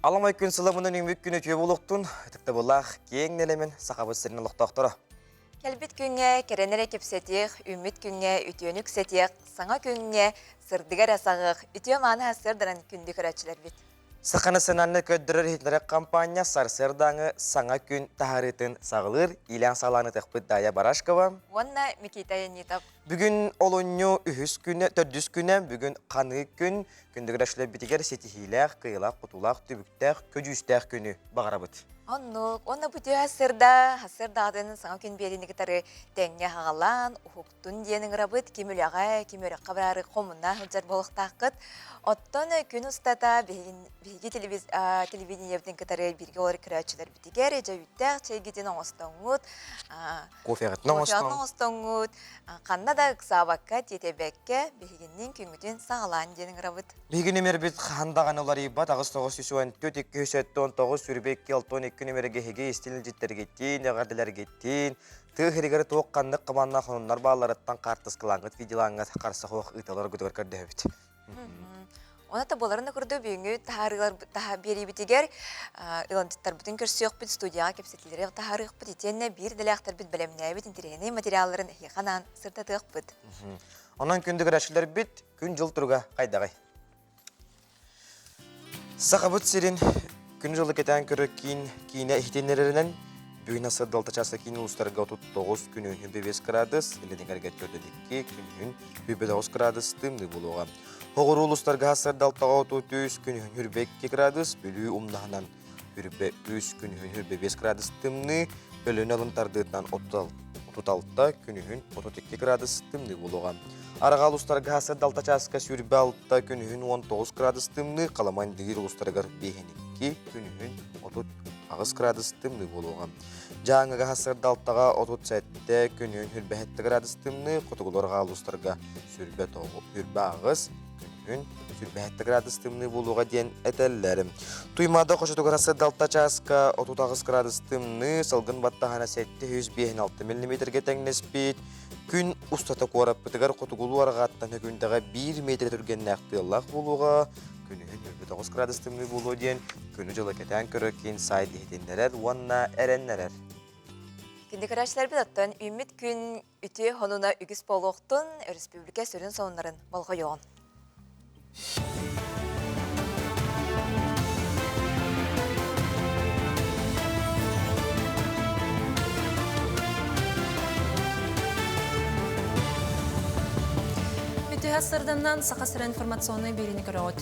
Аламай күн сыламынан үмүт күн үтүө буолуохтун, ытыктабыллаах киэҥ нэлэмэн Сахабыт сирин олохтоохторо. Кэлбит күҥҥэ кэрэн эрэ кэпсэтиэх, үүммүт күҥҥэ үтүөнү үксэтиэх, саҥа күҥҥэ сырдыгы эрэ саҕыах, үтүө мааны сырдаран күндү көрөөччүлэрбит. Саха национальнай көрдөрөр-иһитиннэрэр компания сарсыардааҥы саҥа күн таһаарыытын саҕалыыр иилээн-саҕалаан ытыахпыт Дая Барашкова уонна Микита Янитов. Бүгүн олунньу үһүс күнэ, төрдүс күнэ, бүгүн ханыы күн, күндүгүрэ ситиһиилээх, кыайыылаах-хотуулаах, түбүктээх, көдьүүстээх күнү баҕарабыт. Оннук, уонна бу түһэ сырда, сырдаатын саҥа күн биэриини кытары тэҥҥэ хаҕалаан, уһуктун диэн ыҥырабыт, ким үлэҕэ, ким үөрэххэ бараары хомуна сылдьар буолуохтааххыт. Оттон күн устата биһиги телевидениебытын кытары бииргэ олорор көрөөччүлэрбитигэр дьэ чэйгитин оҥостоҥҥут, кофеҕытын оҥостоҥҥут, ханна да ыксаабакка, тиэтэйбэккэ биһигинниин күҥҥүтүн саҕалаан диэн ыҥырабыт. Биһиги нүмербит хаһан даҕаны уларыйбат 8994 279 22 62 нүмергэ эһиги истин илдьиттэргиттиин, эҕэрдэлэргиттиин, тыа иһигэр туох ханнык хабааннаах сонуннар баалларыттан хаартыскалааҥҥыт, видеолааҥҥыт харса суох ыыталаргытыгар көрдөһөбүт. Онон да буоларын да курдук бүгүҥҥү таһаарыылар биэриибитигэр ыалдьыттарбытын көрсүөхпүт, студияҕа кэпсэтиилэри таһаарыахпыт итиэннэ биир идэлээхтэрбит бэлэмнээбит интэриэһинэй материалларын эһиэхэ анаан сырдатыахпыт. Онон күндү көрөөччүлэрбит, күн-дьыл туруга хайдаҕый? Сахабыт сирин күн-дьылы кэтээн көрөр киин киинэ иһитиннэрэринэн бүгүн сырдалта чааса киин улуустарга 39 күнүһүн 5 градус, илинигэргэ 42 күнүһүн 29 градус тымныы буолуоҕа. Хоҕуруу улуустарга сырдалтаҕа 33 күнүһүн 22 градус, Бүлүү умнаһынан 23 күнүһүн 25 градус тымныы, Өлүөнэ алын тардыытынан 36 күнүһүн 32 градус тымныы буолуоҕа. Арҕаа улуустарга сырдалта чааска 26 күнүһүн 19 градус тымныы, Халаман Дигир улуустарыгар 52 күнүһүн 38 градус тымныы буолуоҕа. Дьааҥыга сырдалтаҕа 37 күнүһүн 27 градус тымныы, хотугулар арҕаа улуустарга 28 күнүһүн 27 градус тымныы буолуоҕа диэн этэллэр. Туймаада хочотугар сырдалта чааска 38 градус тымныы, салгын баттаһана 756 миллиметргэ тэҥнэспит. Күн устата куораппытыгар хотугулуу арҕааттан өкүндэҕэ 1 метр түргэннээх тыаллаах буолуоҕа. Күнүһүн 29 градус тымныы буолуо диэн күнү-дьылы кэтээн көрөр киин сайт иһитиннэрэр уонна эрэннэрэр. Күндү көрөөччүлэрбит оттон үүммүт күн үтүө сонуна үгүс буолуохтун, өрөспүүбүлүкэ сүрүн сонуннарын болҕойуоҕун. Үтүө сырданнан Саха сирэ информационнай биэриини көрөҕүт.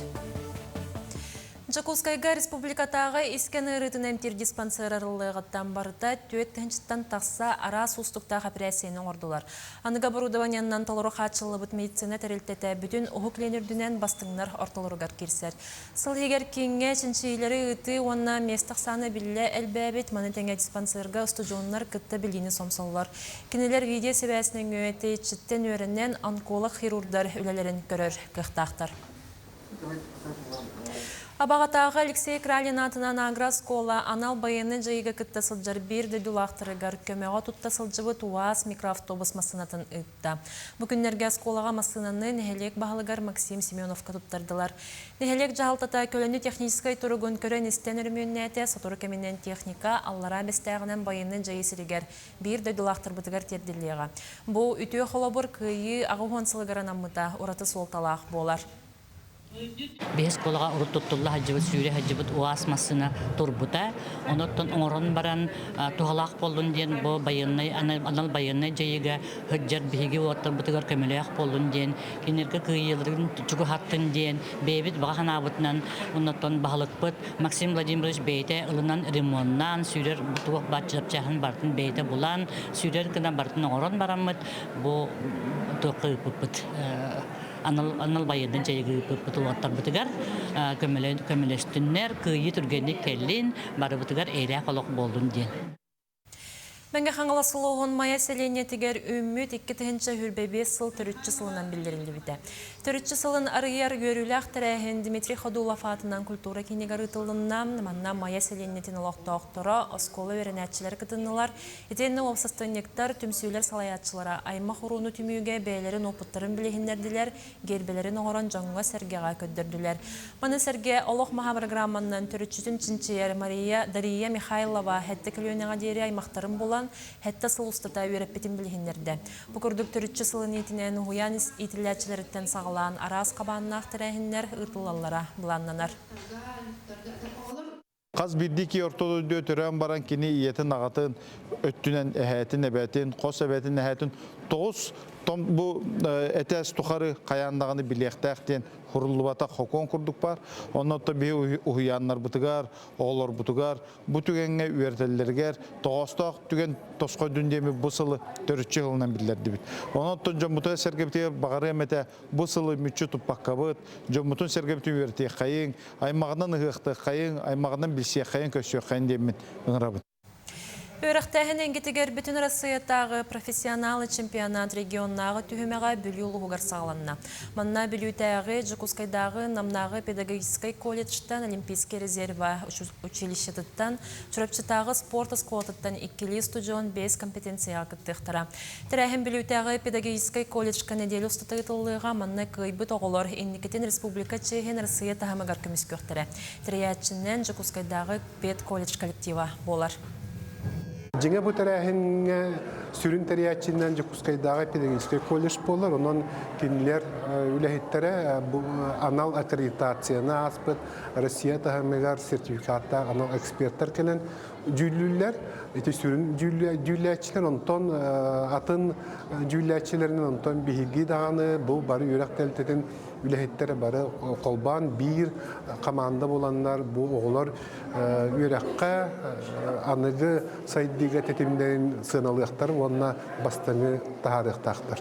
Дьокуускайга республикатааҕы искэн ыарыытын эмтиир диспансер арыллыаҕыттан барыта түөрт тыһыынчаттан тахса араас уустуктаах эпэрээссийэни оҥордулар. Аныгы оборудованиеннан толору хааччыллыбыт медицина тэрилтэтэ бүтүн Уһук Илин үрдүнэн бастыҥнар ортолоругар киирсэр. Сыл иһигэр кииҥҥэ чинчийиилэри ыытыы уонна миэстэ ахсаана биллэ элбээбит, маны тэҥэ диспансерга устудьуоннар кытта билиини сомсоллор. Кинилэр видео-сибээс нөҥүө тэйиччиттэн үөрэнэн онколог-хирурдар үлэлэрин көрөр кыахтаахтар. Абаҕатааҕы Алексей Кралин аатынан агрооскуола анал байыаннай дьайыыга кытта сылдьар биир дойдулаахтарыгар көмөҕө тутта сылдьыбыт УАЗ микроавтобус массыынатын ыытта. Бу күннэргэ оскуолаҕа массыынаны нэһилиэк баһылыгар Максим Семеновка туттардылар. Нэһилиэк дьаһалтата көлөнү техническэй туругун көрөн-истэн өрөмүөннээтэ, сотору кэминэн техника Аллараа Бэстээҕинэн байыаннай дьайыы сиригэр биир дойдулаахтарбытыгар тиэрдиллиэҕэ. Бу үтүө холобур Кыайыы 80 сылыгар анаммыта ураты суолталаах буолар. Биһи оскуолаҕа урут туттулла сылдьыбыт, сүүрэ сылдьыбыт УАЗ массыына турбута. Онуттан оҥорон баран туһалаах буоллун диэн бу байыаннай анал байыаннай дьайыыга сылдьар биһиги уолаттарбытыгар көмөлөөх буоллун диэн, кинилэргэ кыайыыларын чугаһаттын диэн бэйэбит баҕа санаабытынан оннуттан баһылыкпыт Максим Владимирович бэйэтэ ылынан ремоннаан, сүүрэр туох баар чапчааһын барытын бэйэтэ булан, сүүрэр гына барытын оҥорон бараммыт бу туохха ыыппыппыт анал байыаннай дьайыыга ыыппыппыт уолаттарбытыгар көмөлөстүннэр, кыайыы түргэнник кэллин, барыбытыгар эйэлээх олох буоллун диэн. Мэҥэ Хаҥалас улууһун Майа сэлиэнньэтигэр үүммүт 2025 сыл төрүччү сылынан биллэриллибитэ. Төрүччү сылын арыйар үөрүүлээх тэрээһин Дмитрий Ходулов аатынан культура киинигэр ыытылынна. Манна Майа сэлиэнньэтин олохтоохторо, оскуола үөрэнээччилэрэ кытыннылар. Итиэннэ уопсастыбанньыктар, түмсүүлэр салайааччылара аймах урууну түмүүгэ бэйэлэрин уопуттарын билиһиннэрдилэр, гиэрбэлэрин оҥорон дьоҥҥо-сэргэҕэ көрдөрдүлэр. Маны сэргэ Олох маһа программаннан төрүччүтүн чинчийэр Мария Дария Михайлова сэттэ көлүөнэҕэ диэри аймахтарын булан, сэттэ сыл устата үөрэппитин билиһиннэрдэ. Бу курдук төрүччү сылын иитинэн уһуйаан иитиллээччилэриттэн саҕалаан араас хабааннаах тэрээһиннэр ыытыллаллара былааннанар. Хас биирдии киһи орто дойдуга төрөөн баран кини ийэтин аҕатын өттүнэн эһээтин эбээтин, хос эбээтин эһээтин тоҕус том бу этээс тухары хайаан даҕаны билиэхтээх диэн хуруллубатах хокуон курдук баар. Онно биһи уһуйааннарбытыгар, оҕолорбутугар бу түгэҥҥэ үөрэтэллэригэр тоҕоостоох түгэн тосхойдун диэми бу сылы төрүччү сылынан биллэрдибит. Онон дьоммутугар-сэргэбитигэр баҕарыам этэ бу сылы мүччү туппаккабыт, дьоммутун-сэргэбитин үөрэтиэххэйиҥ, аймаҕынан ыһыахтыаххайыҥ, аймаҕынан билсиэххэйиҥ, көрсүөххэйиҥ диэммин ыҥырабын. Үөрэхтээһин эйгэтигэр Бүтүн Арассыыйатааҕы профессионалы чемпионат регионнааҕы түһүмэҕэ Бүлүү улууһугар саҕаланна. Манна Бүлүүтээҕи, Дьокуускайдааҕы, Намнааҕы педагогическай колледжтан, Олимпийскай резервэ училищетыттан, Чурапчытааҕы спорт оскуолатыттан иккилии устудьуон биэс компетенцияҕа кыттыахтара. Тэрээһин Бүлүүтээҕи педагогическай колледжка нэдиэлэ устата ыытыллыаҕа. Манна кыайбыт оҕолор инникитин республика чиэһин Россия таһымыгар көмүскүөхтэрэ. Тэрийээччинэн Дьокуускайдааҕы педколледж коллектива буолар. Дьиҥэ бу тэрээһиҥҥэ сүрүн тэрийээччинэн Дьокуускайдааҕы педагогическай колледж буолар. Онон кинилэр үлэһиттэрэ анал аккредитацияны ааспыт Россия таһымыгар сертификаттаах анал экспертэр кэлэн дьүүллүүллэр. Ити сүрүн дьүүллээччилэр, онтон атын дьүүллээччилэринэн онтон биһиги даҕаны бу бары үөрэх тэрилтэтин үлэһиттэрэ бары холбоон биир команда буоланнар бу оҕолор үөрэххэ аныгы сайдыыга тэтимнэрин сыаналыахтар уонна бастыҥы таһаарыахтаахтар.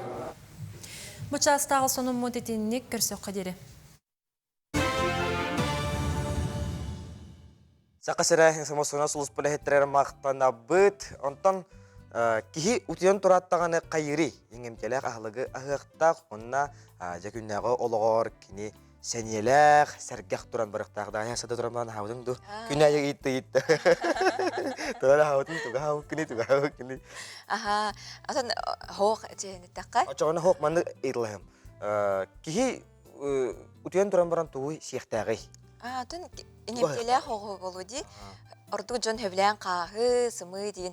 Бу чаастааҕы сонуммут итинник көрсөххө диэри. Саха сирэ информационнай сулууспа үлэһиттэригэр махтанабыт. Онтон киһи утуйан турааттаҕына хайыырый? Иҥэмтиэлээх аһылыгы аһыахтаах уонна дьэ күннээҕи олоҕор кини сэниэлээх, сэргэх туран барыахтаах. Даайа сада туран баран аһаабытыҥ дуу? Күн аайы ыйытта ыйытта. Туран аһаабытыҥ туга аһаабыккыный, туга аһаабыккыный? Аха, атын хоох дьиэниттэххэ? Очоҕуна хоох маннык ыйыталаһым. Киһи утуйан туран баран тугу сиэхтээҕий? Атын иҥэмтиэлээх оҕо буолуо дии. Ордук дьон сөбүлээн хааһы, сымыы диэн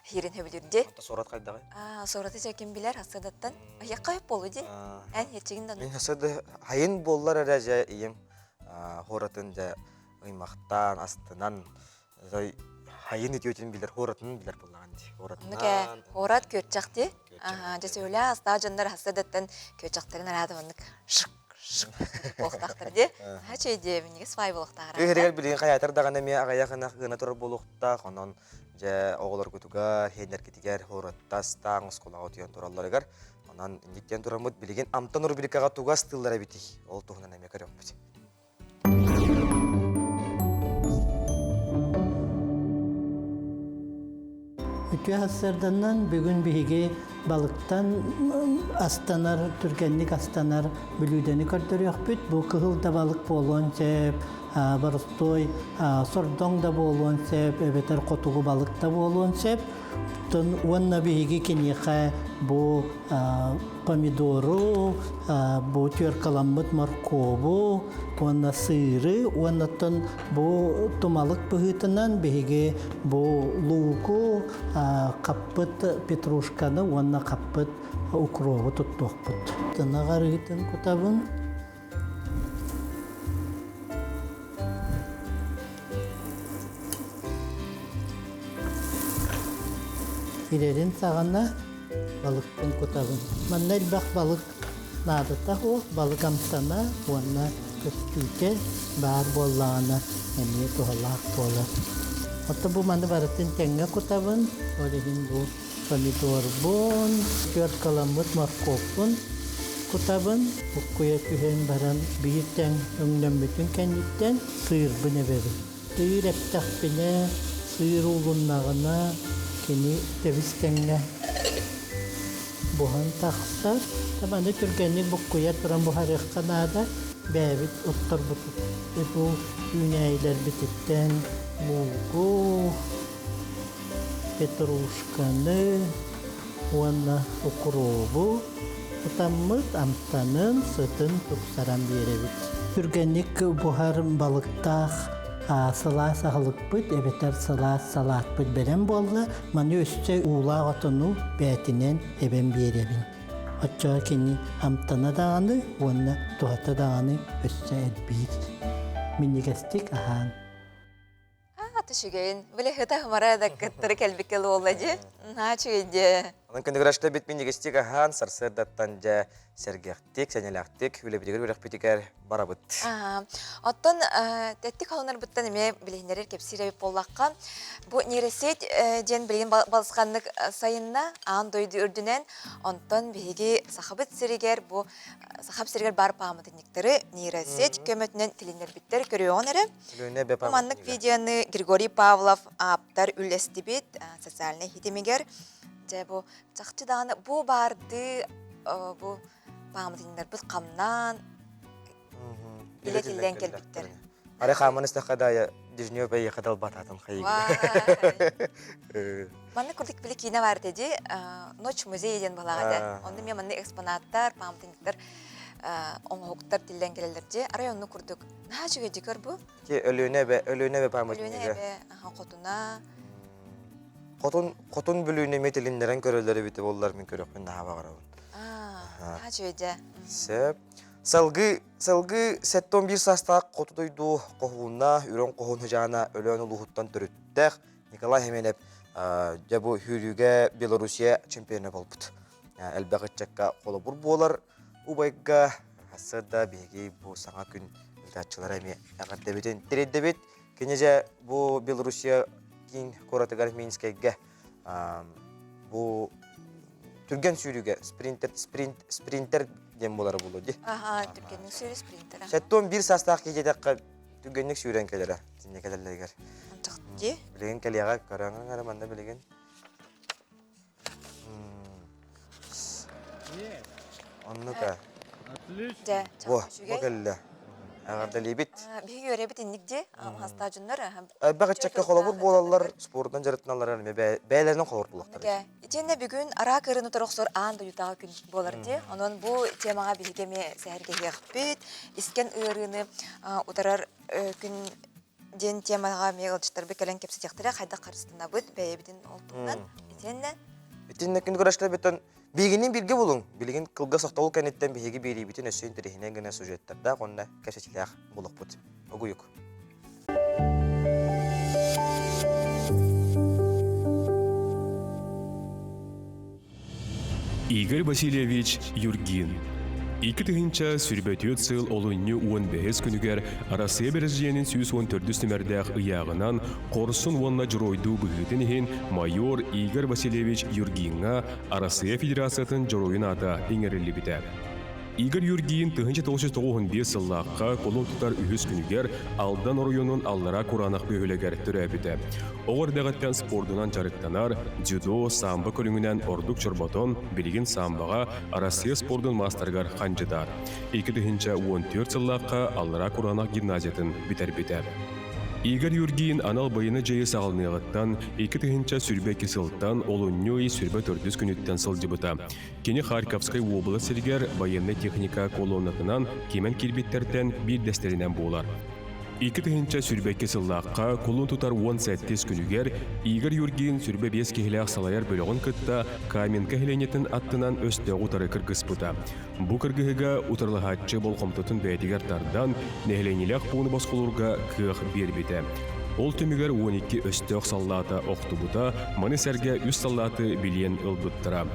хиирин сөбүлүүр дии. Суорат хайдаҕый? Суораты дьэ ким билэр хасыадаттан. Ыйахха хөп буолуо дии. Эн хеччигин да. Мин хасыада хайын буоллар эрэ дьэ ийэм хуоратын дьэ ыймахтаан, астынан хайын үтүөтүн билэр, хуоратын билэр буоллаҕын дии. Хуоратынан. Хуорат күөрчэх дии. Дьэ сөбүлээх астаах дьоннор хасыадаттан күөрчэхтэрин араата маннык шык шык буолуохтаахтар дии. Хачай дии минньигэс баай буолуохтаах. Үһүригэр билигин хайаатар даҕаны эмиэ аҕыйах ынах гына турар буолуохтаах. Онон дьэ оҕолоргутугар, хиэннэргитигэр хуораттас таах оскуолаҕа утуйан туралларыгар. Онон инниктэн тураммыт билигин Амтан рубрикаҕа тугас тыллар эбитий? Ол туһунан эмиэ көрүөхпүт. Үтүө сарсыарданан бүгүн биһиги балыктан астанар, түргэнник астанар бүлүүдэни көрдөрүөхпүт. Бу кыһыл да балык буолуон сөп, боростуой сордоҥ да буолуон сөп, эбэтэр хотугу балык да буолуон сөп. Уонна биһиги киниэхэ бу помидору, бу түөркаламмыт моркуобу уонна сыыры уоннаттан бу тумалык быһыытынан биһиги бу лууку, хаппыт петрушканы уонна хаппыт укробу туттуохпут. Тына арыытын кутабын. Ирэрин саҕана балыкпын кутабын. Манна элбэх балык наадата суох, балык амтана уонна көстүүтэ баар буоллаҕына эмиэ туһалаах буолар. Оттон бу маны барытын тэҥҥэ кутабын, ол иһин бу помидорбун, түөркаламмыт моркуоппун кутабын, буккуйа түһэн баран биир тэҥ өҥнөммүтүн кэнниттэн сыырбын эбэбин. Сыыр эптэхпинэ, сыыр уулуннаҕына, Кини тэбис-тэҥҥэ буһан тахсар. Маны түргэнник буккуйа туран буһарыахха наада. Бэйэбит отторбут бу үүнээйилэрбититтэн луугу, петрушканы уонна укробу кутаммыт амтанын, сытын тупсаран биэрэбит. Түргэнник буһар балыктаах сылаас аһылыкпыт эбэтэр сылаас салаатпыт бэлэм буолла. Маны өссө уулаах отону бээтинэн эбэн биэрэбин. Оччоҕо кини амтана даҕаны уонна туһата даҕаны өссө элбиир. Минньигэстик аһаан. Аа, үчүгэйин. Били хыта хымара да кыттары кэлбиккэ буолла дии. Наһаа үчүгэй дии. Онон күндүгүрашта бит минньигэстик аһаан, сарсыардаттан дьэ сэргэхтик, сэнэлээхтик үлэбитигэр үрэхпитигэр барабыт. Оттон тэттик холонорбуттан эмиэ билиһиннэрэр кэпсиир эбит буоллахха, бу нейросеть диэн билигин балысханнык сайынна аан дойду үрдүнэн, онтон биһиги Сахабыт сиригэр бу Сахабыт сиригэр баар пааматынньыктары нейросеть көмөтүнэн тилиннэрбиттэр көрүөҕүн эрэ. Бу маннык видеоны Григорий Павлов ааптар үллэстибит социальнай ситимигэр. Дьэ бу чахчы даҕаны бу баардыы бу пааматынньыктарбыт хамнаан илэ тиллэн кэлбиттэр. Ары хааман истэххэ да Дежнев эйиэхэ далбатаатын хайыгы. Маннык курдук били киинэ бар ди Ночь музея диэн балаҕа Онно мен маннык экспонаттар, пааматынньыктар оҥоһуктар тиллэн кэлэллэр дии. Арай онну курдук наһаа үчүгэй дии көр бу. Ки Өлүөнэ эбэ, Өлүөнэ эбэ пааматынньыга. Өлүөнэ эбэ, хотуна. Хотун хотун бүлүүнү эмиэ тилиннэрэн көрөллөр эбитэ буоллар мин көрүөхпүн наһаа баҕарабын. Аа, үчүгэй дьэ. Сөп. Салгыы салгыы 71 саастаах хоту дойду хоһууна, Үрүҥ хоһуун хыдьаана Өлөөн улууһуттан төрүттээх Николай Хименев дьэ бу сүүрүүгэ Белоруссия чемпиона буолбут. Элбэх ыччакка холобур буолар убайга сарсыарда биһиги бу саҥа күн ыытааччылара эмиэ эҕэрдэбитин тириэрдэбит. Кини дьэ бу Белоруссия киин куоратыгар Минскэйгэ бу түргэн сүүрүүгэ спринтер спринт спринтер диэн буолара буолуо дии. Аха, түргэнник сүүрүү спринтер. 71 саастаах киһи диэтэххэ түргэнник сүүрэн кэлэрэ итиннэ кэлэллэригэр. Дии. Билигин кэлиэҕэ көрөҥүн эрэ манна билигин. Оннук ээ. Дьэ, Во, бу кэллэ. Эҕэрдэлиибит. Биһиги үөрэбит инник дии, хастаа дьоннор. Элбэх ыччакка холобур буолаллар, спордунан дьарыктаналлар эмиэ бэйэлэринэн холобур буолуохтара. Итиэннэ бүгүн араак ыарыыны торохсор аан дойдутааҕы күн буолар дии. Онон бу темаҕа биһиги эмиэ сэһэргэһиэхпит. Искэн ыарыыны утарар күн диэн темаҕа эмиэ ыалдьыттарбыт кэлэн кэпсэтиэхтэрэ, хайдах харыстанабыт бэйэбитин ол туһунан. Итиэннэ Итиннэ күн көрөшлөрбүттэн биһигинин бииргэ булуҥ. Билигин кылгас тохтобул кэнниттэн биһиги биэриибитин өссө интэриэһинэй гына сюжеттардаах уонна кэпсэтиилээх булуохпут. Огуйук. Игорь Васильевич Юргин 2024 сыл олунньу 15 күнүгэр Арассыыйа Бэрэсидьиэнин 114 нүмэрдээх ыйааҕынан Хорсун уонна дьоруойдуу быһыытын иһин майор Игорь Васильевич Юргиҥҥа Арассыыйа Федерациятын Дьоруойун аата иҥэриллибитэ. Игорь Юргин 1995 сыллаахха кулун тутар үһүс күнүгэр Алдан оройуонун Аллараа Кураанах бөһүөлэгэр төрөөбүтэ. Оҕо эрдэҕиттэн спордунан дьарыктанар, дзюдо, самбо көрүҥүнэн ордук чорботон, билигин самбоҕа Россия спордун маастарыгар хандьыдаат. 2014 сыллаахха Аллараа Кураанах гимназиятын бүтэрбитэ. Игорь Юргин анал байыаннай дьайыы саҕаланыаҕыттан 2022 сылтан олунньу ый 24 күнүттэн сылдьыбыта. Кини Харьковскай уобалас сиригэр военнай техника колоннатынан кимэн киирбиттэртэн биирдэстэринэн буолар. 2022 сыллаахха кулун тутар 17 күнүгэр Игорь Юргин 25 киһилээх салайар бөлөҕүн кытта Каменка нэһилиэнньэтин аттынан өстөөҕү утары кыргыспыта. Бу кыргыһыыга утарылаһааччы болҕомтотун бэйэтигэр тардан, нэһилиэнньэлээх пууну босхолуурга кыах биэрбитэ. Ол түмүгэр 12 өстөөх саллаата охтубута, маны сэргэ үс саллааты билиэн ылбыттара.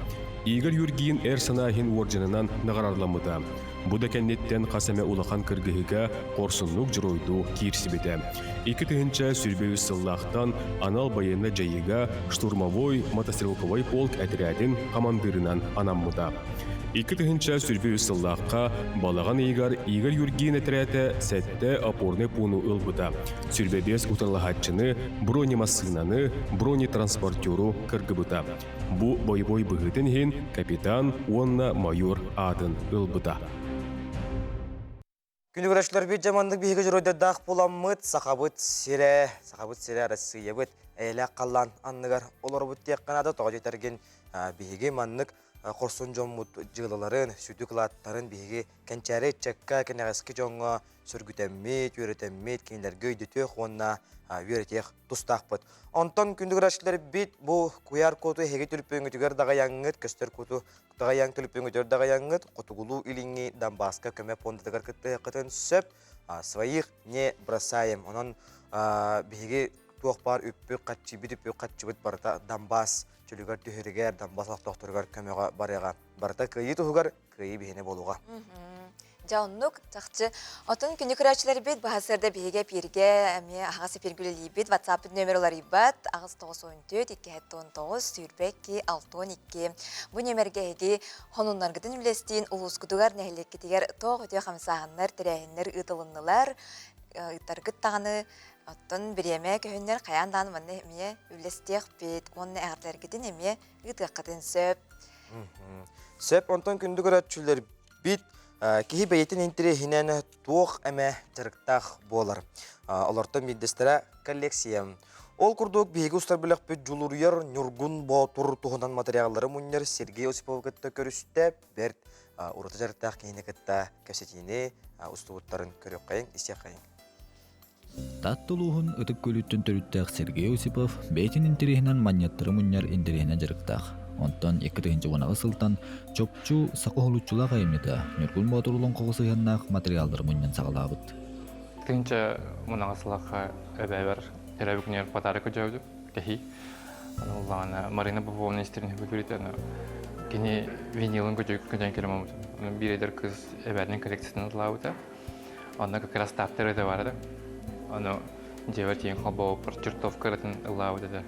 Игорь Юргин эр санаа иһин уордьанынан наҕараадаламмыта. Бу да кэнниттэн хас эмэ улахан кыргыһыыга хорсуннук дьоруойдуу киирсибитэ. 2023 сыллаахтан анал байыаннай дьайыыга штурмовой мотострелковай полк этэрээтин хамандыырынан анаммыта. 2023 сыллаахха балаҕан ыйыгар Игорь Юргин этэрээтэ сэттэ опорнай пууну ылбыта. 25 утарылаһааччыны, бронемассыынаны, бронетранспортеру кыргыбыта. Бу бойобуой быһыытын иһин капитан уонна майор аатын ылбыта. Күнү көрөөччүлэрбит дьэ маннык биһиги дьоруойдардаах буламмыт, Сахабыт сирэ, Сахабыт сирэ Арассыыйабыт эйэлээх халлаан анныгар олоробут диэххэ наада. Тоҕо диэтэргин биһиги маннык хорсун дьоммут дьыалаларын, сүдү кылааттарын биһиги кэнчээри ыччакка, кэнэҕэски дьоҥҥо сөргүтэммит, үөрэтэммит, кинилэргэ өйдөтүөх уонна үөрэтиэх тустаахпыт. Онтон күндү көрөөччүлэрбит бу куйаар куоту эһиги түлүпүөҥҥүтүгэр даҕайаҥҥыт, көстөр куоту даҕайаҥ түлүпүөҥҥүтүгэр даҕайаҥҥыт, хотугулуу-илиҥҥи Донбасска көмө пуондатыгар кыттыһыаххытын сөп. Своих не бросаем. Онон биһиги туох баар үппүт, хаччыбыт, үппүт, хаччыбыт барыта Донбасс чөлүгэр түһэригэр, Донбасс олохтоохторугар көмөҕө барыаҕа. Барыта кыайыы туһугар кыайыы биһиэнэ буолуоҕа. Дьэ оннук, чахчы. Отон күнү көрөөччүлэрбит баһасыарда биһиги эпииргэ эмиэ аһаҕас эпииргэ үлэлиибит. WhatsApp нөмер уларыйбат 894 219 22 62. Бу нөмергэ эһиги хонуннаргытын үлэстиин улуускутугар, нэһилиэккитигэр туох үтүө хамсааһыннар, тэрээһиннэр ыытылыннылар, ыытаргыт даҕаны оттон бириэмэ көһүннэр хайаан даҕаны манна эмиэ үллэстиэхпит уонна эҕэрдэлэргитин эмиэ ыытыаххытын сөп. Сөп, онтон күндү көрөөччүлэрбит киһи бэйэтин интэриэһинэн туох эмэ дьарыктаах буолар. Олортон биирдэстэрэ коллекция. Ол курдук биһиги устар бөлөхпүт Дьулуруйар Ньургун Боотур туһунан материаллары мунньар Сергей Осиповы кытта көрүстэ. Бэрт ураты дьарыктаах киһини кытта кэпсэтиини устубуттарын көрүөххэйиҥ, истиэххэйиҥ. Таатта улууһун Ытык Күөлүттэн төрүттээх Сергей Осипов бэйэтин интэриэһинэн манньыаттары мунньар интэриэһинэн дьарыктаах. Онтон 2016 сылтан чопчу саха уһулуччулаах айымньыта Ньургун Боотур олоҥхоҕо сыһыаннаах матырыйааллары мунньан саҕалаабыт. Тыһыынча мунаҕа сылахха эбээбэр төрөөбүт күнүгэр подарок өдөөбүтүм кэһии. Аны уллаҕына Марина Поповна истэрин хүбүлүрүтэ аны кини винилын көтөн кэлим омутун. Биир эдэр кыыс эбээтин коллекциятын ылаабыта. Онно как раз таптар это бар да. Ону дьиэбэр тиийэн холбообуппар чертовка ырытын ыллаабыт этэ.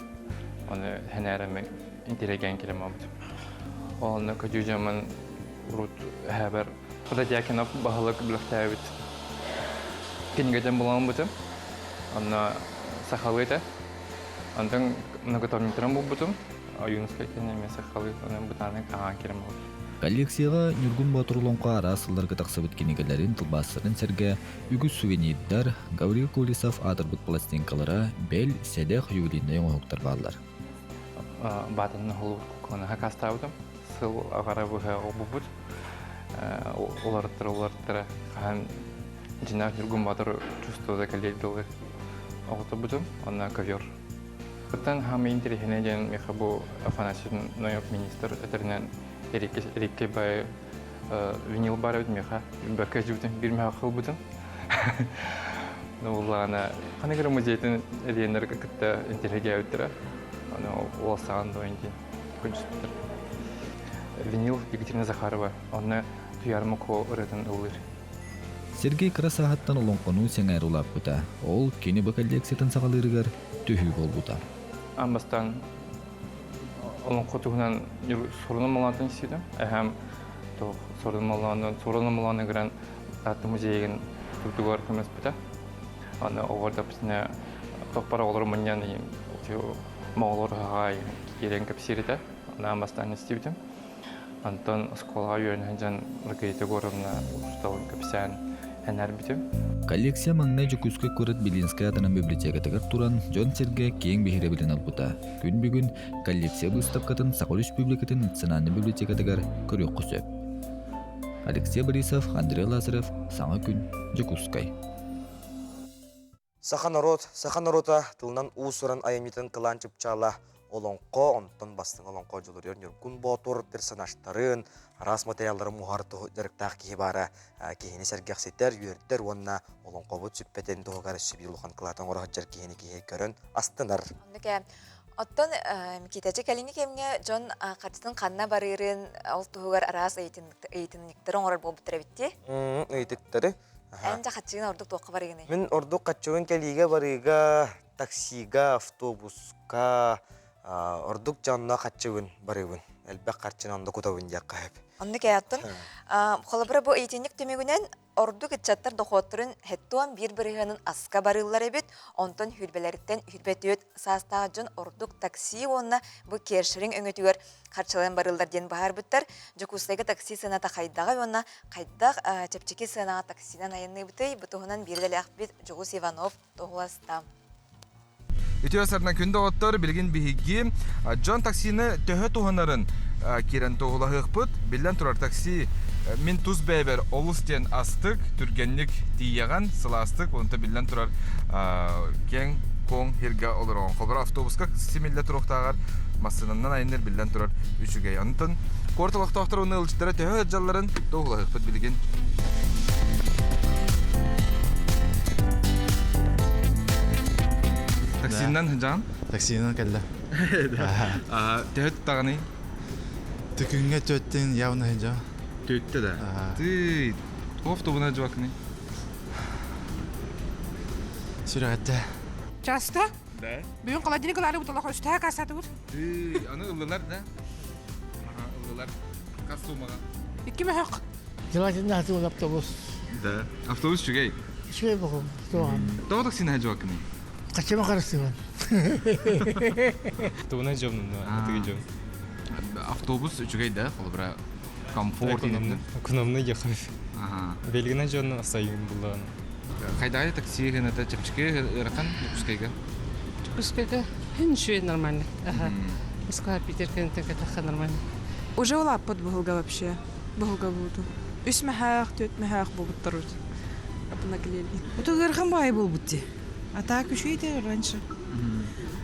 Ону хэнээрэми интеллигент кэлим буолбут. Онно көдьүү дьоммун урут эһээбэр Протодьяконов баһылык билэхтээбит кинигэтин булан Онно сахалыы этэ. Онтон многотомниктарын булбутум. Ойуунускай кэннэ эмиэ сахалыы онон бытааннык аҕаан киирэн буолбут. Коллекцияҕа Ньургун Боотур олоҥхо араас сылларга тахсыбыт кинигэлэрин, тылбаастарын сэргэ үгүс сувенирдар, Гаврил Колесов аатырбыт пластинкалара, бэл, сэдэх ювелирнай оҥоһуктар бааллар. Баатанын оһолу куонаһа кастаабытым. Сыл аҕара быһа олбуппут. Уларыттара уларыттара хаһан дьиҥнээх Ньургун Боотур чувствовата кэлиэр дылы оҕотобутум. Онно ковер Оттон хаамый интэриэһинэй диэн миэхэ бу Афанасий Ноев министр этэринэн Эрикки бай винил бар эбит миэхэ бэккэ дьибитин биир мөһөх ылбытым. Уллаана ханнык эрэ музейтын эрийэннэр кытта интэриэһиргээбиттэрэ. Аны уолсаҕан дуо диэн күнчүспүттэр. Винил Екатерина Захарова онно Туйаар Муко ырыатын ыллыыр. Сергей кыра сааһыттан олоҥхону сэҥээрэ улааппыта. Ол кини бу коллекциятын саҕалыырыгар төһүү буолбута. Аан бастаан олоҥхо туһунан сурунан малаатын истибитим. Эһэм туох сурунан малааны сурунан малааны гынан Таатта музейын тутугар көмөспүтэ. Аны оҕолор таппысына тохпар оҕолору мунньан моҕолор хаҕаай киирэн кэпсиир этэ. Аны аан бастаан истибитим. Онтон оскуолаҕа үөрэнэ сылдьан Маргарита Егоровна учууталын кэпсээн энэрбитим. Коллекция маҥнай Дьокуускай куорат Белинскэй аатынан библиотекатыгар туран дьон-сэргэ киэҥ биһирэбилин ылбыта. Күн бүгүн коллекция быыстапкатын Саха Республикатын Национальнай библиотекатыгар көрүөххэ сөп. Алексей Борисов, Андрей Лазарев, Саҥа күн, Дьокуускай. Саха норуот, саха норуота тылынан уус-уран айымньытын кылаан чыпчаала олоҥхо, онтон бастыҥ олоҥхо Дьулуруйар Ньургун Боотур персонажтарын, араас материалларын муһар дьарыктаах киһи баара киһини сэргэхситэр, үөрдэр уонна олоҥхобут сүппэтин туһугар өссө биир улахан кылааты оҥоро сылдьар киһини киһи көрөн астынар. Оннук ээ. Оттон Микитачы кэлиҥҥи кэмҥэ дьон харчытын ханна барыырын ол туһугар араас ыйытынньыктары оҥорор буолбуттар эбит дии. Ыйытыктары. Эн дьэ хаччыгын ордук туохха барыгыный? Мин ордук хаччыбын кэлиигэ барыыга, таксига, автобуска ордук дьонно хаччыбын барыыбын. Элбэх харчыны онно кутабын диэххэ сөп. Оннук ээ, оттон холобура бу ыйытынньык түмүгүнэн Ордук ыччаттар дохуоттарын 71 бырыһыанын аска барыыллар эбит, онтон сүүрбэлэриттэн 24 саастаах дьон ордук такси уонна бу кершеринг өҥөтүгэр харчылаан барыыллар диэн быһаарбыттар. Дьокуускайга такси сыаната хайдаҕый уонна хайдах чэпчэки сыанаҕа таксинан айанныыбытый? Бу туһунан биир идэлээхпит Дьулус Иванов туоһуласта. Үтүө сарынан күн доҕоттор, билигин биһиги дьон таксины төһө туһанарын киирэн туоһулаһыахпыт. Биллэн турар, такси мин тус бэйэбэр олус диэн астык, түргэнник тиийэҕин, сылаастык, онто биллэн турар киэҥ куоҥ сиргэ олороҕун. Холобура, автобуска симиллэ туруохтааҕар массыынанан айанныыр биллэн турар үчүгэй. Онтон куорат олохтоохторо уонна ыалдьыттара төһө ыалдьалларын туоһулаһыахпыт билигин. Таксинан жан? Таксинан кэллэ. Төһө туттаҕыный? Түкүҥҥэ төттүн явно жа. Төттө да. Ты автобуна жуакны? Сүрэҕиттэ. Часто? Да. Бүгүн холодильник ылаары буталах үстэһэ кассатыбыт. Ты, аны ыллылар да? Аха, ыллылар. Хас суммаҕа? Икки мөһөх. Желательно хатыыл автобус. Да. Автобус үчүгэй. Үчүгэй бохум, туоҕан. Тоҕо таксина жуакыный? Хачыма харыстыбан. Тугуна жомнум, атыгы жом. Автобус үчүгэй да, холобура комфорт Экономный ехав. Ага. Белгина жон сайын булан. Хайдагай такси гыната чэпчэки ыарахан Дьокуускайга? Дьокуускайга үчүгэй нормально. Ага. Москва, Питер кэнтэн нормально. Уже улааппыт быһылга вообще. Быһылга бууту. Үс мэһээх, түөрт мэһээх буолбуттар Обнаглели. Это ыарахан баайы буолбут дии. А так үчүгэй раньше.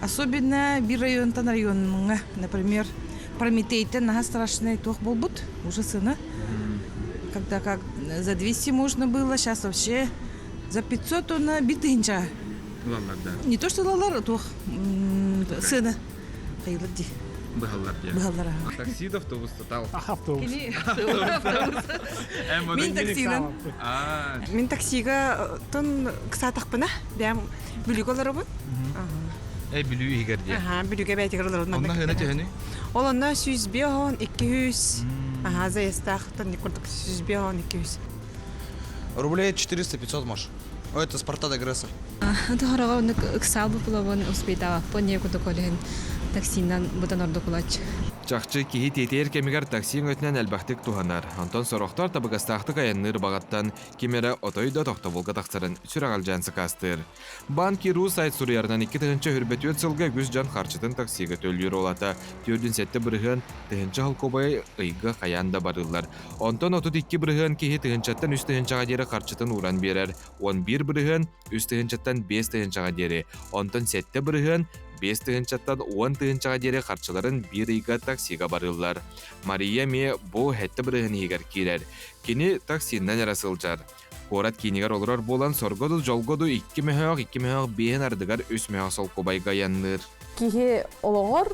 Особенно бир районтан районҥа, например, Прометейтен наһаа страшный туох буолбут, уже сына. Когда как за 200 можно было, сейчас вообще за 500 она бир тыһынча. Ылаллар да. Не то что ылаллар, туох сына. Хайылар ди. Быһаллар дии. Быһаллар. Такси да автобус тотал. Автобус. Мин таксинан. Мин таксига тон кысаатахпына бэйэм Бүлүүгэ олоробун. Эй, Бүлүү иһигэр диye. Аха, Бүлүүгэ бэйэтигэр олоробун. Онно хына төһөнүй? Ол онно 105 200. Аха, заездах тонник курдук 105 200. Рублей 400-500, может. Ой, это Спарта до Гресса. Тоһороҕо оннук ыксаал бупулабын успейтаабаппын не курдук ол иһин таксинан бутан ордукулач. Чахчы киһи тиэтэйэр кэмигэр такси өҥөтүнэн элбэхтик туһанар. Онтон сорохтор табыгастаахтык айанныыр баҕаттан ким эрэ отой да тохтобулга тахсарын сүрэҕэлдьээн сакаастыыр. Банки Ру сайт суруйарынан 2024 сылга үгүс дьон харчытын таксига төлүүр олата 47% тыһыынча холкуобайы ыйга хайаан да барыыллар. Онтон 32 бырыһыан киһи тыһыынчаттан үс тыһыынчаҕа диэри харчытын ууран биэрэр. 11 бырыһыан үс тыһыынчаттан 5 тыһыынчаҕа диэри, онтон 7 бырыһыан 5 тыһыынчаттан 10 тыһыынчаҕа диэри харчыларын биир ыйга таксига барыыллар. Мария эмиэ бу 7 бырыһыан иһигэр киирэр. Кини таксиннан эрэ сылдьар. Куорат киинигэр олорор буолан сорго ду дьолго ду икки мөһөөх, икки мөһөөх биэһин ардыгар үс мөһөөх солкубайга айанныыр. Киһи олоҕор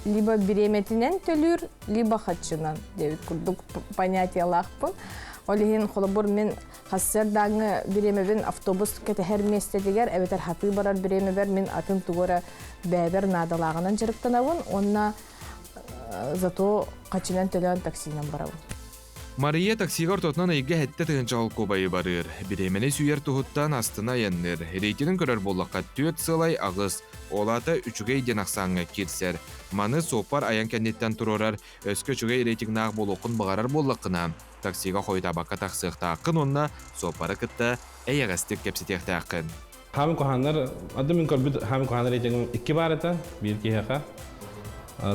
либо бириэмэтинэн төлүүр, либо хаччынан диэбит курдук понятиелаахпын. Ол иһин холобур мин хассыардааҥҥы бириэмэбин автобус кэтэһэр миэстэтигэр эбэтэр хатыы барар бириэмэбэр мин атын тугу эрэ бэйэбэр наадалааҕынан дьарыктанабын уонна зато хаччынан төлөөн таксинан барабын. Мария таксига ортотунан ыйга сэттэ тыһыынча холкуобайы барыыр. Бириэмэни сүүйэр туһуттан астына айанныыр. Рейтинин көрөр буоллахха түөрт сылай аҕыс, ол аата үчүгэй диэн ахсааҥҥа киирсэр. Маны суоппар айан кэнниттэн туруорар, өскө үчүгэй рейтингнаах буолуоххун баҕарар буоллаххына, таксига хойутаабакка тахсыахтааххын уонна суоппары кытта эйэҕэстик кэпсэтиэхтээххин. Хаамын куһааннар, ады мин көрбүт хаамын куһааннар рейтингим икки баар этэ, биир киһиэхэ.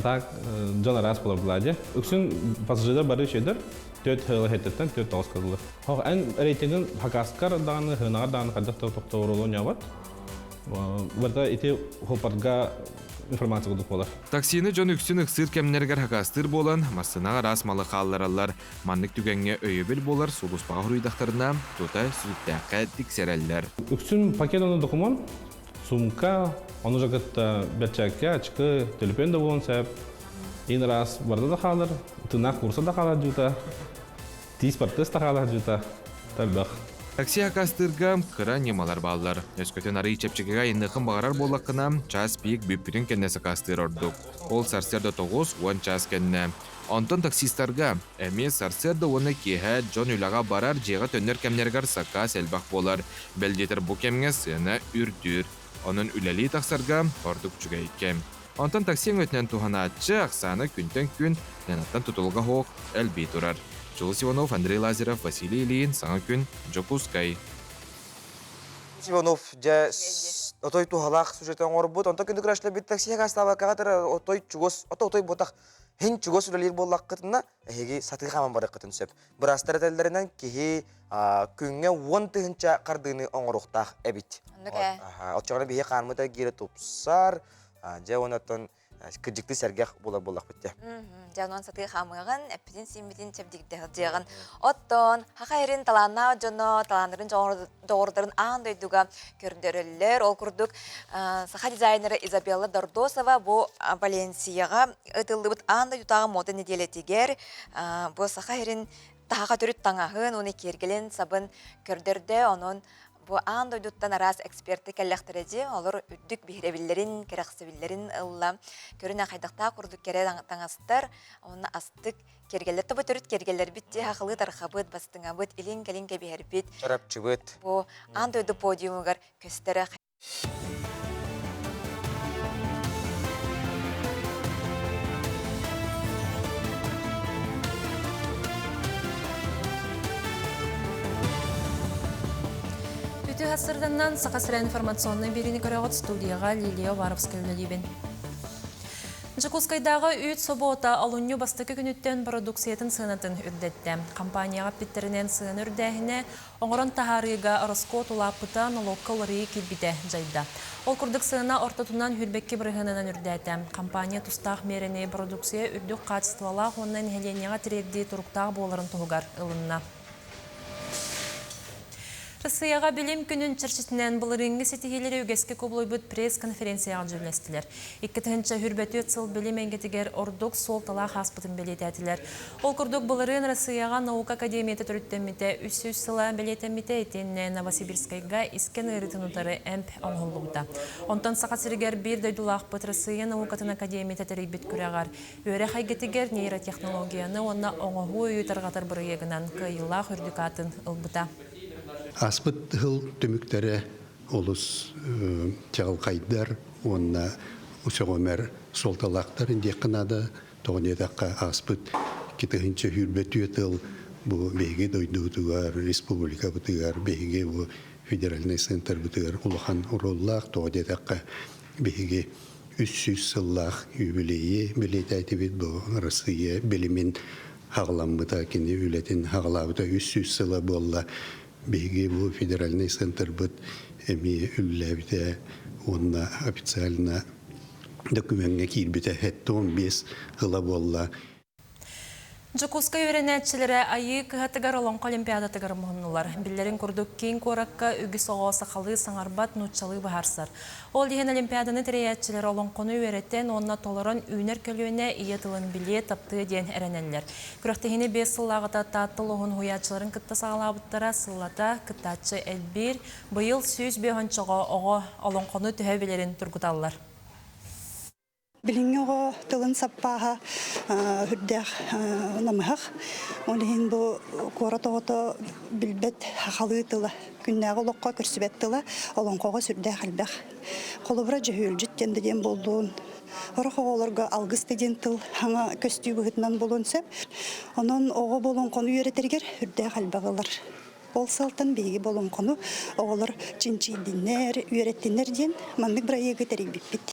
Так, дьон араас болар булади. Үксүн пассажирдар бары үчүгдэр, төрт хыла хеттеттен төрт тоҕус кылылар. Хох, эн рейтингин хакаскар даҕаны, хынаҕар даҕаны хайдах да тохтооролуон ньабат. Барыта ити хопарга информация курдук буолар. Таксины дьон үксүн ыксыыр кэмнэригэр хакастыыр буолан, массыынаҕа араас малы хааллараллар. Маннык түгэҥҥэ өйөбүл буолар сулууспаҕа хоруйдахтарына, тута сүтүктээххэ тиксэрэллэр. Үксүн пакет онно документ. Сумка, ону же кытта бэрчээккэ, ачыкы, төлөпүөн да буолуон сөп. Ин раз барда да хаалар, тынаах курса да хаалар дьута, тиис бартыс да хаалар дьута, элбэх. Такси акаастыырга кыра ньымалар бааллар. Өскөтүн арый чэпчэкигэ айанныаххын баҕарар буоллаххына, час пик бүппүтүн кэннэ сакаастыыр ордук. Ол сарсыарда 9-10 чаас кэннэ. Онтон таксистарга эмиэ сарсыарда уонна киэһэ дьон үлэҕэ барар, дьиэҕэ төннөр кэмнэригэр сакаас элбэх буолар. Бэл диэтэр бу кэмҥэ сыана үрдүүр. Онон үлэлии тахсарга ордук үчүгэй кэм. Онтон такси өҥөтүнэн туһанааччы ахсаана күнтэн күн Ленаттан тутулуга суох элбии турар. Дьулус Иванов, Андрей Лазарев, Василий Ильин, Саҥа күн, Дьокуускай. Иванов дьэ отой туһалаах сюжеты оҥорбут. Онтон күндү көрөөччүлэрбит такси хастаабаккаҕа отой чугас, ото отой ботах хин чугас үлэлиир буоллаххытына эһиги сатыы хааман барыаххытын сөп. Быраастар этэллэринэн киһи күҥҥэ 10 000 хардыыны оҥоруохтаах эбит. Оччоҕуна биһи хааммыта гиирэ тупсар, дьэ онон кырдьыктыы сэргэх буолар буоллахпыт дьэ. Дьэ онон сатыы хаамыаҕын, эппитин-сииммитин чэбдигирдэ сылдьыаҕын. Оттон Саха эрин талааннаах дьоно талааннарын доҕордорун аан дойдуга көрдөрөллөр. Ол курдук саха дизайнера Изабелла Дордосова бу Валенсияҕа ытыллыбыт аан дойдутааҕы мода нэдиэлэтигэр бу саха эрин таһаха төрүт таҥаһын уонна киэргэлин сабын көрдөрдө. Онон бу аан дойдуттан араас эксперты кэллэхтэрэ дии, олор үрдүк биһирэбиллэрин, кэрэхсэбиллэрин ылла. Көрүнэ хайдахтаах курдук кэрэ таҥастар, уонна астык киэргэллэр тобо төрүт киэргэллэрбит дии хахылыы тархабыт, бастыҥабыт, илин-кэлин кэбиһэрбит. Чарапчыбыт. Бу аан дойду подиумугар көстөрө Үтүө сарсыарданнан Саха сирэ информационнай биэриини көрөҕүт студияҕа Лилия Уваровская үлэлиибин. Дьокуускайдааҕы үүт собуота олунньу бастакы күнүттэн бородууксуйатын сыанатын үрдэттэ. Компанияҕа эппиттэринэн сыана үрдээһинэ Оҥорон таһаарыыга ороскуот улааппыта, нолуокка уларыйыы киирбитэ дьайда. Ол курдук сыана ортотунан сүүрбэкки бырыһыанынан үрдээтэ. Компания тустаах миэрэни бородууксуйа үрдүк хаачыстыбалаах уонна нэһилиэнньэҕэ тириэрдии туруктаах буоларын туһугар ылынна. Россияҕа билим күнүн чэрчитинэн былырыыҥҥы ситиһиилэри үгэскэ кубулуйбут пресс-конференцияҕа дьүүллэстилэр. 2024 сыл билим эйгэтигэр ордук суолталаах ааспытын бэлиэтээтилэр. Ол курдук, былырыын Россияҕа наука академията төрүттэммитэ 300 сыла бэлиэтэммитэ итиэннэ Новосибирскайга искэн ыарыытын утары эмп оҥоһуллубута. Онтон Саха сиригэр биир дойдулаахпыт Россия наукатын академията тэрийбит күрэҕэр үөрэх эйгэтигэр нейротехнологияны уонна оҥоһуу өйү тарҕатар бырайыагынан кыайыылаах үрдүк аатын ылбыта. Ааспыт сыл түмүктэрэ олус чаҕылхайдар уонна сөҕүмэр суолталаахтар диэххэ наада. Тоҕо диэтэххэ, ааспыт 2024 тыл бу биһиги дойдубутугар, республикабытыгар, биһиги бу федеральнай центрбытыгар улахан оруоллаах. Тоҕо диэтэххэ, биһиги 300 сыллаах юбилейи бэлиэтээтибит бу Россия билимин хаҕаламмыта, кини үлэтин хаҕалаабыта 300 сыла буолла. Биһиги бу федеральнай центрбыт эмиэ үлэлээбитэ уонна официально докумеҥҥа киирбитэ 75 ыла буолла. Дьокуускай үөрэнээччилэрэ Айыы кыһатыгар Олоҥхо олимпиадатыгар муһуннулар. Биллэрин курдук, киин куоракка үгүс оҕо сахалыы саҥарбат, нууччалыы быһаарсар. Ол иһин олимпиаданы тэрийээччилэр олоҥхону үөрэтэн уонна толорон үүнэр көлүөнэ ийэ тылын билиэ, таптыа диэн эрэнэллэр. Күрэхтэһиини биэс сыллааҕыта Таатта улууһун уһуйааччыларын кытта саҕалаабыттара, сыллата кыттааччы элбиир. Быйыл 105 оҕо оҕо олоҥхону төһө билэрин тургуталлар. Билиҥҥи оҕо тылын саппааһа үрдээх намыһах. Ол иһин бу куорат оҕото билбэт сахалыы тыла, күннээҕи олоххо көрсүбэт тыла олоҥхоҕо сүрдээх элбэх. Холобура, дьөһүөлдьүт диэн да диэн буоллун, сорох оҕолорго алгыс да диэн тыл саҥа көстүү быһыытынан буолуон сөп. Онон оҕо бу олоҥхону үөрэтэригэр үрдээх элбэх ылар. Ол сылтан биһиги бу олоҥхону оҕолор чинчийдиннэр, үөрэттиннэр диэн маннык бырайыагы тэрийбиппит.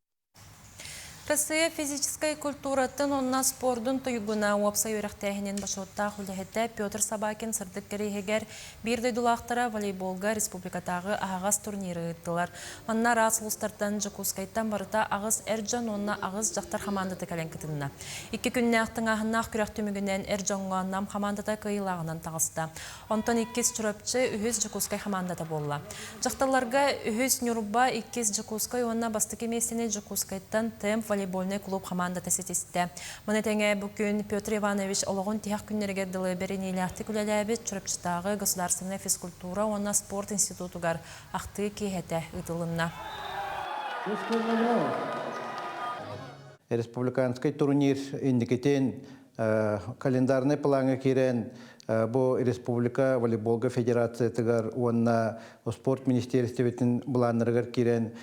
Россия физическэй культуратын уонна спордун туйгуна уопсай үөрэхтээһинин бочуоттаах үлэһитэ Петр Собакин сырдык кэриэһигэр биир дойдулаахтара волейболга республикатааҕы аһаҕас турниры ыыттылар. Манна араас улуустартан Дьокуускайтан барыта аҕыс эр дьон уонна аҕыс дьахтар хамаандата кэлэн кытынна. Икки күннээх тыҥааһыннаах күрэх түмүгүнэн эр дьоҥҥо Нам хамаандата кыайыылааҕынан таҕыста. Онтон иккис Чурапчы, үһүс Дьокуускай хамаандата буолла. Дьахталларга үһүс Ньурба, иккис Дьокуускай уонна бастакы миэстэни Дьокуускайтан Темп волейбольнай клуб хамаандата ситистэ. Маны тэҥэ бу күн Петр Иванович олоҕун тиһэх күннэригэр дылы бэриниилээхтик үлэлээбит Чурапчытааҕы государственнай физкультура уонна спорт институтугар ахтыы киэһэтэ ыытылынна. Республиканскай турнир инникитин календарнай плаҥҥа киирэн бу республика волейболга федерациятыгар уонна спорт министиэристибэтин былааннарыгар киирэн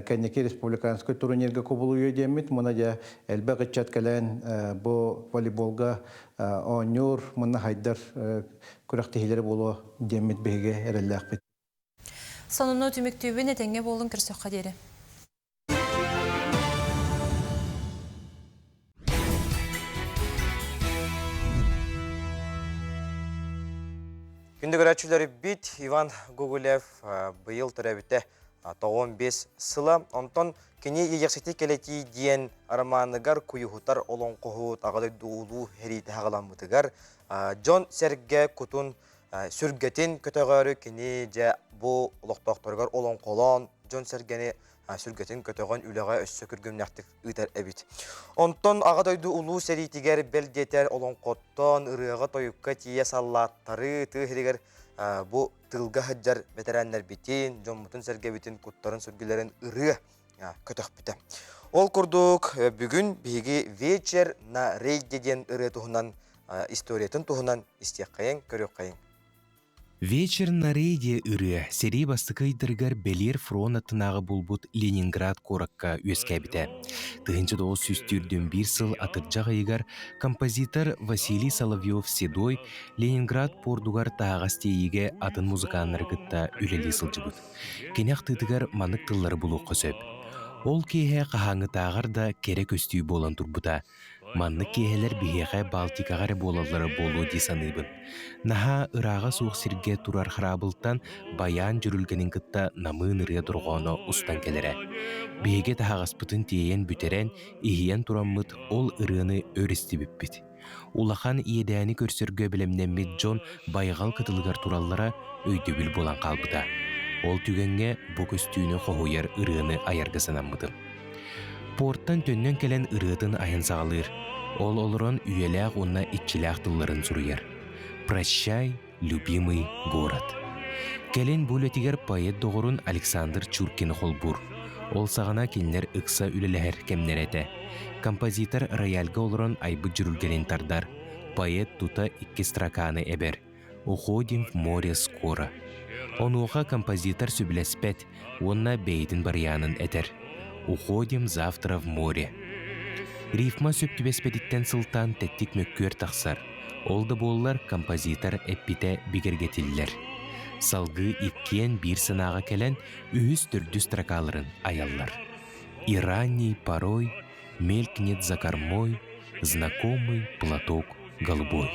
кэнники республиканскай турнирга кубулуйуо диэммит муна дьэ элбэх ыччат кэлэн бу волейболга оонньуур мунна хайдар күрэхтэһиилэри буолуо диэммит биһиги эрэллээхпит. Сонуну түмүктүүбүн этэҥҥэ буолун көрсөххө диэри. Күндү көрөөччүлэрбит Иван Гоголев быйыл төрөөбүтэ 95 сыла. Онтон кини Иэйэхсити кэлэтии диэн романыгар куйуһутар олоҥхоһут аҕа дойду улуу сэриитэ саҕаламмытыгар дьон-сэргэ кутун сүргэтин көтөҕөөрү кини дьэ бу олохтоохторугар олоҥхолоон дьон-сэргэни сүргэтин көтөҕөн үлэҕэ өссө күргүмнэхтик ыытар эбит. Онтон Аҕа дойду улуу сэриитигэр бэл диэтэр олоҥхоттон ырыаҕа-тойукка тиийэ саллааттары тыа сиригэр бу тыылга сылдьар бэтэрээннэрбитин, дьоммутун-сэргэбитин куттарын-сүргэлэрин ырыа көтөхпүтэ. Ол курдук бүгүн биһиги «Вечер на рейде» диэн ырыа туһунан историятын туһунан истиэххэйиҥ, көрүөххэйиҥ. Вечер на рейде ырыа сэрии бастакы ыйдарыгар бэлиэр фронт аттынааҕы булбут Ленинград куоракка үөскээбитэ. 1941 сыл атырдьах ыйыгар композитор Василий Соловьев-Седой Ленинград пуордугар таһаҕас тиэйиигэ атын музыканнары кытта үлэлии сылдьыбыт. Кини ахтыытыгар маннык тыллары булуохха сөп. Ол киэһэ хаһааҥҥытааҕар да кэрэ көстүү буолан турбута. Маннык киэһэлэр биһиэхэ Балтикаҕа эрэ буолаллара буолуо дии саныыбын. Наһаа ырааҕа суох сиргэ турар хараабылтан байаан дьүрүлгэнин кытта намыын ырыа дорҕооно устан кэлэрэ. Биһиги таһаҕаспытын тиэйэн бүтэрэн, иһийэн тураммыт ол ырыаны өр истибиппит. Улахан иэдээни көрсөргө бэлэмнэммит дьон байҕал кытылыгар тураллара өйдөбүл буолан хаалбыта. Ол түгэҥҥэ бу көстүүнү хоһуйар ырыаны айарга санаммытым. Портан төннөн кэлэн ырыатын айан саҕалыыр. Ол олорон үйэлээх уонна иччилээх тылларын суруйар. «Прощай, любимый город». Кэлин бу үлэтигэр поэт доҕорун Александр Чуркины холбуур. Ол саҕана кинилэр ыкса үлэлэһэр кэмнэрэ этэ. Композитор рояльга олорон айбыт дьүрүлгэнин тардар. Поэт тута икки строканы эбэр. «Уходим в море скоро». Онуоха композитор сөбүлэспэт уонна бэйэтин барыйаанын этэр «Уходим завтра в море». Рифма сөп түбэспэтиттэн сылтаан тэттик мөккүөр тахсар. Ол да буоллар композитор эппитэ бигэргэтиллэр. Салгыы иккиэн биир санааҕа кэлэн үһүс-төрдүс строкаларын айаллар. И ранний порой мелькнет за кормой знакомый платок голубой.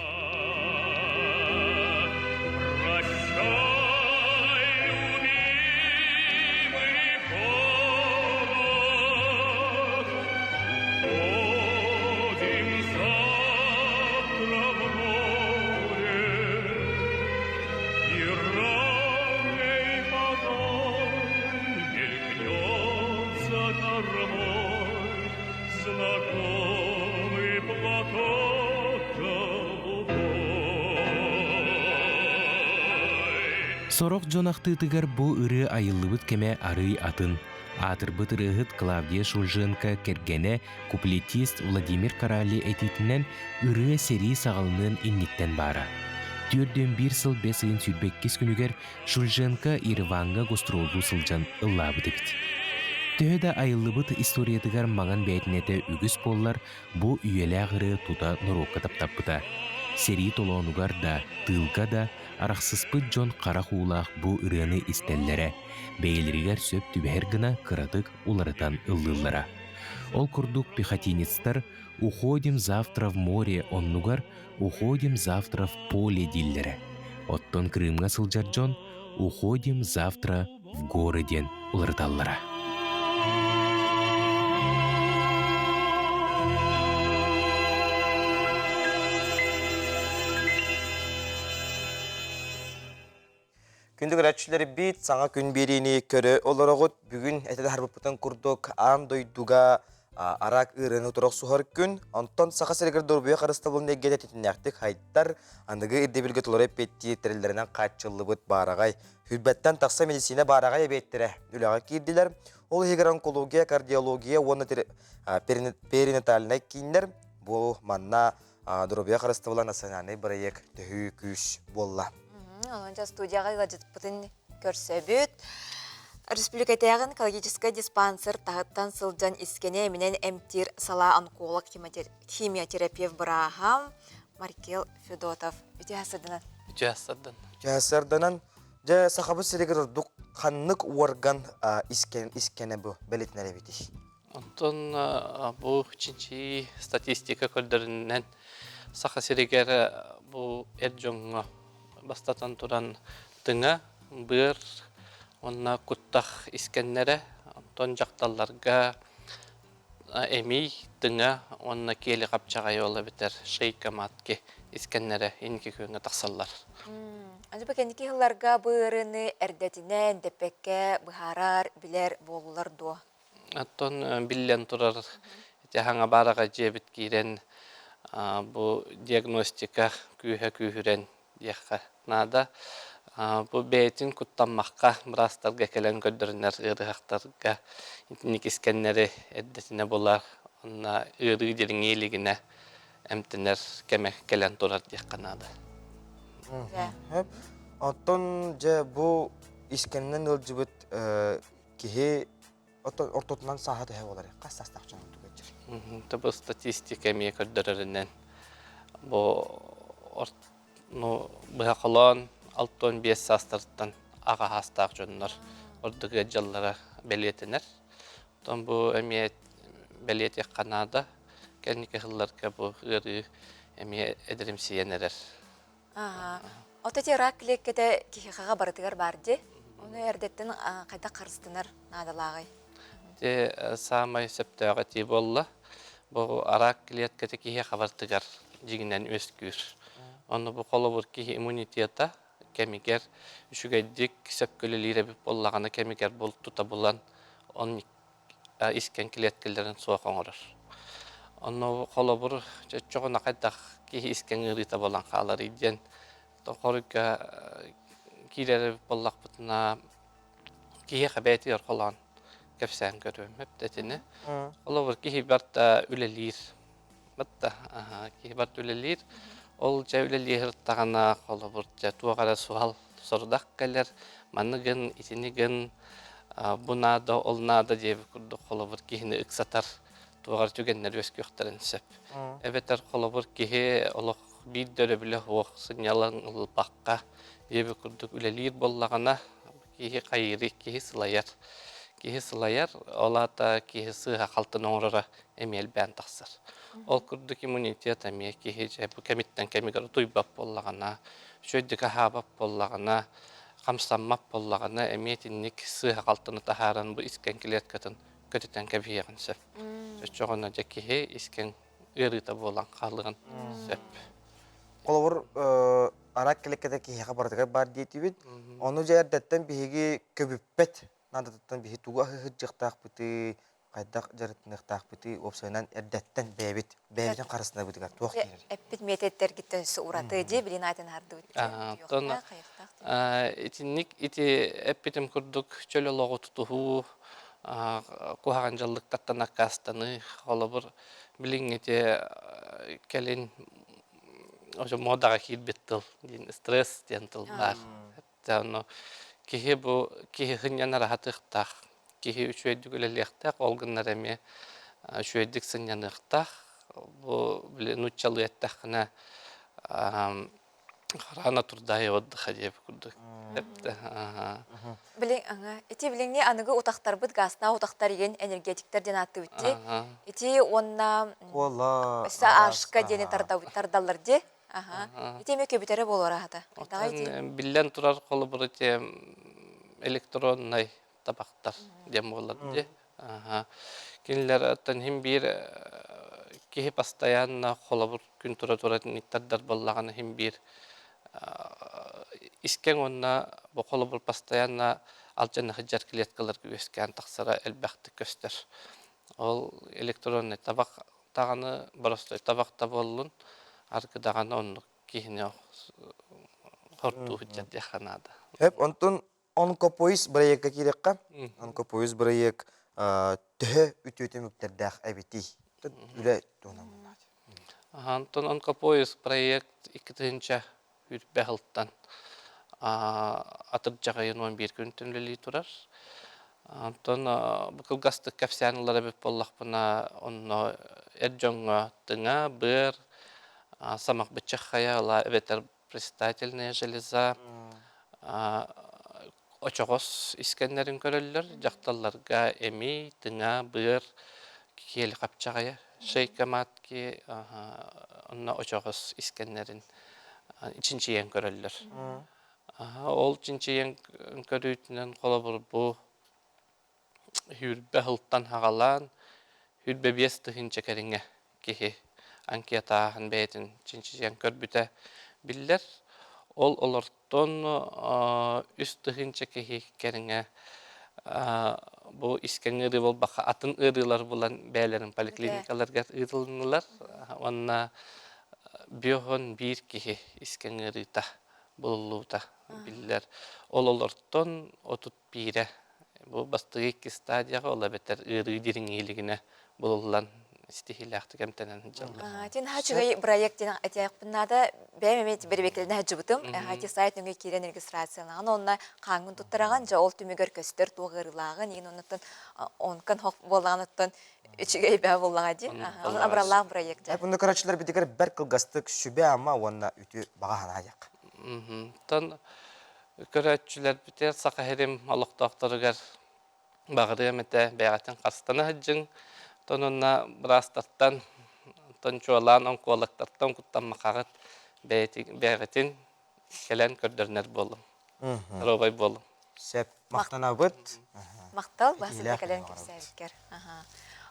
Сорох дьон ахтыытыгар бу ырыа айыллыбыт кэмэ арыый атын. Аатырбыт ырыаһыт Клавдия Шульженко кэргэнэ, куплетист Владимир Карали этиитинэн ырыа сэрии саҕаланыан инниттэн баара. 41 сыл бэс ыйын 22 күнүгэр Шульженко Ереваҥҥа гастроллуу сылдьан ыллаабыт эбит. Төһө да айыллыбыт историятыгар маҥан бээтинэтэ үгүс буоллар, бу үйэлээх ырыа тута норуокка таптаппыта. Сэрии толоонугар да, тыылга да арахсыспыт дьон харах уулаах бу ырыаны истэллэрэ, бэйэлэригэр сөп түбэһэр гына кыратык уларытан ыллыыллара. Ол курдук пехотинецтар «Уходим завтра в море» оннугар «Уходим завтра в поле» дииллэрэ. Оттон Крымҥа сылдьар дьон «Уходим завтра в горы» диэн уларыталлара. Күндү көрөөччүлэрбит, саҥа күн биэриини көрө олороҕут. Бүгүн этэ харбыппытын курдук аан дойдуга араак ыарыыны утары охсуһар күн. Онтон Саха сиригэр доруобуйа харыстабылын эйгэтэ тэтимнээхтик хайдар, аныгы ирдэбилгэ толору эппиэттиир тэриллэринэн хааччыллыбыт баараҕай. Хүрбэттэн тахса медицина баараҕай эбиэттэрэ үлэҕэ киирдилэр. Ол иһигэр онкология, кардиология уонна перинатальнай кииннэр бу манна Доруобуйа харыстабыла национальнай бырайыак төһүү күүс буолла. Онон студияҕа ыалдьыппытын көрсөбүт. Республикатааҕы онкологическай диспансер таһыттан сылдьан искэни эминэн эмтиир салаа онколог химиотерапевт бырааһа Маркел Федотов. Үтүө сарданан. Үтүө сардан. Үтүө сарданан. Дьэ, Сахабыт сиригэр ордук ханнык уорган искэнэ бу бэлитинэр эбитий? Онтон бу чинчийии статистика көрдөрүнэн Саха сиригэр бу эр дьоҥҥо бастатан туран тыҥа, быар уонна куттах искэннэрэ, онтон дьахталларга эмиий, тыҥа уонна киэли хапчаҕай ол эбэтэр шейка матки искэннэрэ инники күөҥҥэ тахсаллар. Аны кэнники сылларга бу ыарыыны эрдэтинэн дэппэккэ быһаарар, билэр буоллулар дуо? Оттон биллэн турар ити хаҥа баараҕа дьиэбит киирэн бу диагностика күүһэ күүһүрэн диэххэ наада. Бу бэйэтин куттаммакка быраастарга кэлэн көрдөрүнэр ыарыһахтарга итинник искэннэри эрдэтинэ булар уонна ыарыы дириҥии илигинэ эмтэнэр кэмэ кэлэн турар диэххэ наада. Оттон дьэ бу искэнинэн ыалдьыбыт киһи ортотунан сааһа төһө буолар хас саастаах дьон түгэтир Тобу статистика эмиэ көрдөрөрүнэн бу ну быһа холоон 65 саастарыттан аҕа саастаах дьоннор ордук ыалдьаллара бэлиэтэнэр. Оттон бу эмиэ бэлиэтиэххэ наада. Кэнники сылларга бу ыарыы эмиэ эдэримсийэн эрэр. Ото ити рак клеткэтэ киһиэхэҕэ барытыгар баар дии. Ону эрдэттэн хайдах харыстанар наадалааҕый? Ити саамай сөптөөх этии буолла. Бу рак клеткэтэ киһиэхэ барытыгар дьиҥинэн үөскүүр. Ону бу холобур киһи иммунитета кэмигэр үчүгэйдик сөпкө үлэлиир эбит буоллаҕына кэмигэр бул тута булан он искэн клеткэлэрин суох оҥорор. Онно холобур чоччоҕуна хайдах киһи искэн ыарыыта буолан хааларый диэн хоруйга киирэр буоллахпытына киһиэхэ бэйэтигэр холоон кэпсээн көрүөм эптэтини. Холобур киһи барыта үлэлиир. Батта киһи барыта үлэлиир. Ол дьэ үлэлии сырыттаҕына холобур дьэ туох эрэ суһал сорудах кэлэр, маны гын, итини гын, бу наада, ол наада диэбит курдук холобур киһини ыксатар туоҕар түгэннэр үөскүөхтэрин сөп. Эбэтэр холобур киһи олох биир да өрөбүлэ суох сынньалаҥ ылбакка диэбит курдук үлэлиир буоллаҕына киһи хайыырый, киһи сылайар. Киһи сылайар, ол аата киһи сыыһа халтын оҥороро эмиэ элбээн тахсар. Ол курдук иммунитет эмиэ киһи дьэ бу кэмиттэн кэмигэр утуйбат буоллаҕына, үчүгэйдик аһаабат буоллаҕына, хамсаммат буоллаҕына эмиэ итинник сыыһа-халтыны таһааран бу искэн клеткатын көтүтэн кэбиһиэҕин сөп. Оччоҕуна дьэ киһи искэн ыарыыта буолан хаалыан сөп. Холобур, арак клетката киһиэхэ барытыгар баар диэтибит. Ону дьэ эрдэттэн биһиги көбүппэт наадатыттан биһи тугу аһыһырдьыахтаахпытый, хайдах дьарыктаныахтаахпытый, уопсайынан эрдэттэн бэйэбит бэйэбитин харыстынабытыгар туох киирэр? Эппит миэтэттэргиттэн өссө ураты дии билин аатын аһардыбыт. Оттон итинник ити эппитим курдук чөл олоҕу тутуһуу, куһаҕан дьаллыктартан аккаастаныы, холобур, билиҥҥити кэлин муодаҕа киирбит тыл диэн стресс диэн тыл баар. Ону киһи бу киһи сынньанар аһатыахтаах, киһи үчүгэйдик үлэлиэхтээх, ол гыннар эмиэ үчүгэйдик сынньаныахтаах. Бу били нууччалыы эттэххинэ. Рано турдай отдыха диэбит курдук. Билин аңа ити билиҥҥи аныгы утахтарбыт газтаах утахтар иген энергетиктер диэн ааттыыбыт дии. Ити уонна Кола өссө ашка диэни тардаллар дии. Аха. Ити эмиэ көбүтэрэ буолуор аһата. Биллэн турар холобур ити электроннай табахтар диэн буолар дии. Кинилэр оттон иһин биир киһи постоянно холобур күн тура-тура тардар буоллаҕына иһин биир искэҥ уонна бу холобур постоянно алдьана сылдьар клеткаларга үөскээн тахсара элбэхтик көстөр. Ол электроннай табах даҕаны, боростой табах да буоллун, аргы даҕаны оннук киһини хортуу сылдьар диэххэ наада. Эп онтон Онкопоиск бырайыакка киириэххэ. Онкопоиск бырайыак төһө үтүө түмүктэрдээх эбитий? Үлэ туһунан буоллаҕа. Онтон Онкопоиск проект 2000 сылтан атырдьах ыйын 11 күнтэн үлэлии турар. Онтон бу кылгастык кэпсээн ылар эбит буоллахпына, онно эр дьоҥҥо тыҥа, быар, самах быччах хайа ыла эбэтэр предстательная железа очоҕос искэннэрин көрөллөр. Дьахталларга эмий, тыҥа, быар, киэли хапчаҕайа, шейка матки онно очоҕос искэннэрин чинчийэн көрөллөр. Ол чинчийэн көрүүтүнэн холобур бу Сүүрбэ сылтан саҕалаан 25 тыһыынча кэриҥэ киһи анкетааһын бэйэтин чинчийэн көрбүтэ биллэр. Ол олортон 3 тыһыынча киһи кэриҥэ бу искэҥ ыарыы буолбакка атын ыарыылар булан бэйэлэрин поликлиникаларыгар ыытылыннылар уонна 51 киһи искэҥ ыарыыта булуллубута биллэр. Ол олортон 31-э бу бастакы икки стадияҕа ол эбэтэр ыарыы дириҥиилигинэ булуллан ситиһиилээхтик эмтэнэн сылдьаллар. Тин үчүгэй проект диэн этиэхпин наада. Бэйэм эмиэ бэрэбиэркэлэнэ сылдьыбытым. Ити сайт нөҥүө киирэн регистрациялаан онно хааҥҥын туттараҕын, дьэ ол түмүгэр көстөр туох ыарыылааҕын, иин оннуттан онкон хох буоллаҕыттан үчүгэй бээ буоллаҕа дии. Абыраллаах проект. Бұны көрөөччүлэр битигэр бэр кылгастык сүбэ-ама уонна үтүө баҕа санаа диэххэ. Тон Көрөөччүлэрбитигэр Саха сирин олохтоохторугар баҕарыам этэ бэйэҕитин харыстана сылдьыҥ. Оттон уонна быраастартан, оттон чуолаан онкологтартан куттаммакаҕыт бэйэҕитин кэлэн көрдөрүнэр буолуҥ. Доруобай буолуҥ. Сөп. Махтанабыт. Махтал, баһсыта кэлэн кэпсээбиккэр.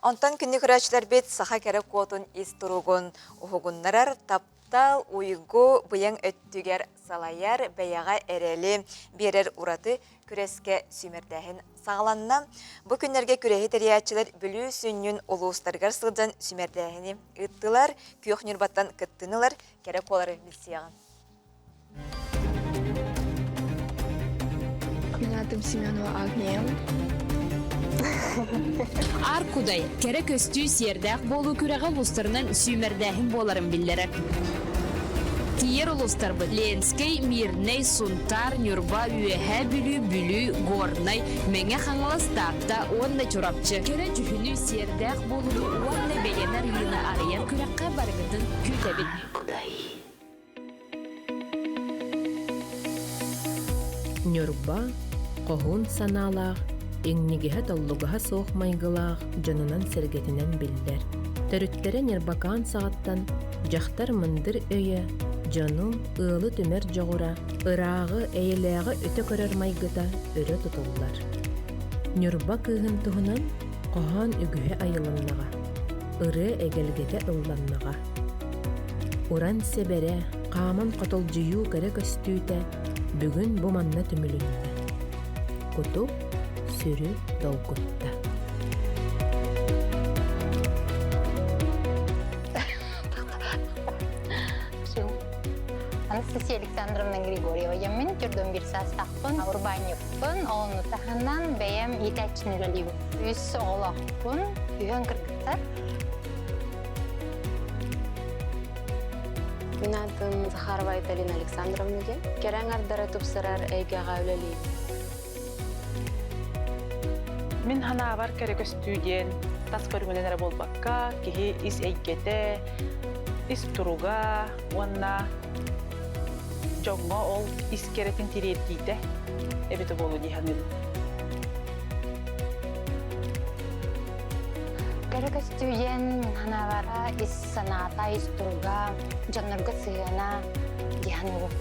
Онтон күндү көрөөччүлэрбит саха кэрэ куотун ис туругун уһугуннарар таптал, уйгу быйаҥ өттүгэр салайар, бэйэҕэ эрэли биэрэр ураты күрэскэ сүүмэрдээһин саҕаланна. Бу күннэргэ күрэһи тэрийээччилэр Бүлүү сүнньүн улуустарыгар сылдьан сүүмэрдээһини ыыттылар, Күөх Ньурбаттан кыттыны ылар кэрэ куолары билсиэҕин. Мин аатым Семенова Агния. Аар Кудай кэрэ көстүү сиэрдээх буолуу күрэҕэ улуустарынан сүүмэрдээһин буоларын биллэрэр. Тиийэр улуустарбыт Ленскэй, Мирнэй, Сунтаар, Ньурба, Үөһээ Бүлүү, Бүлүү, Горнай, Мэҥэ Хаҥалас, Таатта уонна Чурапчы. Кэрэ дьүһүнү, сиэрдээх буолууну уонна бэйэни арыйыыны арыйар күрэххэ барыгытын күүтэбит. Ньурба хоһуун санаалаах, иҥнигэһэ-толлугаһа суох майгылаах дьонунан-сэргэтинэн биллэр. Төрүттэрэ Ньырбакаан саҕаттан дьахтар мындыр өйө, дьону, ыалы түмэр дьоҕура, ырааҕы, эйэлээҕи өтө көрөр майгыта өрө тутуллар. Ньурба кыыһын туһунан хоһоон үгүһэ айылыннаҕа, ырыа эгэлгэтэ ылланнаҕа. Уран сэбэрэ, хааман хотолдьуйуу кэрэ көстүүтэ бүгүн бу манна түмүлүннэ. Куту, сүрү долгутта. Анастасия Александровна Григорьева Ямин түрдөн бир саастаахпын, урбаанньыппын, ону таһынан бэйэм иитээччини үлэлиибин. Үс оҕолоохпун, үһүөн кыргыттар. Мин аатым Захарова Айталина Александровна диэн. Кэрэ аҥардара тупсарар эйгэҕэ үлэлиибин. Мин ханаабар кэрэ көстүү диэн тас көрүҥүнэн эрэ буолбакка, киһи ис эйгэтэ, ис туруга уонна дьоҥҥо ол ис кэрэтин тириэрдиитэ эбитэ буолуо дии саныыбын. Кэрэ көстүү диэн мин санаабар ис санаата, ис туруга, дьоннорго сыһыана дии саныыбын.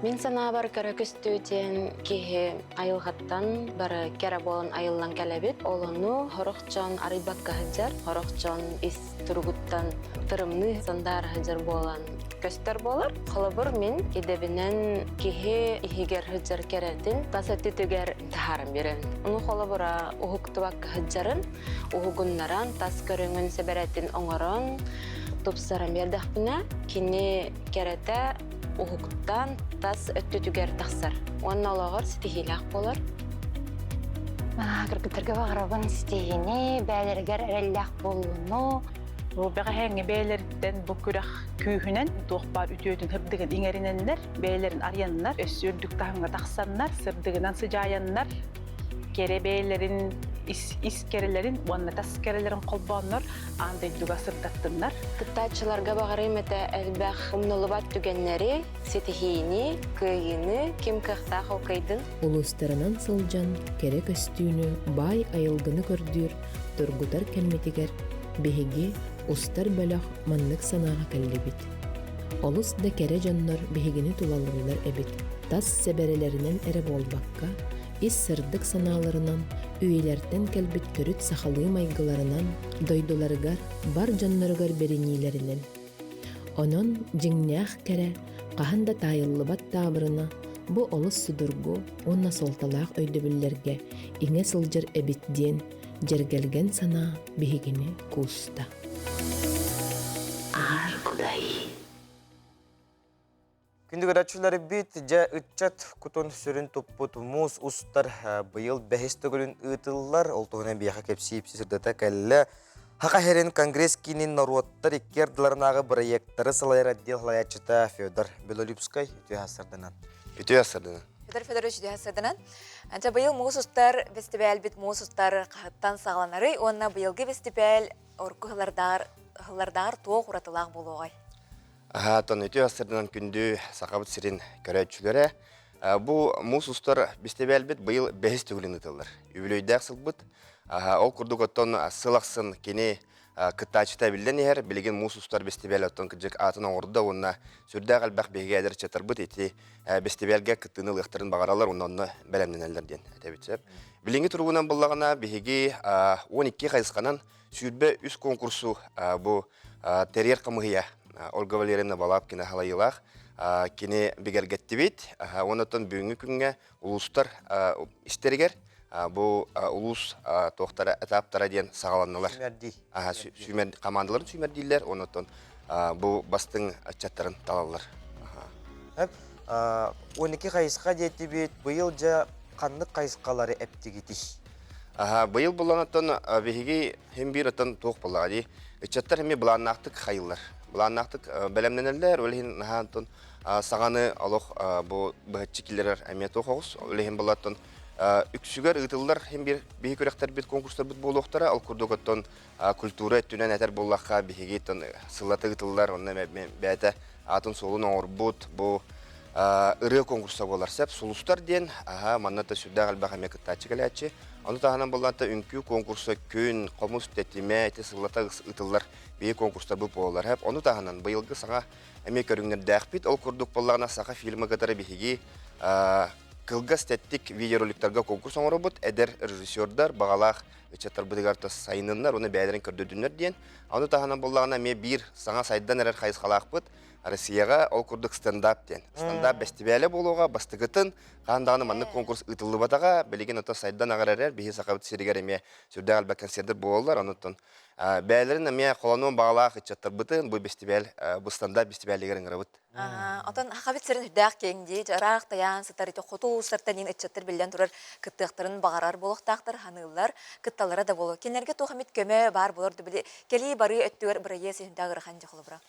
Мин санаабар кэрэ көстүү диэн киһи айылҕаттан бары кэрэ буолан айыллан кэлэбит. Ол ону сорох дьон арыйбакка сылдьар, сорох дьон ис туругуттан тырымныы сандаара сылдьар буолан көстөр буолар. Холобур, мин идэбинэн киһи иһигэр сылдьар кэрэтин тас өттүтүгэр таһааран биэрэбин. Ону холобура уһуктубакка сылдьарын, уһугуннаран, тас көрүҥүн сэбэрэтин оҥорон, тупсаран биэрдэхпинэ, кини кэрэтэ уһуктан тас өттүтүгэр тахсар уонна олоҕор ситиһиилээх буолар. Кыргыттарга баҕарабын ситиһиини, бэйэлэригэр эрэллээх буолууну. Бу бэҕэһээҥҥи бэйэлэриттэн бу күрэх күүһүнэн туох баар үтүөтүн сырдыгын иҥэринэннэр, бэйэлэрин арыйаннар, өссө үрдүк таһымҥа тахсаннар, сырдыгынан сыдьаайаннар, кэрэ бэйэлэрин ис, ис кэрэлэрин уонна тас кэрэлэрин холбооннор аан дойдуга сырдаттыннар. Кыттааччыларга баҕарыым этэ элбэх умнуллубат түгэннэри, ситиһиини, кыайыыны ким кыахтаах ол кыайдын. Улуустарынан сылдьан кэрэ көстүүнү, баай айылгыны көрдүүр, тургутар кэммитигэр биһиги устар бөлөх маннык санааҕа кэллибит. Олус да кэрэ дьоннор биһигини тулалыыллар эбит. Тас сэбэрэлэринэн эрэ буолбакка, ис сырдык санааларынан, үйэлэртэн кэлбит төрүт сахалыы майгыларынан, дойдуларыгар, бар дьонноругар бэриниилэринэн. Онон дьиҥнээх кэрэ, хаһан да таайыллыбат таабырына бу олус судургу уонна суолталаах өйдөбүллэргэ иҥэ сылдьар эбит диэн дьэргэлгэн санаа биһигини кууста. Аар Кудай Күндү көрөөччүлэрбит, дьэ ыччат кутун сүрүн туппут муус устар быйыл бэһис төгүлүн ыытыллар. Ол туһунан биһиэхэ кэпсии сырдата кэллэ. Хаха Херин Конгресс киинин норуоттар икки ардыларынааҕы бырайыактары салайар отдел салайааччыта Федор Белолюбскай үтүө сарданан. Үтүө сарданан. Федор Федорович үтүө сарданан. Анча быйыл муус устар бэстибээлбит муус устар хаһыттан саҕаланарый уонна быйылгы бэстибээл орку хыллардааҕар туох уратылаах буолуоҕай? Аһаатан үтүө астарынан күндү Сахабыт сирин көрөөччүлэрэ. Бу муус устар бэстибээлбит быйыл бэһис төгүлүн ыытыллар. Үбүлүөйдээх сылбыт. Ол курдук оттон сыл ахсын кини кыттааччыта эбиллэн иһэр. Билигин муус устар бэстибээл оттон кырдьык аатын оҥордо уонна сүрдээх элбэх биһиги эдэр ыччаттарбыт ити бэстибээлгэ кыттыыны ылыахтарын баҕараллар уонна онно бэлэмнэнэллэр диэн этэбит сөп. Билиҥҥи туругунан буллаҕына биһиги 12 хайысханан 23 конкурсу бу тэрийэр хамыһыйа Ольга Валерьевна Балабкина халайыылаах кини бигэргэттибит. Онон бүгүҥҥү күҥҥэ улуустар истэригэр бу улуус туохтара этаптара диэн саҕаланнылар. Сүүмэр командаларын сүүмэрдииллэр, онон бу бастыҥ ыччаттарын талаллар. 12 хайысха диэтибит, быйыл дьэ ханнык хайысхалары эптигитий? Быйыл булланаттан биһиги Һин биир оттон туох буоллаҕа дии. Ыччаттар эмиэ былааннаахтык хайыллар. Былааннаахтык бэлэмнэнэллэр, ол иһин наһаа онтон саҥаны олох бу быһаччы киллэрэр эмиэ туох оҕус. Ол иһин буоллаттан үксүгэр ыытыллар һин биир биһи күрэхтэрбит, конкурстарбыт буолуохтара. Ол курдук оттон культура өттүнэн этэр буоллахха биһиги сыллата ыытыллар, онно бэйэтэ аатын-суолун оҥорбут бу ырыа конкурса буолар сөп. Сулустар диэн, аха, манна да сүрдээх элбэх эмиэ кыттааччы кэлээччи. Ону таһынан буоллаата үҥкүү конкурса күн, хомус тэтимэ ити сыллата ыытыллар биһи конкурстарбыт буолаллар. Хэп. Ону таһынан быйылгы саҥа эмиэ көрүҥнэрдээхпит. Ол курдук буоллаҕына саха фильмы кытары биһиги кылгас тэттик видеороликтарга конкурс оҥоробут. Эдэр режиссердар баҕалаах ыччаттарбытыгар сайынныннар уонна бэйэлэрин көрдөрдүннэр диэн. Ону таһынан буоллаҕына эмиэ биир саҥа сайдан эрэр хайысхалаахпыт. Россияҕа ол курдук стендап диэн. Стендап бэстибээлэ буолуоҕа бастакытын хаһан даҕаны маннык конкурс ыытыллыбатаҕа. Билигин ото сайдан аҕар эрэр. Биһи Сахабыт сиригэр эмиэ сүрдээх элбэх концерттэр буолаллар. Онуттан бэйэлэрин эмиэ холонуон баҕалаах ыччаттарбытын бу бэстибээл бу стендап бэстибээлигэр ыҥырабыт. Отон Сахабыт сирин үрдээх киэҥ дии, ыраах тайаан сытар ити хоту улуустартан иин ыччаттар биллэн турар кыттыахтарын баҕарар буолуохтаахтар ханыыллар. кытталлара да буолуо. Кинилэргэ туох эмит көмө баар буолар ду били кэлии барыы өттүгэр бырайыас иһинтээх ыарахан дьэ холобура.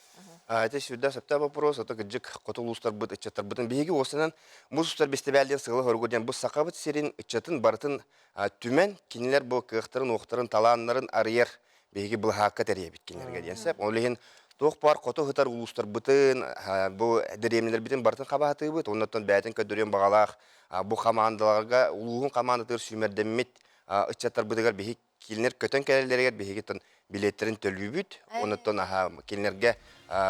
Ити сүрдээх сөптөөх вопрос, ото кырдьык хоту улуустарбыт ыччаттарбытын биһиги уосанан муус устар бэстибээл диэн сыала-соругу диэн бу Сахабыт сирин ыччатын барытын түмэн кинилэр бу кыахтарын-уохтарын, талааннарын арыйар биһиги былаһаакка тэрийэбит кинилэргэ диэн сөп. Ол иһин туох баар хоту сытар улуустарбытын, бу дэриэбинэлэрбитин барытын хабаатыыбыт, оннуттан бэйэтин көрдөрүөн баҕалаах бу хамаандаларга улууһун хамаандатыгар сүүмэрдэммит ыччаттарбытыгар биһиги кинилэр көтөн кэлэллэригэр биһиги билиэттэрин төлүүбүт, онуттан аха кинилэргэ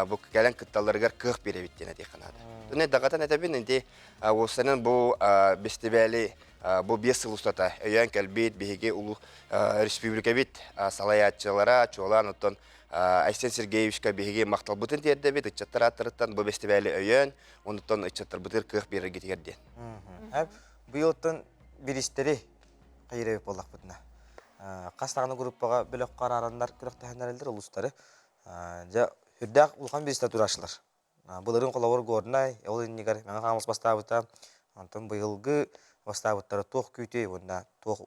бу кэлэн кытталларыгар кыах биэрэбит диэн этиэххэ наада. Түнэ даҕатан этэбин инти уопсайынан бу бэстибээли бу 5 сыл устата өйөөн кэлбит биһиги улуу республикабит салайааччылара чуолаан оттон Айсен Сергеевичка биһиги махталбытын тиэрдэбит ыччаттар ааттарыттан бу бэстибээли өйөөн онуттан ыччаттарбытыгар кыах биэрэргитигэр диэн. Быйылтан биристэри хайырабыт буоллахпытына. Хас даҕаны группаҕа бөлөххө араараннар күрэхтэһэннэрэллэр улуустары. Дьэ, үрдээх улахан биристэр турааччылар. Былырыын холобур Горнай, ол иннигэр Мэҥэ Хаҥалас бастаабыта. Онтон быйылгы бастаабыттара туох күүтүй уонна туох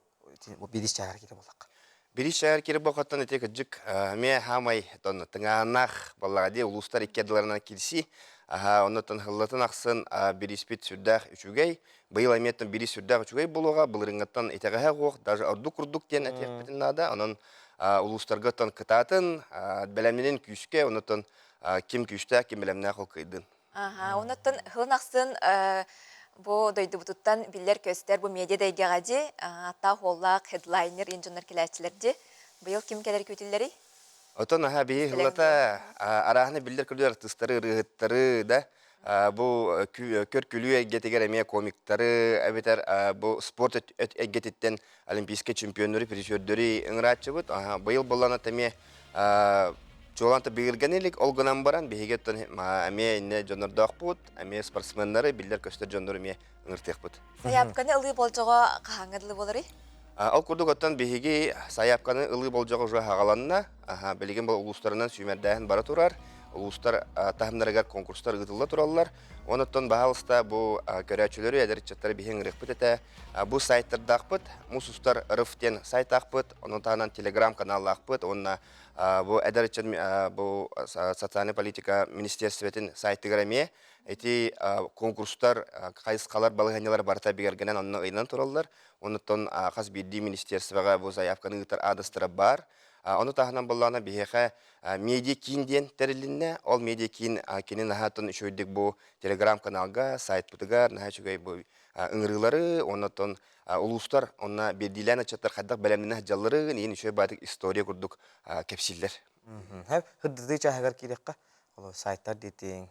биирис чааһар киирэ буоллахха. Биирис чааһар киирэ буолхаттан ити кырдьык эмиэ хаамай тыҥааннаах буоллаҕа дии улуустар икки ардыларынан киирсии. Аха, оннуттан хыллатын ахсын бириспит сүрдээх үчүгэй. Быйыл эмиэттэн биирис сүрдээх үчүгэй буолуоҕа, былырыҥҥыттан итэҕэһэ суох, даже ордук курдук диэн этиэхпитин наада. Онон улуустарга оттон кытаатын, бэлэмнэнин күүскэ, оннуттан ким күүстээх, ким бэлэмнээх ол кыайдын. Аха, оннуттан хылын ахсын бу дойдубутуттан биллэр-көстөр бу медиа эйгэҕэ дии, аттаах-уоллаах хедлайнер инженер кэлээччилэр дии. Быйыл ким кэлэр күүтүллэрий? Отон аха биһи хыллата арааһына биллэр-көрдүөр артыыстары, ырыаһыттары да бу көр-күлүү эйгэтигэр эмиэ комиктары эбэтэр бу спорт эйгэтиттэн олимпийскай чемпионнары, призердери ыҥырааччыбыт. Быйыл болланат эмиэ чуолаан бигиргэн илик, ол гынан баран биһиги оттон эмиэ инне дьоннордоохпут, эмиэ спортсменнары, биллэр-көстөр дьоннору эмиэ ыҥыртыахпыт. Сайаапканы ылыы болдьоҕо хаһааҥҥа дылы буоларый? Ол курдук оттон биһиги сайаапканы ылыы болдьоҕо уже хаҕаланна. Билигин бұл улуустарынан сүүмэрдээһин бара турар. Улуустар таһымнарыгар конкурстар ыытылла тураллар. Онуттан баһаалыста бу көрөөччүлөрү, эдэр ыччаттары биһиги ыҥырыахпыт этэ. Бу сайттардаахпыт, Мус устар РФ диэн сайтаахпыт, онон таһынан телеграм-каналлаахпыт уонна бу эдэр ыччат бу социальная политика министерствотын сайтыгар эмиэ ити конкурстар, хайысхалар, балаһыанньалар барыта бигэргэнэн онно ыйынан тураллар. Онуттан хас биирдии министерствоҕа бу заявканы ыытар аадыстара баар. Ону таһынан буоллаҕына биһиэхэ медиа киин диэн тэрилиннэ. Ол медиа киин кини наһааттан үчүгэйдик бу телеграм-каналга, сайтпытыгар наһаа үчүгэй бу ыҥырыылары, оннотон улуустар онно биирдиилээн ыччаттар хайдах бэлэмнэнэ сылдьалларын, иин үчүгэй баатык история курдук кэпсииллэр. Хырдытыы чааһыгар киириэххэ. Ол сайттар диэтиҥ.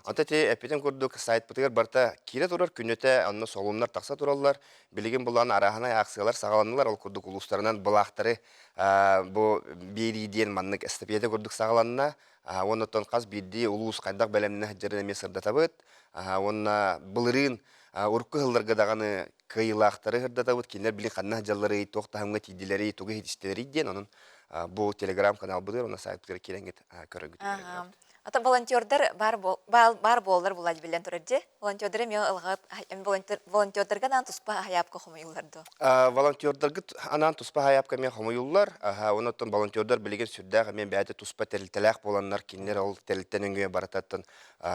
Ата ти эппитин курдук сайтпытыгар барыта киирэ турар күнүтэ онно солуннар тахса тураллар. Билигин булан арааһынай акциялар саҕаланнылар. Ол курдук улуустарынан былаахтары бу биэрии диэн маннык эстафета курдук саҕаланна. Уонна хас биирдии улуус хайдах бэлэмнэнэ сылдьарын эмиэ сырдатабыт. Уонна былырыын урукку сылларга даҕаны кыайыылаахтары сырдатабыт. Кинилэр били ханна сылдьалларый, туох таһымҥа тиийдилэрий, тугу иһитистилэрий диэн онон бу телеграм-каналбытыгар уонна сайтпытыгар киирэҥҥит көрөргүт. Ата волонтердар бар бар буоллар булаад билэн турар дии. Волонтердар эмиэ ылҕат волонтердарга анаан туспа хайаапка хомуйуллар дуо? Волонтердаргыт анаан туспа хайаапка эмиэ хомуйуллар. Онон волонтердар билигин сүрдээх эмиэ бэйэтэ туспа тэрилтэлээх буоланнар кинилэр ол тэрилтэ нөҥүө барытаттан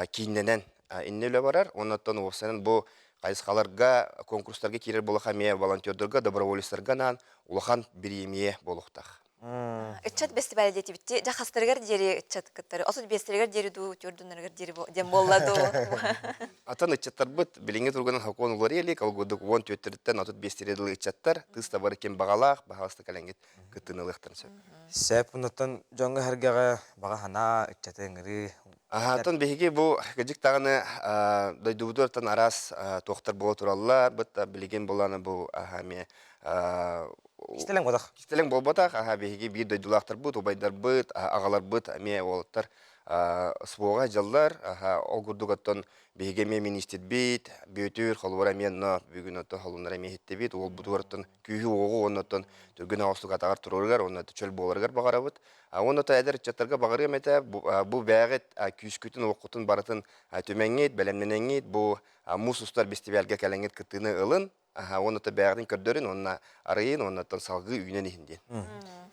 кииннэнэн иннэ үлэ барар. Онон уопсайынан бу хайысхаларга конкурстарга киирэр буолаха эмиэ волонтердарга, доброволецтарга анаан улахан бириэмийэ буолуохтаах. Ыччат бэстибээлэ диэтибитти. Дьэ хастарыгар диэри ыччат кыттары? 35-тэригэр диэри дуу, төрдүннэригэр диэри диэн буолла дуу? Атын ыччаттарбыт билиҥҥи туругунан сокуон уларыйа илик, ол курдук 14-тэриттэн 35-тэри дылы ыччаттар тыыс табары ким баҕалаах, баһаалыста кэлэҥҥит кыттыыны ылыахтарын сөп. Сөп, оннуттан дьоҥҥо сэргэҕэ баҕа санаа, ыччаты ыҥырыы. Аһаатан биһиги бу кыдьык даҕаны дойдубутуттан араас туохтар буола тураллар, бытта билигин буланы бу эмиэ Кистэлэҥ буолбатах. Кистэлэҥ буолбатах. Аха биһиги биир дойдулаахтарбыт, убайдарбыт, аҕаларбыт эмиэ уолаттар СВО-ҕа дьаллар. Аха ол курдук оттон биһиги эмиэ миниистирбит, Бүөтүр, холобура эмиэ онно бүгүн оттон холуннара эмиэ иһиттибит. Уолбутугар оттон күүһү-уоҕу уонна оттон түргэн оҕустук атаҕар туруоругар уонна чөл буоларыгар баҕарабыт. Уонна оттон эдэр ыччаттарга баҕарыам этэ, бу бээҕит күүскүтүн-уоххутун барытын түмэҥҥит, бэлэмнэнэҥҥит, бу муус устар бэстибээлгэ кэлэҥҥит кыттыыны ылын. Аха, уонна то бэйэҕитин көрдөрүн уонна арыйын уонна оттон салгыы үүнэн иһин диэн.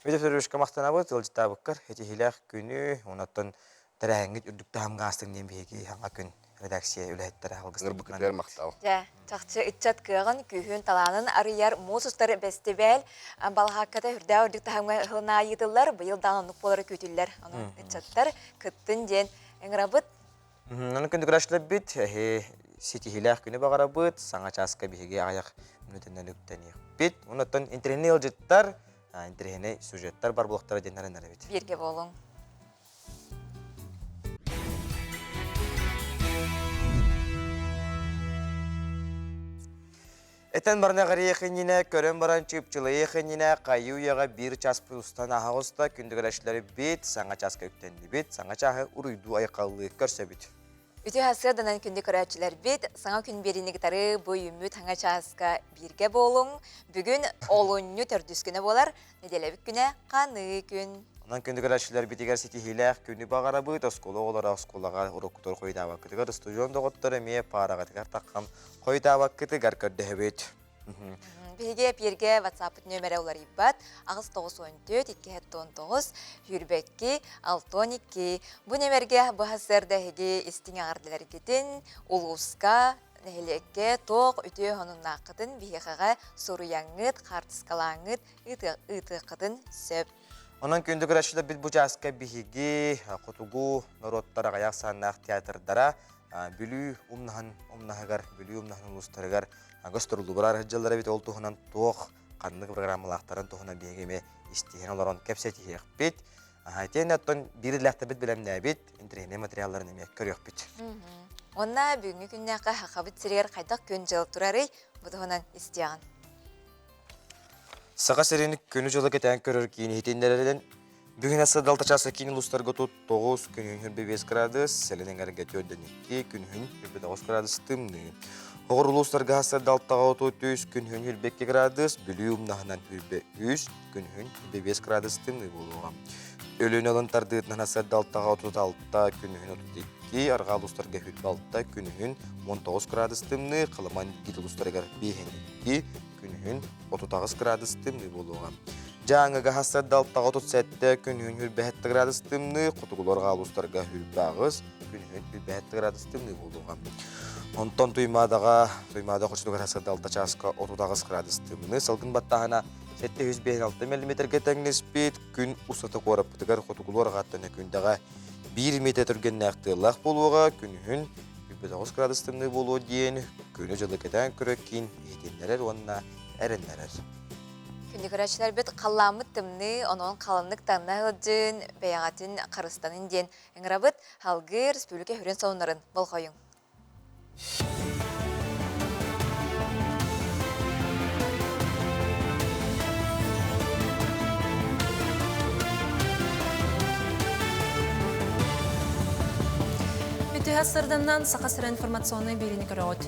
Виде Федоровичка махтанабыт, ыалдьыттаабыккар этиһиилээх күнү, онон тэрээһиҥҥит үрдүк таһымҥа аастыҥ диэн биһиги хаҥа күн редакция үлэһиттэрэ алгыстарбытынан махтал. Дьэ, чахчы ыччат кыаҕын, күүһүн, талаанын арыйар муус устар бэстибээл балаһаакката үрдээх үрдүк таһымҥа ыһылына ыытыллар, быйыл даҕаны оннук буолара күүтүллэр. Онон ыччаттар кыттын диэн ыҥырабыт. Онон күндү эһи ситиһиилээх күнү баҕарабыт, саҥа чааска биһиги аҕыйах мүнүүтэнэн үктэниэхпит. Онон интэриэһинэй ыалдьыттар, интэриэһинэй сюжеттар бар буолуохтара диэн эрэнэбит. Бииргэ буолуҥ. Этэн баран эҕэрийэх иннинэ, көрөн баран чыпчылайых иннинэ, хайыы үйэҕэ биир час устан аһаҕыста күндүгүлэшилэрбит, саҥа чааска үктэннибит, саҥа чааһы уруйдуу айхаллыы көрсөбүт. Үтүө сарсыарданан күндү көрөөччүлэрбит, саҥа күн биэриини кытары бу үүммүт саҥа чааска бииргэ буолуҥ. Бүгүн олунньу төрдүс күнэ буолар, нэдиэлэбит күнэ ханыы күн. Онон күндү көрөөччүлэрбитигэр ситиһиилээх күнү баҕарабыт. Оскуола оҕолоро оскуолаҕа уруоктар хойутаабаккытыгар, устудьуон доҕоттор эмиэ паараҕытыгар таххан хойутаабаккытыгар көрдөһөбүт. Биһиги эпииргэ WhatsApp нөмэрэ уларыйбат 894 219 22 62. Бу нөмэргэ бу сарсыарда эһиги истиҥ эҕэрдэлэргитин улууска, нэһилиэккэ туох үтүө сонуннааххытын биһиэхэҕэ суруйаҥҥыт, хаартыскалааҥҥыт ыытыаххытын сөп. Онон күндү көрөөччүлэрбит бу чааска биһиги хотугу норуоттар аҕыйах сааннаах театрдара Бүлүү умнаһын умнаһыгар, Бүлүү умнаһын улуустарыгар гастроллубар сылдьаллар эбит. Ол туһунан туох, ханнык программалаахтарын туһунан биһиги эмиэ истиһэн олорон кэпсэтиһиэхпит. Итиэннэ оттон биир илээхтэрбит бэлэмнээбит интэриэһинэй материалларын эмиэ көрүөхпүт. Уонна бүгүҥҥү күннээххэ Сахабыт сиригэр хайдах күн-дьыл турарый? Бу туһунан истиэҕин. Саха сирин күнү-дьылы кэтээн көрөр киин иһитиннэрэринэн, бүгүн ас далта чааса киин улуустарга тут 9, күнүһүн 25 градус, сэлин эҥэргэ 42, күнүһүн 29 градус тымныы. Оҕор улуустарга хасырдалтаҕа 33, күнүһүн 22 градус, Бүлүү умнаһынан 23, күнүһүн 25 градус тымныы буолуоҕа. Өлүөнэ ылын тардыытынан хасырдалтаҕа 36, күнүһүн 32, арҕаа улуустарга 26, күнүһүн 19 градус тымныы, Халыман гид улуустарыгар 52, күнүһүн 38 градус тымныы буолуоҕа. Дьааҥыга хасырдалтаҕа 37, күнүһүн 27 градус тымныы, хотугулар улуустарга 28, күнүһүн 27 градус тымныы буолуоҕа. Онтон Туймаадаҕа, Туймаада хочотугар хасырдалта чааска 38 градус тымныы, салгын баттааһына 756 миллиметргэ тэҥнэспит, күн устата куораппытыгар хотугулуу арҕааттан күндэҕэ 1 метр түргэннээх тыаллаах буолуоҕа, күнүһүн 29 градус тымныы буолуо диэн күнү-дьылы кэтээн көрөр киин иһитиннэрэр уонна эрэннэрэр. Күндү көрөөччүлэрбит халлааммыт тымныы, онон халыннык таҥна сылдьын, бэйэҕитин харыстанын диэн ыҥырабыт. Салгыы республика хүрүн сонуннарын болҕойуҥ. Үтүө сырданнан Саха сирэ информационнай биэриини көрөҕүт.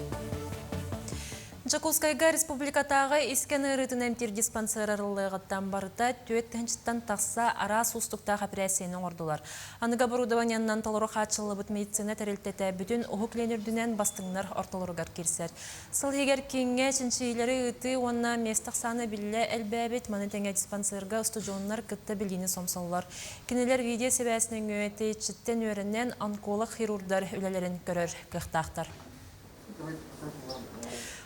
Дьокуускайга республикатааҕы искэн ыарыытын эмтиир диспансер арыллыаҕыттан барыта түөрт тыһыынчаттан тахса араас уустуктаах эпэрээссийэни оҥордулар. Аныгы оборудованиеннан толору хааччыллыбыт медицина тэрилтэтэ бүтүн Уһук Илин үрдүнэн бастыҥнар ортолоругар киирсэр. Сыл иһигэр кииҥҥэ чинчийиилэри ыытыы уонна миэстэ ахсаана биллэ элбээбит, маны тэҥэ диспансерга устудьуоннар кытта билиини сомсоллор. Кинилэр видео-сибээс нөҥүө тэйиччиттэн үөрэнэн онколог-хирурдар үлэлэрин көрөр кыахтаахтар.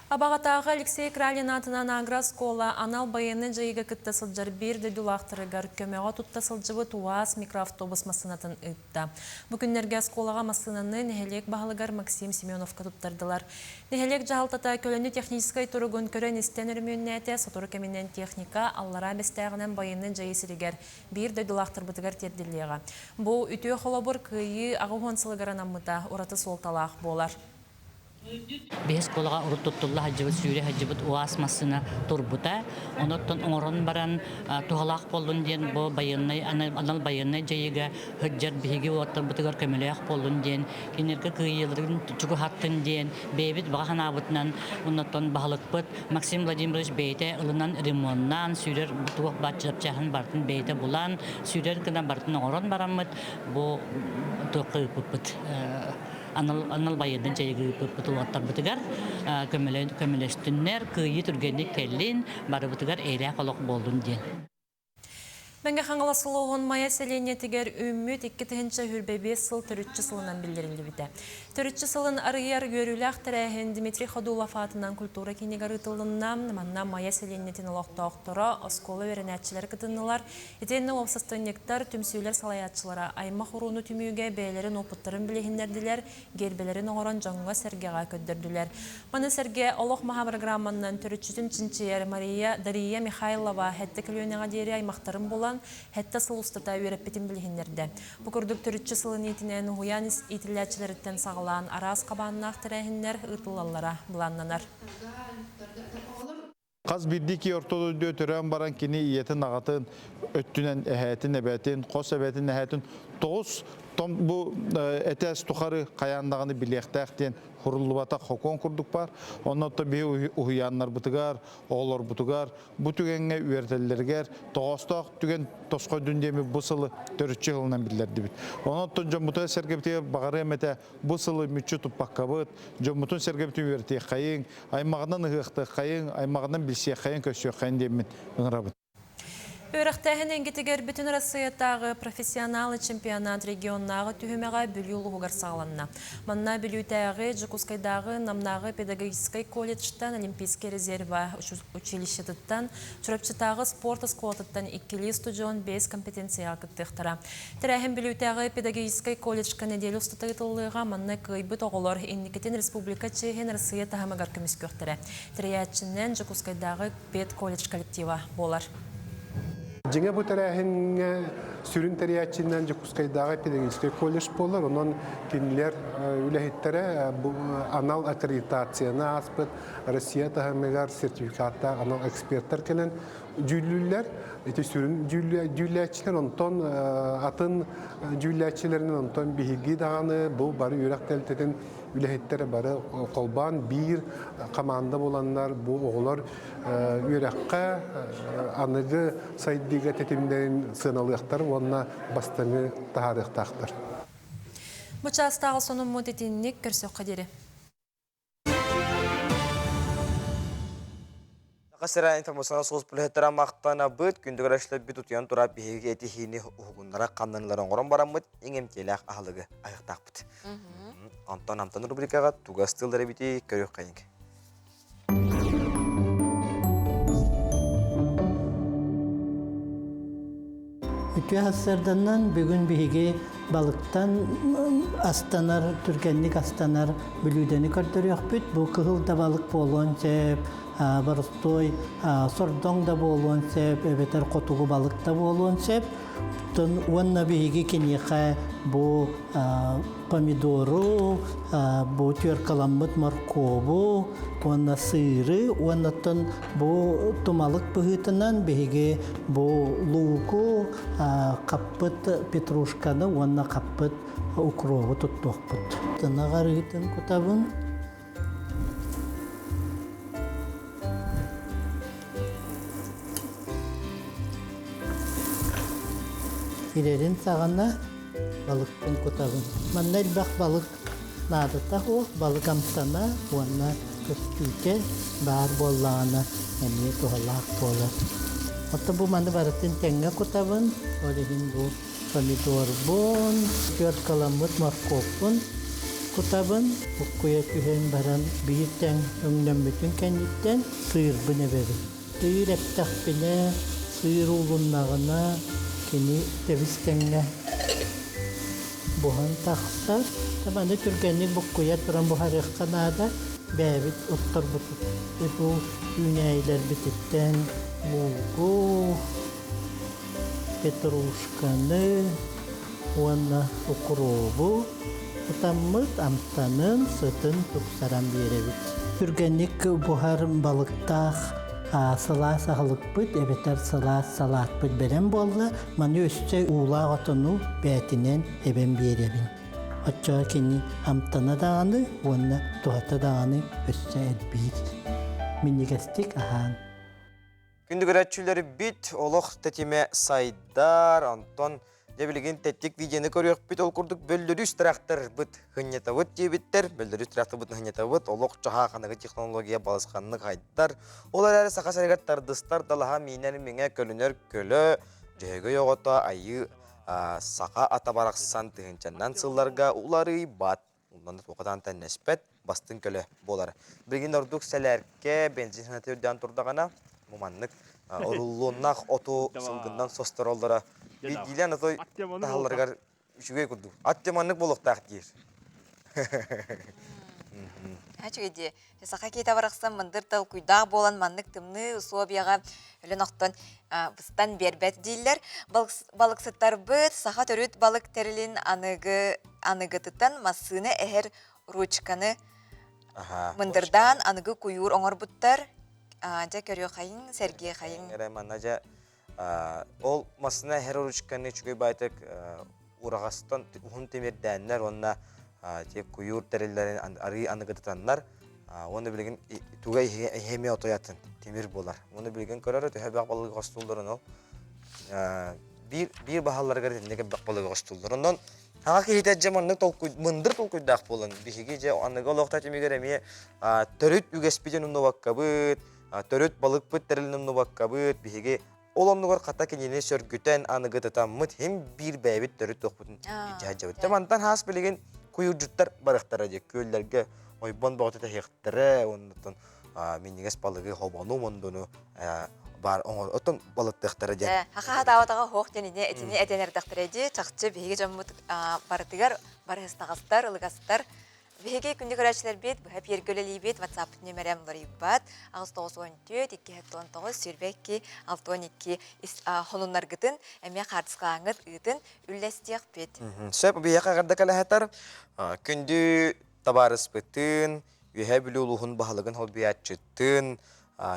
Абаҕатааҕы Алексей Кралин аатынан агрооскуола анал байыаннай дьайыыга кытта сылдьар биир дойдулаахтарыгар көмөҕө тутта сылдьыбыт УАЗ микроавтобус массыынатын ыытта. Бу күннэргэ оскуолаҕа массыынаны нэһилиэк баһылыгар Максим Семеновка туттардылар. Нэһилиэк дьаһалтата көлөнү техническай туругун көрөн-истэн өрөмүөннээтэ, сотору кэминэн техника Аллараа Бэстээҕинэн байыаннай дьайыы сиригэр биир дойдулаахтарбытыгар тиэрдиллиэҕэ. Бу үтүө холобур Кыайыы 80 сылыгар анаммыта ураты суолталаах буолар. Биһи оскуолаҕа урут туттулла сылдьыбыт, сүүрэ сылдьыбыт УАЗ массыына турбута. Онуттан оҥорон баран туһалаах буоллун диэн бу байыаннай анал байыаннай дьайыыга сылдьар биһиги уолаттарбытыгар көмөлөөх буоллун диэн, кинилэргэ кыайыыларын чугаһаттын диэн бэйэбит баҕа санаабытынан оннуттан баһылыкпыт Максим Владимирович бэйэтэ ылынан ремоннаан, сүүрэр туох баар чапчааһын барытын бэйэтэ булан, сүүрэр гына барытын оҥорон бараммыт бу туохха ыыппыппыт. Анал байыаннай дьайыгы ыыппыт уолаттарбытыгар көмөлөстүннэр, кыайыы түргэнник кэллин, барыбытыгар эйэлээх олох буоллун диэн. Мэҥэ Хаҥалас улууһун Майа сэлиэнньэтигэр үүммүт 2025 сыл төрүччү сылынан биллэриллибитэ. Төрүччү сылын арыйар үөрүүлээх тэрээһин Дмитрий Ходулов аатынан культура киинигэр ыытыллынна. Манна Майа сэлиэнньэтин олохтоохторо, оскуола үөрэнээччилэрэ кытыннылар. Итиэннэ уопсастыбанньыктар, түмсүүлэр салайааччылара аймах урууну түмүүгэ бэйэлэрин уопуттарын билиһиннэрдилэр, гиэрбэлэрин оҥорон дьоҥҥо-сэргэҕэ көрдөрдүлэр. Маны сэргэ Олох маһа программанан төрүччүтүн чинчийэр Мария Дария Михайлова сэттэ көлүөнэҕэ диэри аймахтарын булан, сэттэ сыл устата үөрэппитин билиһиннэрдэ. Бу курдук төрүччү сылын иитинэн уһуйаан иитиллээччилэриттэн саҕалаан араас хабааннаах тэрээһиннэр ыытыллаллара былааннанар. Хас биирдии киһи орто дойдуга төрөөн баран кини ийэтин аҕатын өттүнэн эһээтин эбэтин, хос эбэтин эһээтин тоҕус том бу этээс тухары хайаан даҕаны билиэхтээх диэн хуруллубатах хокуон курдук баар. Онно биһи уһуйааннарбытыгар, оҕолорбутугар бу түгэҥҥэ үөрэтэллэригэр тоҕоостоох түгэн тосхойдун диэми бу сылы төрүччү сылынан биллэрдибит. Онон дьоммутугар сэргэбитигэр баҕарыам этэ бу сылы мүччү туппаккабыт, дьоммутун-сэргэбитин үөрэтиэххэйиҥ, аймаҕынан ыһыахтыаххайыҥ, аймаҕынан билсиэххэйиҥ, көрсүөххэйиҥ диэммин ыҥырабын. Үөрэхтээһин эйгэтигэр Бүтүн Арассыыйатааҕы профессионалы чемпионат регионнааҕы түһүмэҕэ Бүлүү улууһугар саҕаланна. Манна Бүлүүтээҕи, Дьокуускайдааҕы, Намнааҕы педагогическай колледжтан, Олимпийскай резервэ училищетыттан, Чурапчытааҕы спорт оскуолатыттан иккилии устудьуон биэс компетенцияҕа кыттыахтара. Тэрээһин Бүлүүтээҕи педагогическай колледжка нэдиэлэ устата ыытыллыаҕа. Манна кыайбыт оҕолор инникитин республика чиэһин Россия таһымыгар көмүскүөхтэрэ. Тэрийээччинэн Дьокуускайдааҕы педколледж коллектива буолар. Дьиҥэ бу тэрээһиҥҥэ сүрүн тэрийээччинэн Дьокуускайдааҕы педагогическай колледж буолар. Онон кинилэр үлэһиттэрэ анал аккредитацияны ааспыт Россия таһымыгар сертификаттаах анал экспертэр кэлэн дьүүллүүллэр. Ити сүрүн дьүүллээччилэр, онтон атын дьүүллээччилэринэн онтон биһиги даҕаны бу бары үөрэх тэрилтэтин үлэһиттэрэ бары холбоон биир команда буоланнар бу оҕолор үөрэххэ аныгы сайдыыга тэтимнэрин сыаналыахтар уонна бастыҥы таһаарыахтаахтар. Бу чаастааҕы сонуммут итинник көрсөххө диэри. Саха сирэ информационнай сулууспа үлэһиттэрэ махтанабыт. Күндү көрөөччүлэрбит утуйан турар биһиги этиһиини уһугуннара ханнанылар оҥорон бараммыт иҥэмтиэлээх аһылыгы айахтаахпыт. Онтон амтан рубрикаҕа тугас тыллар эбитий көрүөххэйиҥ. Үтүө сарсыарданан бүгүн биһиги балыктан астанар, түргэнник астанар бүлүүдэни көрдөрүөхпүт. Бу кыһыл да балык буолуон сөп, боростуой сордоҥ да буолуон сөп, эбэтэр хотугу балык да буолуон сөп. Уонна биһиги киниэхэ бу помидору, бу түөркаламмыт моркуобу уонна сыыры уоннаттан бу тумалык быһыытынан биһиги бу лууку, хаппыт петрушканы уонна хаппыт укробу туттуохпут. Тына арыытын кутабын. Ирэрин саҕана балыкпын кутабын. Манна элбэх балык наадата суох, балык амтана уонна көстүүтэ баар буоллаҕына эмиэ туһалаах буолар. Оттон бу маны барытын тэҥҥэ кутабын, ол иһин бу помидорбун, түөркаламмыт моркуоппун кутабын, буккуйа түһэн баран биир тэҥ өҥнөммүтүн кэнниттэн сыырбын эбэбин. Сыыр эптэхпинэ, сыыр уулуннаҕына кини тэбис-тэҥҥэ буһан тахсар. Маны түргэнник буккуйа туран буһарыахха наада. Бэйэбит отторбут бу үүнээйилэрбититтэн луугу, петрушканы уонна укробу кутаммыт амтанын, сытын тупсаран биэрэбит. Түргэнник буһар балыктаах сылаас аһылыкпыт эбэтэр сылаас салаатпыт бэлэм буолла. Маны өссө уулаах отону бээтинэн эбэн биэрэбин. Оччоҕо кини амтана даҕаны уонна туһата даҕаны өссө элбиир. Минньигэстик аһаан. Күндү көрөөччүлэрбит олох тэтимэ сайдар, онтон Дьэ билигин тэттик видеоны көрүөхпүт, ол курдук бөллөрүүс тракторбыт хынньатабыт диэбиттэр, бөллөрүүс тракторбытын хынньатабыт, олох чаһаа ханыгы технология балысханнык хайдар. Ол эрээри Саха сиригэр тардыстар далаһа миинэр миҥэ көлүнэр көлө, дьөһөгөй оҕото айыы саха ата барахсан тыһыынчаннан сылларга уларыйбат. Онно туохатаан тэннэспэт бастыҥ көлө буолар. Билигин ордук сэлээркэ бензин сыаната үрдээн турдаҕына, бу маннык оруллуоннаах оту сылгыннан состороллоро биирдиилээн отой таһалларыгар үчүгэй курдук. Ат маннык буолуохтаах диир. Үчүгэй дии. Саха киһитэ барахсан мындыр толкуйдаах буолан маннык тымныы усуобуйаҕа өлөн охтон быстан биэрбэт дииллэр. Балыксыттарбыт саха төрүт балык тэрилин аныгы аныгытыттан массыына эһэр ручканы мындырдаан аныгы куйуур оҥорбуттар. Дьэ көрүөхайыҥ, сэргиэхайыҥ. Эрэ манна дьэ ол массыына эһэр ручканы үчүгэй баайтык ураҕастан уһун тимирдээннэр уонна те куйуур тэриллэрин арыы аныгытытаннар уонна билигин туга иһэми отойатын тимир буолар. Уонна билигин көрөр төһө бөх балыгы хостуулларын ол биир биир баһалларыгар итинник бөх балыгы хостууллар. Онон Аҕа киһитэ дьэ маннык толкуй, мындыр толкуйдаах буолан, биһиги дьэ аныгы олохто түмүгэр эмиэ төрүт үгэспитин умнубаккабыт, төрүт балыкпыт тэрилин умнубаккабыт, биһиги ол оннугар хата кинини сөргүтэн аныгытытаммыт хим биир бэйэбит төрүт туохпутун илдьэ сылдьабыт. Мантан хаас билигин куйуурдьуттар барыахтара дии күөллэргэ ойбон боҕото тэһиэхтэрэ, оннуттан минньигэс балыгы, хобону, мондуну баар оттон балыттыахтара диэн. Хаха-хатаабатаҕа хоох диэн ини этини этэн эрдэхтэрэ дии. Чахчы биһиги дьоммут барытыгар барыһыстаҕастар, ылыгастар. Биһиги күндү көрөөччүлэрбит, быһа пиэргэ үлэлиибит, WhatsApp нүмерэ уларыйбат. 894 219 22 62 хонуннаргытын эмиэ хаартыскалааҥҥыт ыытын үллэстиэхпит. Сөп, биһиэхэ эҕэрдэ кэлэһэтэр. Күндү табаарыспытын, Үөһээ Бүлүү улууһун баһылыгын солбуйааччытын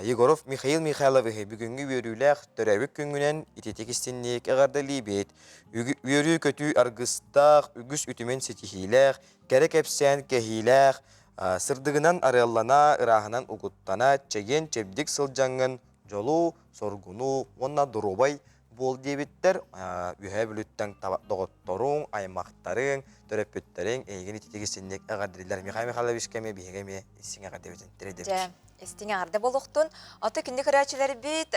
Егоров Михаил Михайловиһы бүгүҥҥү үөрүүлээх төрөөбүт күҥҥүнэн ититик истинник эҕэрдэлиибит. Үөрүү-көтүү аргыстаах, үгүс үтүмэн ситиһиилээх, кэрэ кэпсээн кэһиилээх, сырдыгынан арыаллана, ырааһынан угуттана, чэгиэн-чэбдик сылдьаҥҥын дьолу, соргуну уонна доруобай буол диэбиттэр. Үөһээ Бүлүүттэн доҕотторуҥ, аймахтарыҥ, төрөппүттэриҥ эйигин ититик истинник эҕэрдэлииллэр. Михаил Михайловичка эмиэ биһиги эмиэ истиҥ эҕэрдэбитин тириэрдэбит. Дьэ, истиҥ эҕэрдэ буолуохтун. Ото күндү көрөөччүлэрбит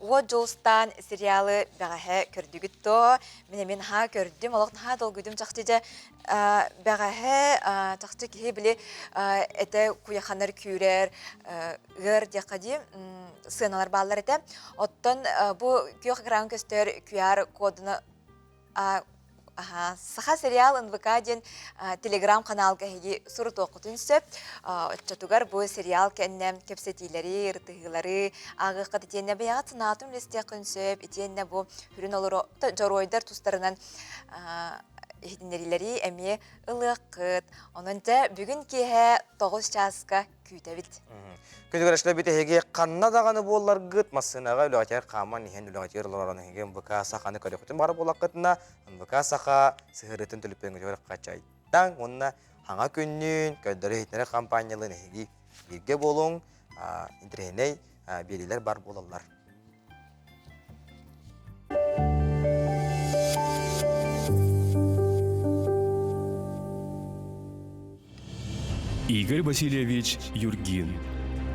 Уот Дьулустаан сериалы бэҕэһээ көрдүгүт дуо? Мин эмиэ наһаа көрдүм, олох наһаа долгуйдум чахчы дьэ. Бэҕэһээ чахчы киһи били этэ куйаханар күүрэр, ыар диэххэ дии сыаналар бааллар этэ. Оттон бу күөх экран көстөр QR кодуна Саха сериал НВК диэн телеграм-каналга эһиги сурутуоххутун сөп. Оччотугар бу сериал кэннэ кэпсэтиилэри, ырытыһыылары ааҕыаххыт итиэннэ бэйэҕит санаатын үлэстиэххин сөп, итиэннэ бу сүрүн олоро дьоруойдар тустарынан иһитиннэриилэри эмиэ ылыаххыт. Онон дьэ бүгүн киэһэ 9 чааска күүтэбит. Күнүгэр бүтэһиги ханна даҕаны буолларгыт массыынаҕа үлэҕитигэр хааман иһэн үлэҕитигэр олорон эһиги МВК Саханы көрүөххүтүн баҕар буоллаххытына МВК Саха сыһыарыытын төлөпүөҥҥүтүгэр хачайдаҥ уонна хаҥа күннүүн көрдөрө иһитиннэрэр хампаанньалыын эһиги бииргэ буолуҥ интэриэһинэй биэриилэр бар буолаллар. Игорь Васильевич Юргин.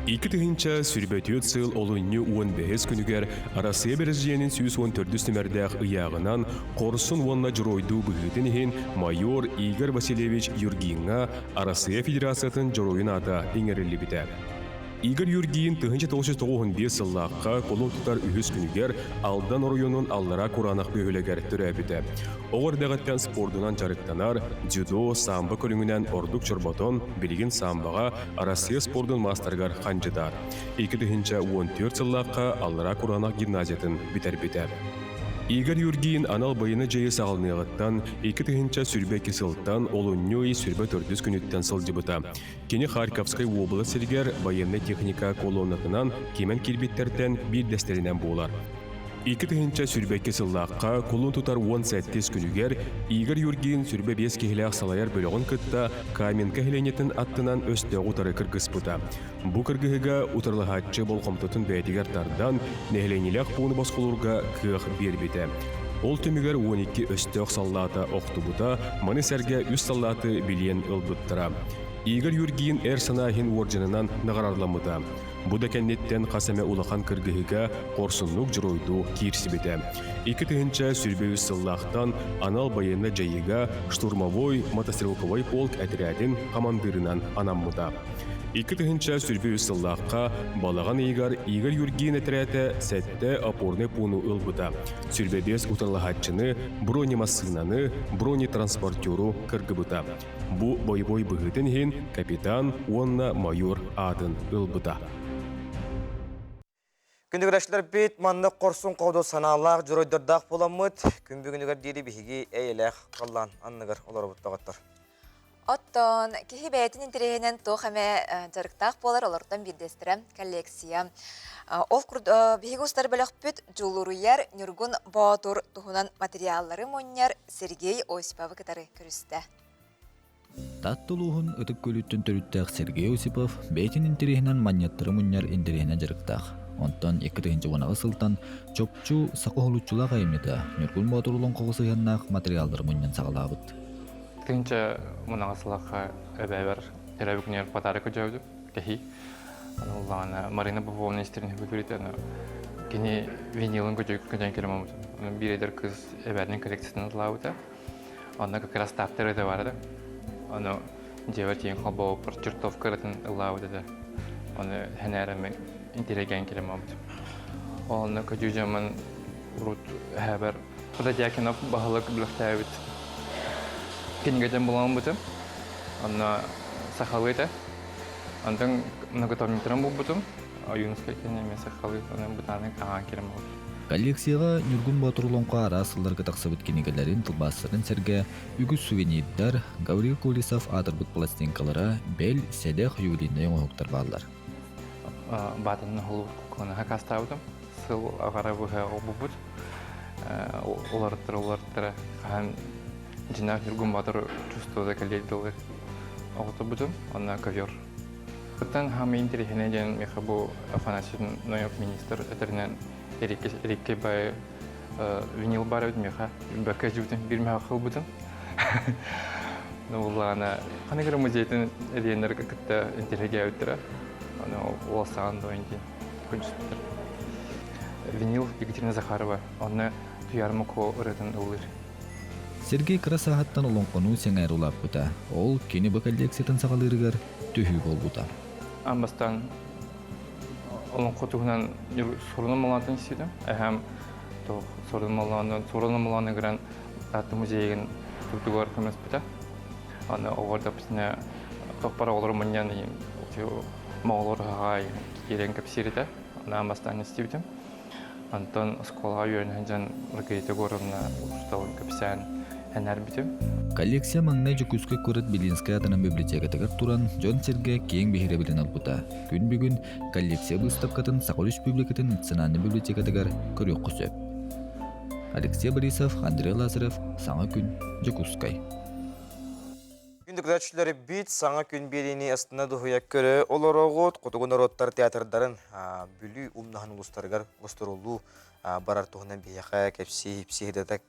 2024 сыл олунньу 15 күнүгэр Арассыыйа Бэрэсидьиэнин 114 нүмэрдээх ыйааҕынан Хорсун уонна дьоруойдуу быһыытын иһин майор Игорь Васильевич Юргиҥҥа Арассыыйа Федерациятын Дьоруойун аата иҥэриллибитэ. Игорь Юргин 1995 сыллаахха кулун тутар үһүс күнүгэр Алдан оройуонун Аллараа Кураанах бөһүөлэгэр төрөөбүтэ. Оҕо эрдэҕиттэн спордунан дьарыктанар, дзюдо, самбо көрүҥүнэн ордук чорботон, билигин самбоҕа Арассыыйа спордун маастарыгар хандьыдаат. 2014 сыллаахха Аллараа Кураанах гимназиятын бүтэрбитэ. Игорь Юргин анал байыаннай дьайыы саҕаланыаҕыттан 2022 сылтан олунньу ый 24 күнүттэн сылдьыбыта. Кини Харьковскай уобалас сиригэр байыаннай техника колоннатынан кимэн киирбиттэртэн биирдэстэринэн буолар. 2022 сыллаахха кулун тутар 18 күнүгэр Игорь Юргин 25 киһилээх салайар бөлөҕүн кытта Каменка нэһилиэнньэтин аттынан өстөөҕү утары кыргыспыта. Бу кыргыһыыга утарылаһааччы болҕомтотун бэйэтигэр тардан, нэһилиэнньэлээх пууну босхолуурга кыах биэрбитэ. Ол түмүгэр 12 өстөөх саллаата охтубута, маны сэргэ үс саллааты билиэн ылбыттара. Игорь Юргин эр санаа иһин уордьанынан наҕараадаламмыта. Бу да кэнниттэн хас эмэ улахан кыргыһыыга хорсуннук дьоруойдуу киирсибитэ. 2023 сыллаахтан анал байыаннай дьайыыга штурмовой мотострелковай полк этэрээтин хамандыырынан анаммыта. 2023 сыллаахха балаҕан ыйыгар Игорь Юргин этэрээтэ сэттэ опорнай пууну ылбыта. 25 утарылаһааччыны, бронемассыынаны, бронетранспортеру кыргыбыта. Бу бойобуой быһыытын иһин капитан уонна майор аатын ылбыта. Күндүгүрэчилэрбит маннык хорсун хоодуот санаалаах дьоруойдардаах буоламмыт, күн бүгүнүгэр диэри биһиги эйэлээх халлаан анныгар олоробут доҕоттор. Оттон киһи бэйэтин интэриэһинэн туох эмэ дьарыктаах буолар олортон биирдэстэрэ коллекция. Ол курдук биһиги устар бөлөхпүт Дьулуруйар Ньургун Боотур туһунан материаллары мунньар Сергей Осиповы кытары көрүстэ. Таатта улууһун Ытык Күөлүттэн төрүттээх Сергей Осипов бэйэтин интэриэһинэн манньыаттары мунньар интэриэһинэ дьарыктаах. Онтон 2016 сылтан чопчу саха уһулуччулаах айымньыта Ньургун Боотур олоҥхоҕо сыһыаннаах матырыйааллары мунньан саҕалаабыт. Тыһыынча мунаҕа сылахха эбээбэр төрөөбүт күнүгэр подарок өдөөбүтүм кэһии. Аны уллаҕына Марина Поповна истэрин хөбүлүүрүтэ аны кини винилын көтөн кэлэн мамытым. Аны биир эдэр кыыс эбээтин коллекциятын ылаабыта. Онно как раз таптар это бар да. Ону дьиэбэр тиийэн холбооппор чертовка ырытын ыллаабыт этэ. Ону хэнээрэми интеллигент кэлэн мамытым. Онно көдүү дьоммун урут эһээбэр Протодьяконов баһылык билэхтээбит кинигэтин буламмытым. Онно сахалыы этэ. Онтон многотомниктарын булбутум. Ойуунускай кэннэ эмиэ сахалыы, онон бытааннык аҕаан киирэн буолбут. Коллекцияҕа Ньургун Боотур олоҥхо араас сылларга тахсыбыт кинигэлэрин, тылбаастарын сэргэ үгүс сувенирдар, Гаврил Колесов аатырбыт пластинкалара, бэл, сэдэх ювелирнай оҥоһуктар бааллар. Баатанын оһолу кукунаһа хакастаабытым. Сыл аҕара быһа олбуппут. Уларыттара уларыттара хаһан дьиҥнээх Ньургун Боотур чувствода кэлиэр дылы оҕотобутум. Онно ковер. Оттон хаамый интэриэһинэй диэн миэхэ бу Афанасий Ноев министр этэринэн Эриккэй бай винил бар эбит миэхэ бэккэ дьубутун биир мөһөх ылбытым. Улаана ханнык эрэ музейтын эриэннэр кытта интэриэһиргээбиттэрэ. Аны уолсаҕан дуойун диэн күнчүттэр. Винил Екатерина Захарова онно Туйаар Муко ырыатын ыллыыр. Сергей кыра сааһыттан олоҥхону сэҥээрэ улааппыта. Ол кини бу коллекциятын саҕалыырыгар төһүү буолбута. Аан бастаан олоҥхо туһунан сурунан малаантан истибитим. Эһэм туох сурун малаанын сурун малааны гынан Таатта музейын тутугар көмөспүтэ. Аны оҕолор тохпар оҕолору мунньан моҕолор хаҕаай киирэн кэпсиир этэ. Аны аан бастаан истибитим. Онтон оскуолаҕа үөрэнэн дьон Маргарита Егоровна учууталын кэпсээн энээрбитим. Коллекция маҥнай Дьокуускай куорат Белинскэй аатынан библиотекатыгар туран дьон-сэргэ киэҥ биһирэбилин ылбыта. Күн бүгүн коллекция быыстапкатын Саха Республикатын Национальнай библиотекатыгар көрүөххэ сөп. Алексей Борисов, Андрей Лазарев, Саҥа күн, Дьокуускай. Күндү көрөөччүлэрбит саҥа күн биэриини астына дуһуйа көрө олороҕут. Хотугу норуоттар театрдарын Бүлүү умнаһын улуустарыгар гастроллуу барар туһунан биһиэхэ кэпсии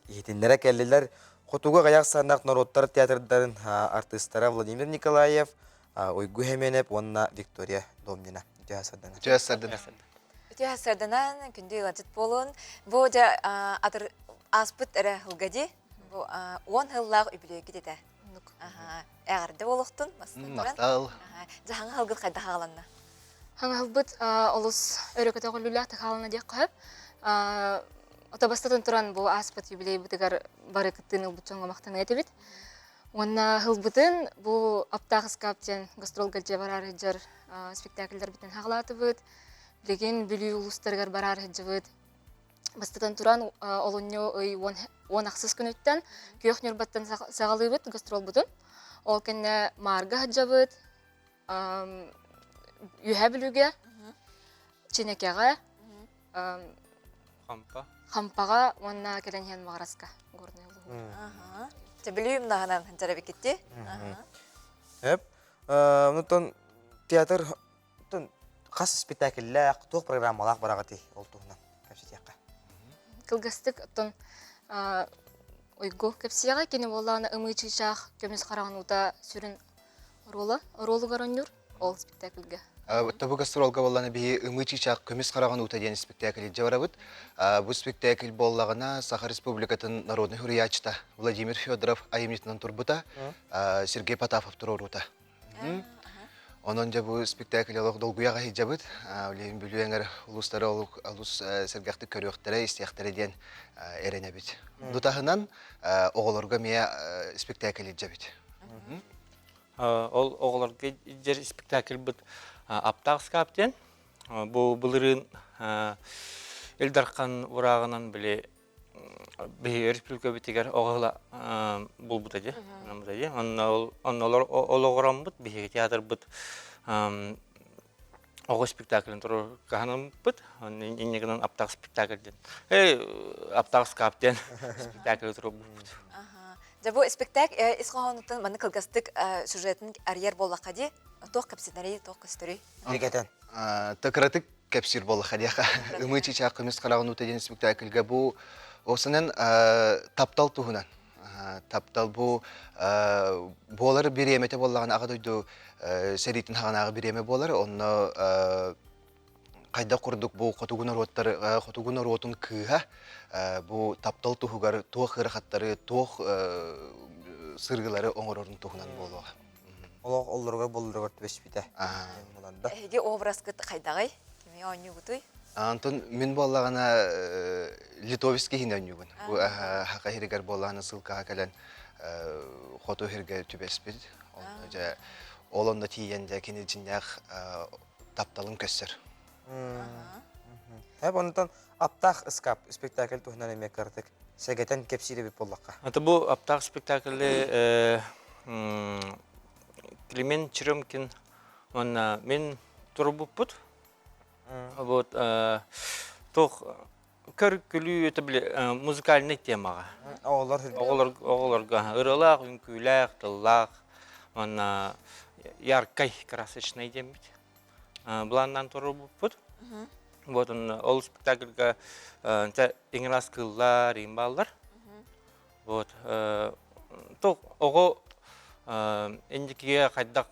иһитиннэрэ кэллилэр. Хотугу аҕыйах сааннаах норуоттар театрдарын артыыстара Владимир Николаев, Уйгу Хеменеп уонна Виктория Домнина. Үтүө сарданан. Үтүө сарданан. Үтүө сарданан, күндү ыалдьыт буолун. Бу дьэ ааспыт эрэ сылга дии. Бу 10 сыллаах үбүлүөйгүт этэ. Эҕэрдэ буолуохтун, бастатан туран. Махтал. Дьаһаҥа сылгыт хайдах аҕаланна? Хаҥаһылбыт олус өрө көтөҕүллүүлээх хаалана диэххэ сөп. Ото бастатан туран бу ааспыт юбилейбытыгар бары кыттыыны ылбыт дьоҥҥо махтаныа этибит. Уонна ылбытын бу Аптаах ыскаап диэн гастролга дьэ бараар сылдьар спектакльдарбытын хаҕалаатыбыт. Билигин Бүлүү улуустарыгар бараар сылдьыбыт. Бастатан туран, олунньу ый уон ахсыс күнүттэн Күөх Ньурбаттан саҕалыыбыт гастролбутун. Ол кэннэ Маарга сылдьабыт, Үөһээ Бүлүүгэ, Чинэкэҕэ, Хампа. Хампаҕа уонна кэлэн иһэн Маҕараска Горнай улууһугар. Дьэ Бүлүү умнаһынан дьарабикитти. Эп. Онтон театр хас спектакльлээх, туох программалаах бараҕытый ол туһунан кэпсэтиэххэ. Кылгастык оттон. Уйгу кэпсиэҕэ кини буоллаҕына ымыы чыычаах көмүс хараҕын уута сүрүн оруола оруолугар оонньуур ол спектакльга. Тобу гастролга буоллаҕына биһи Ымыы чыычаах көмүс хараҕын уута диэн спектакль илдьэ барабыт. Бу спектакль буоллаҕына Саха Республикатын народнай суруйааччыта Владимир Федоров айымньытынан турбута, Сергей Потапов туруоруута. Онон дьэ бу спектакль олох долгуйа сылдьабыт. Билигин Бүлүү эҥэр улуустары олус сэргэхтик көрүөхтэрэ, истиэхтэрэ диэн эрэнэбит. Дутаһынан оҕолорго эмиэ спектакль илдьэбит. Ол оҕолорго илдьэр спектакльбыт Аптаах скап диэн. Бу былырыын Ил Дархан урааҕынан били биһиги республикабытыгар оҕо булбута дии. Онно олоҕураммыт биһиги театрбыт оҕо спектаклын туруоргаһанаммыт. Инньэ гынан аптаах спектакль диэн. Эй, аптаах скап диэн спектакль туруорбуппут. Дьэ бу спектакль ис хоһоонуттан маннык кылгастык сюжетын арыйар буоллахха дии, туох кэпсэнэрий, туох көстөрүй? Бигэтэн. Тыкыратык кэпсиир буоллахха диэхэ. Ымыы чыычаах көмүс хараҕын уута диэн спектакльга бу осынан таптал туһунан. Таптал бу буолар бириэмэтэ буоллаҕына аҕа дойду сэриитин хаҕынааҕы бириэмэ буолар. Онно хайдах курдук бу хотугу норуоттар хотугу норуотун кыыһа бу таптал туһугар туох ыарахаттары, туох сырыылары оҥорорун туһунан буолуоҕа. Олох оллоругар боллоругар түбэспитэ. Эһиги образгыт хайдаҕый? Кими оонньуугутуй? Антон мин буоллаҕына литовец киһини оонньуубун. Бу хака иһиригэр буоллаҕына ссылкаҕа кэлэн хоту иһиргэ түбэспит. Онно дьэ ол онно тиийэн дьэ кини дьиннээх тапталын көссөр. Хэп онтон аптаах ыскаап спектакль туһунан эмиэ кыратык сэгэтэн кэпсиир эбит буоллахха. Это бу аптаах спектакльы Климент Черемкин уонна мин турбуппут. Вот туох көр күлүү это били музыкальный темаҕа. Оҕолор оҕолор оҕолорго ырыалаах, үҥкүүлээх, тыллаах уонна яркай, красочный диэммит. Былааннаан турбуппут. Вот ол спектакльга иҥрас кыыллар, иин бааллар. Вот туох оҕо индикигэ хайдах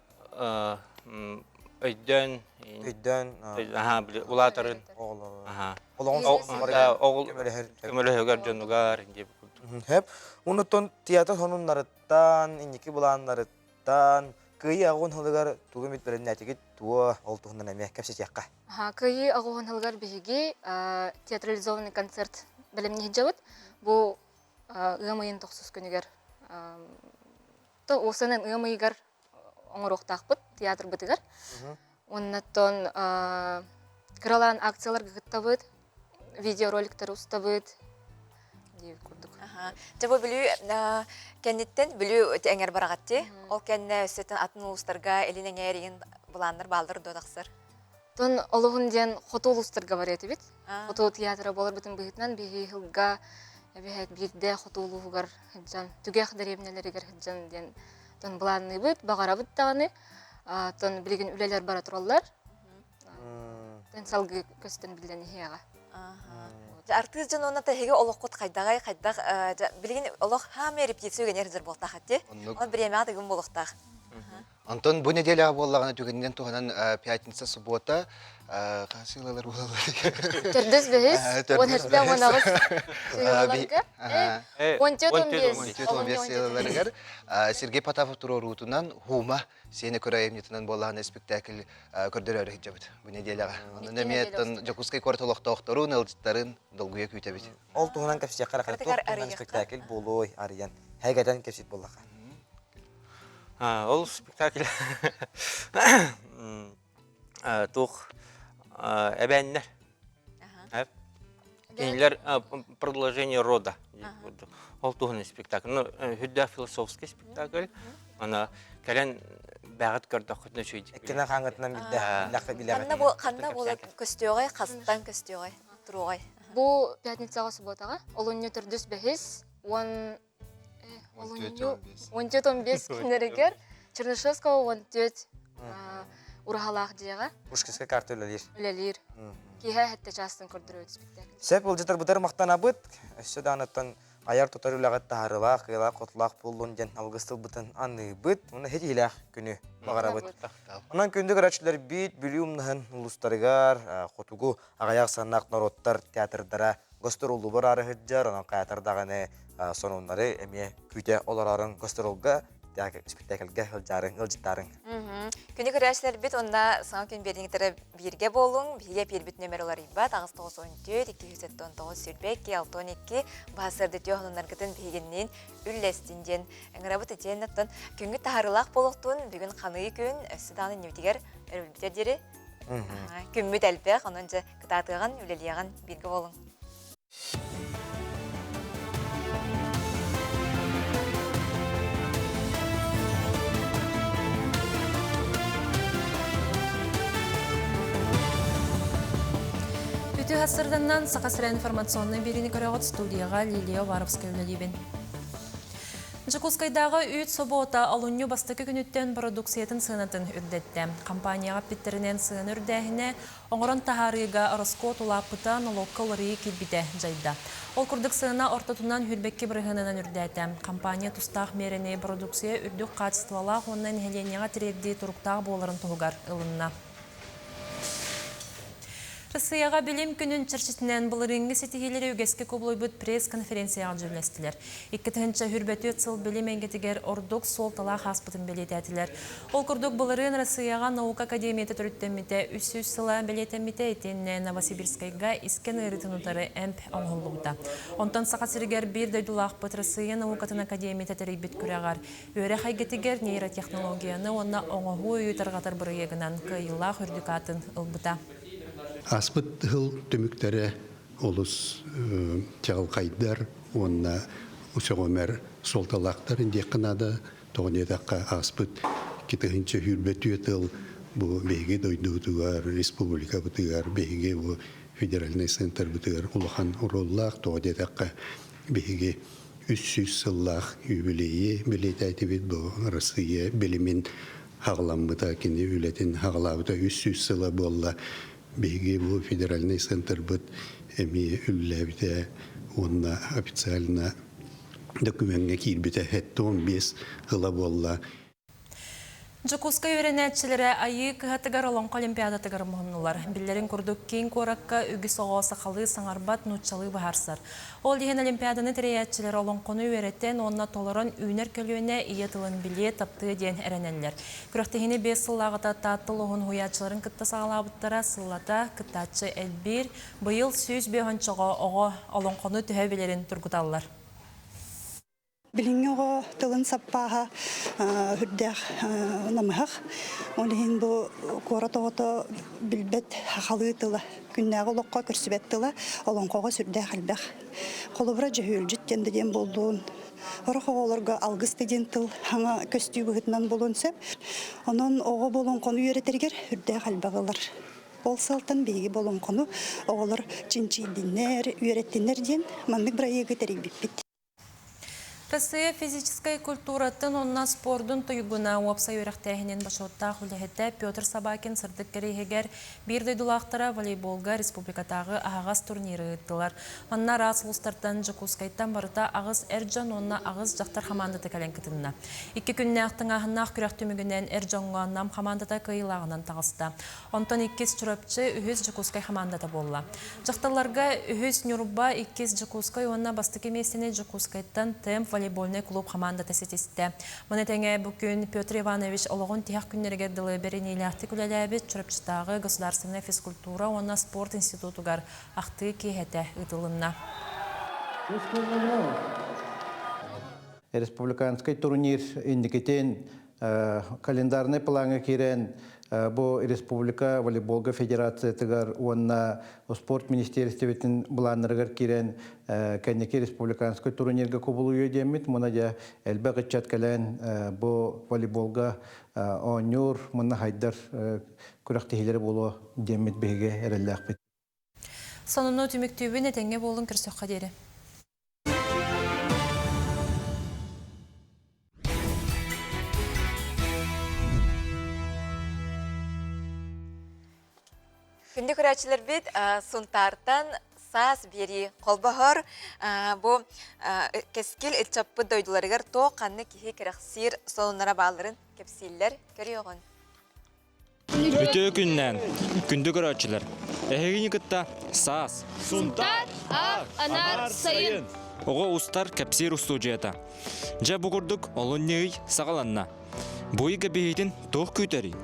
өйдөөн өйдөөн аха били улаатарын оҕолор көмөлөһөгөр дьонугар диэбит курдук. Хэп. Онутон театр сонуннарыттан, инники былааннарыттан Кыайыы аҕуон сылыгар тугу эмит бэлэмнээтигит туо ол туһунан эмиэ кэпсэтиэххэ. Кыайыы аҕуон сылыгар биһиги театрализованный концерт бэлэмнии сылдьабыт. Бу ыам ыйын тохсус күнүгэр то уосанан ыам ыйыгар оҥоруохтаахпыт театрбытыгар. Оннаттан кыралаан акцияларга кыттабыт, видеороликтары устабыт диир курдук. Дьэ бу Бүлүү кэнниттэн Бүлүү эҥэр бараҕатти. Ол кэннэ өссө атын улуустарга илин эҥээр игин былааннар бааллар дуо тахсар? Тон олуһун диэн хоту улуустарга барыа этибит. Хоту театра буоларбытын быһыытынан биһи сылга эбэһээт биирдэ хоту улууһугар сылдьан, түгэх дэриэбинэлэригэр сылдьан диэн тон былаанныыбыт, баҕарабыт даҕаны. Тон билигин үлэлэр бара тураллар. Тэн салгыы көстөн биллэн иһиэҕэ. Артыыс дьон уонна тэһиги олоххут хайдаҕай хайдах билигин олох хаамай репетиция үгэнэр сылдьар буолтаах этти. Ол бириэмэҕэ тыгын буолуохтаах. Онтон бу нэдиэлэҕэ буоллаҕына түгэнинэн туһанан пятница, суббота хасыылалар буолаллар. Төрдүс бэһис, 17 18 сыылаларга. 14 15 сыылаларыгар Сергей Потапов туруоруутунан Хума сиэнэ көрө айымньытынан буоллаҕына спектакль көрдөрөөрү сылдьабыт бу нэдиэлэҕэ. Онон эмиэ Дьокуускай куорат олохтоохторун, ыалдьыттарын долгуйа күүтэбит. Ол туһунан кэпсиэххэ эрэ туох туһунан спектакль буолуой арыйан һэгэтэн кэпсиир буоллахха. Ол спектакль туох эбээннэр. Кинилэр продолжение рода. Ол туһунан спектакль. Ну, хүддээх философский спектакль. Ана кэлэн бэҕэт көрдөххүтүнэ үчүгэй. Эккинэ хаҥытынан билдэ Ханна бу ханна буола көстүөҕэй, хастан көстүөҕэй, туруоҕай? Бу пятницаҕа субботаҕа олунньу төрдүс бэһис уон олунньу 14-15 күннэригэр Чернышевского 14 ураһалаах дьиэҕэ Пушкинская карта үлэлиир. Үлэлиир. Киэһэ сэттэ чаастан көрдөрөбүт спектакль. Сөп, ылдьытар бытар махтанабыт. Өссө даҕаныттан. Айар-тутар үлэҕит таһаарыылаах, кыайыылаах-хотуулаах буоллун диэн алгыс тылбытын аныыбыт уонна ситиһиилээх күнү баҕарабыт. Онон күндү көрөөччүлэрбит Бүлүү умнаһын улуустарыгар хотугу аҕыйах санаах норуоттар театрдара гастроллубар аары сылдьар, онон хайатар даҕаны сонуннары эмиэ күүтэ олорорун гастролга спектакльга сылдьаарыҥ, ыалдьыттаарыҥ. Күнү көрөөччүлэрбит уонна саҥа күн биэриҥтэрэ бииргэ буолуҥ. Биһиги эпиирбит нөмер уларыйбат 894 279 22 62 баһасырдытыа хонуннаргытын биһигинниин үллэстин диэн ыҥырабыт итиэннэ оттон күҥҥүт таһаарыылаах буолуохтун бүгүн ханыы күн өссө даҕаны иннибитигэр өрүлбүтэ диэри күммүт элбэх онон дьэ кытаатыаҕын үлэлиэҕин бииргэ буолуҥ. Үтүө сарсыарданнан Саха сирэ информационнай биэриини көрөҕүт студияҕа Лилия Уваровская үлэлиибин. Дьокуускайдааҕы үүт собуота олунньу бастакы күнүттэн бородууксуйатын сыанатын үрдэттэ. Компанияҕа эппиттэринэн сыана үрдээһинэ Оҥорон таһаарыыга ороскуот улааппыта, нолуокка уларыйыы киирбитэ дьайда. Ол курдук сыана ортотунан сүүрбэкки бырыһыанынан үрдээтэ. Компания тустаах миэрэни бородууксуйа үрдүк хаачыстыбалаах уонна нэһилиэнньэҕэ тириэрдии туруктаах буоларын туһугар ылынна. Россияҕа билим күнүн чэрчитинэн былырыыҥҥы ситиһиилэри үгэскэ кубулуйбут пресс-конференцияҕа дьүүллэстилэр. 2024 сыл билим эйгэтигэр ордук суолталаах ааспытын бэлиэтээтилэр. Ол курдук, былырыын Россияҕа наука академията төрүттэммитэ 300 сыла бэлиэтэммитэ итиэннэ Новосибирскайга искэн ыарыытын утары эмп оҥоһуллубута. Онтон Саха сиригэр биир дойдулаахпыт Россия наукатын академията тэрийбит күрэҕэр үөрэх эйгэтигэр нейротехнологияны уонна оҥоһуу өйү тарҕатар бырайыагынан кыайыылаах үрдүк аатын ылбыта. Ааспыт сыл түмүктэрэ олус чаҕылхайдар уонна сөҕүмэр суолталаахтар диэххэ наада. Тоҕо диэтэххэ, ааспыт 2024 тыл бу биһиги дойдубутугар, республикабытыгар, биһиги бу федеральнай центрбытыгар улахан оруоллаах. Тоҕо диэтэххэ, биһиги 300 сыллаах юбилейи бэлиэтээтибит бу Россия билимин хаҕаламмыта, кини үлэтин хаҕалаабыта 300 сыла буолла. Биһиги бу федеральнай центрбыт эмиэ үлэлээбитэ уонна официально докумеҥҥа киирбитэ 75 ыла буолла. Дьокуускай үөрэнээччилэрэ Айыы кыһатыгар Олоҥхо олимпиадатыгар муһуннулар. Биллэрин курдук, киин куоракка үгүс оҕо сахалыы саҥарбат, нууччалыы быһаарсар. Ол иһин олимпиаданы тэрийээччилэр олоҥхону үөрэтэн уонна толорон үүнэр көлүөнэ ийэ тылын билиэ, таптыа диэн эрэнэллэр. Күрэхтэһиини биэс сыллааҕыта Таатта улууһун уһуйааччыларын кытта саҕалаабыттара, сыллата кыттааччы элбиир, Быйыл 105 оҕо оҕо олоҥхону төһө билэрин тургуталлар. Билиҥҥи оҕо тылын саппааһа үрдээх намыһах. Ол иһин бу куорат оҕото билбэт сахалыы тыла, күннээҕи олоххо көрсүбэт тыла олоҥхоҕо сүрдээх элбэх. Холобура, дьөһүөлдьүт диэн да диэн буоллун, сорох оҕолорго алгыс да диэн тыл саҥа көстүү быһыытынан буолуон сөп. Онон оҕо бу олоҥхону үөрэтэригэр үрдээх элбэх ылар. Ол сыалтан биһиги бу олоҥхону оҕолор чинчийдиннэр, үөрэттиннэр диэн маннык бырайыагы тэрийбиппит. Россия физическэй культуратын уонна спордун туйгуна уопсай үөрэхтээһинин бочуоттаах үлэһитэ Петр Собакин сырдык кэриэһигэр биир дойдулаахтара волейболга республикатааҕы аһаҕас турниры ыыттылар. Манна араас улуустартан Дьокуускайтан барыта аҕыс эр дьон уонна аҕыс дьахтар хамаандата кэлэн кытынна. Икки күннээх тыҥааһыннаах күрэх түмүгүнэн эр дьоҥҥо Нам хамаандата кыайыылааҕынан таҕыста. Онтон иккис Чурапчы, үһүс Дьокуускай хамаандата буолла. Дьахталларга үһүс Ньурба, иккис Дьокуускай уонна бастакы миэстэни Дьокуускайтан Темп волейбольнай клуб хамаандата ситистэ. Маны тэҥэ бу күн Петр Иванович олоҕун тиһэх күннэригэр дылы бэриниилээхтик үлэлээбит Чурапчытааҕы государственнай физкультура уонна спорт институтугар ахтыы киэһэтэ ыытылынна. Республиканскай турнир инникитин календарнай плаҥҥа киирэн бу республика волейболга федерациятыгар уонна спорт министиэристибэтин былааннарыгар киирэн кэнники республиканскай турнирга кубулуйуо диэммит муна дьэ элбэх ыччат кэлэн бу волейболга оонньуур мунна хайдар күрэхтэһиилэри буолуо диэммит биһиги эрэллээхпит. Сонуну түмүктүүбүн этэҥҥэ буолун көрсөххө диэри. Күндү көрөөччүлэрбит Сунтаартан Саас биэрии холбоһор. Бу кэскил ыччаппыт дойдуларыгар туох ханнык киһи кэрэхсиир сонуннара баалларын кэпсииллэр. Көрүөҕүн. Үтүө күннээн, күндү көрөөччүлэр! Эһигини кытта Саас, Сунтаар, Аар, Анаар, Сайын! Оҕо устар кэпсиир устуудьуйата. Дьэ бу курдук олунньу ый саҕаланна. Бу ыйга биһигитин туох күүтэрий?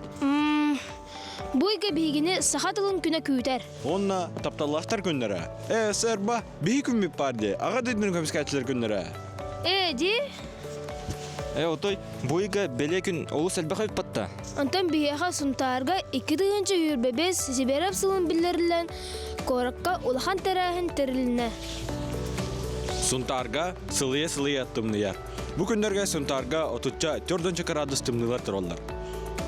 Бу ыйга биһигини саха тылын күнэ күүтэр. Уонна тапталлаахтар күннэрэ. Ээ, сэрба, биһи күммүт баар дии, аҕа дойдуну көмүскээччилэр күннэрэ. Ээ, дии? Ээ, отой бу ыйга бэлиэ күн олус элбэх эбит батта. Онтон биһиэхэ Сунтаарга 2025 Сибиэрэп сылын биллэриллэн, куоракка улахан тэрээһин тэрилиннэ. Сунтаарга сылыйа-сылыйа тымныйар. Бу күннэргэ Сунтаарга отучча төрдөнчө кыраадыс тымныылар тураллар.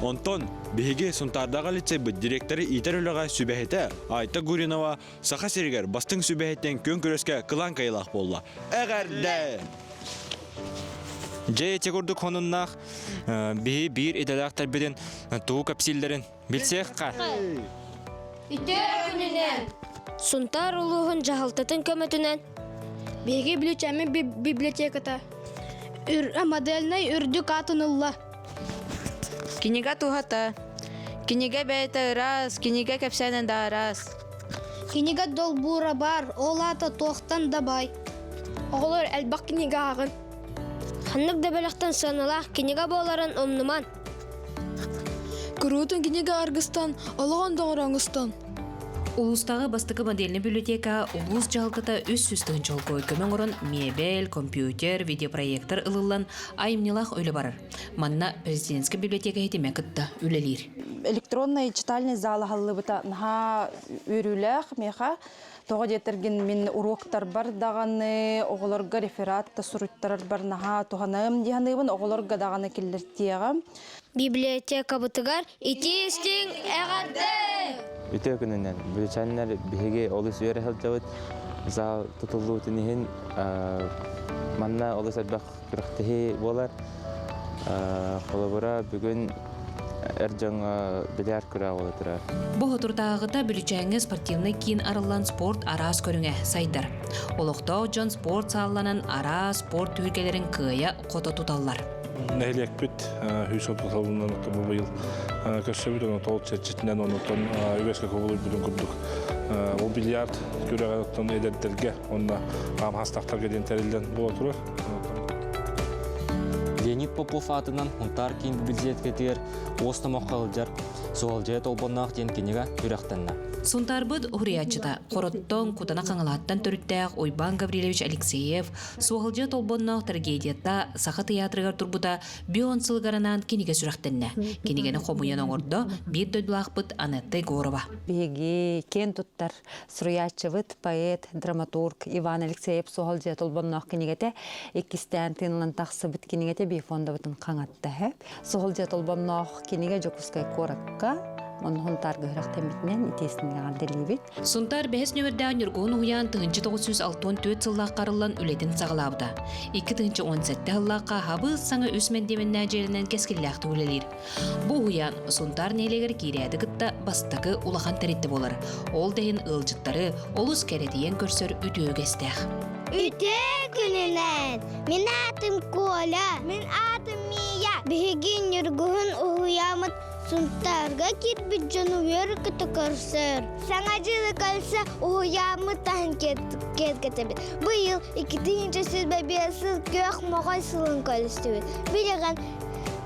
Онтон биһиги Сунтаардааҕы лицейбит директоры иитэр үлэҕэ сүбэһитэ Айта Гуринова Саха сиригэр бастыҥ сүбэһиттэн күөн күрэскэ кылаан кыайыылаах буолла. Эҕэрдэ! Дьэ ити курдук хонуннаах биһи биир идэлээхтэрбитин тугу кэпсииллэрин билсиэххэ. Үтүө күнүнэн! Сунтаар улууһун дьаһалтатын көмөтүнэн биһиги Бүлүүчээммит библиотеката модельнай үрдүк аатын ылла. Кинигэ туһата. Кинигэ бэйэтэ ыраас, кинигэ кэпсээнэ да ыраас. Кинигэ долбуура баар, ол аата туохтан да баай. Оҕолор элбэх кинигэ ааҕын. Ханнык да бэлэхтэн сыаналаах кинигэ буоларын умнуман. Куруутун кинигэ аргыстан, олоҕун доҕор оҥостон. Улуустааҕы бастакы модельнай библиотека улуус дьаһалтата 300 тыһыынча олкуой көмө оҥорон миэбэл, компьютер, видеопроектор ылыллан айымньылаах үлэ барар. Манна президентскэй библиотека ситимэ кытта үлэлиир. Электронный читальный зал аһыллыбыта наһаа үөрүүлээх миэхэ. Тоҕо диэтэргин мин уруоктарбар даҕаны оҕолорго реферат да суруйтарарбар наһаа туһаныам дии саныыбын, оҕолорго даҕаны киллэртиэҕим. Библиотекабытыгар итии-истиҥ эҕэрдэ! Үтүө күнүнэн бүлүүчээннэр биһиги олус үөрэ сылдьабыт. Зал тутуллуутун иһин манна олус элбэх күрэхтэһии буолар. Холобура, бүгүн эр дьоҥҥо бильярд күрэҕэ буола турар. Бу соторутааҕыта Бүлүүчээҥҥэ спортивнай киин арыллан спорт араас көрүҥэ сайдар. Олохтоох дьон спорт саалланан араас спорт түһүлгэлэрин кыайа-хото туталлар. Нэһилиэкпит 130 сылынан бу быйыл көрсөбүт, онон чэрчитинэн онтон үгэскэ кубулуйбутун курдук ол бильярд күрэҕэ оттон эдэрдэргэ уонна аамхастахтарга диэн тэриллэн буола турар. Леонид Попов аатынан Хунтаар киин библиотекатыгар уос номоххо сылдьар Суһалдьайа Толбонноох диэн кинигэ үрэхтэннэ. Сунтаарбыт уһуруйааччыта Хороттон Кутана Хаҥалааттан төрүттээх Уйбаан Гаврильевич Алексеев Суһалдьыйа Толбонноох трагедията Саха тыйаатырыгар турбута бион сылыгар анаан кинигэ сүрэхтэннэ. Кинигэни хомуйан оҥордо биир дойдулаахпыт Анетта Егорова. Биһиги киэн туттар суруйааччыбыт, поэт, драматург Иван Алексеев Суһалдьыйа Толбонноох кинигэтэ иккистээн тыынылан тахсыбыт кинигэтэ бифондабытын хаҥатта. Суһалдьыйа Толбонноох кинигэ Дьокуускай куоракка оннуһун тааргыһырахтэммитинэн итиэсингэ эҕэрдэлиибит. Сунтаар бэһис нүмердээх Ньургуһун уһуйаан 1964 сыллаахха арыллан үлэтин саҕалаабыта. 2017 сыллаахха хабыс саҥа үс мэндиэмэннээх дьиэлэнэн кэскиллээхтик үлэлиир. Бу уһуйаан Сунтаар нэһилиэгэр киирээти кытта бастакы улахан тэрилтэ буолар. Ол да иһин ыалдьыттары олус кэрэтийэн көрсөр үтүө үгэстээх. Үтүө күнүнэн! Мин аатым Коля. Мин аатым Мия. Биһиги Ньургуһун уһуйааммыт Сунтаарга киирбит дьону үөр-көтө көрсөр. Саҥа дьылы көрсө уһуйааммыт таһын киэргэтэбит. Быйыл 2025 сыл күөх моҕой сылын көрүстүбүт. Билигин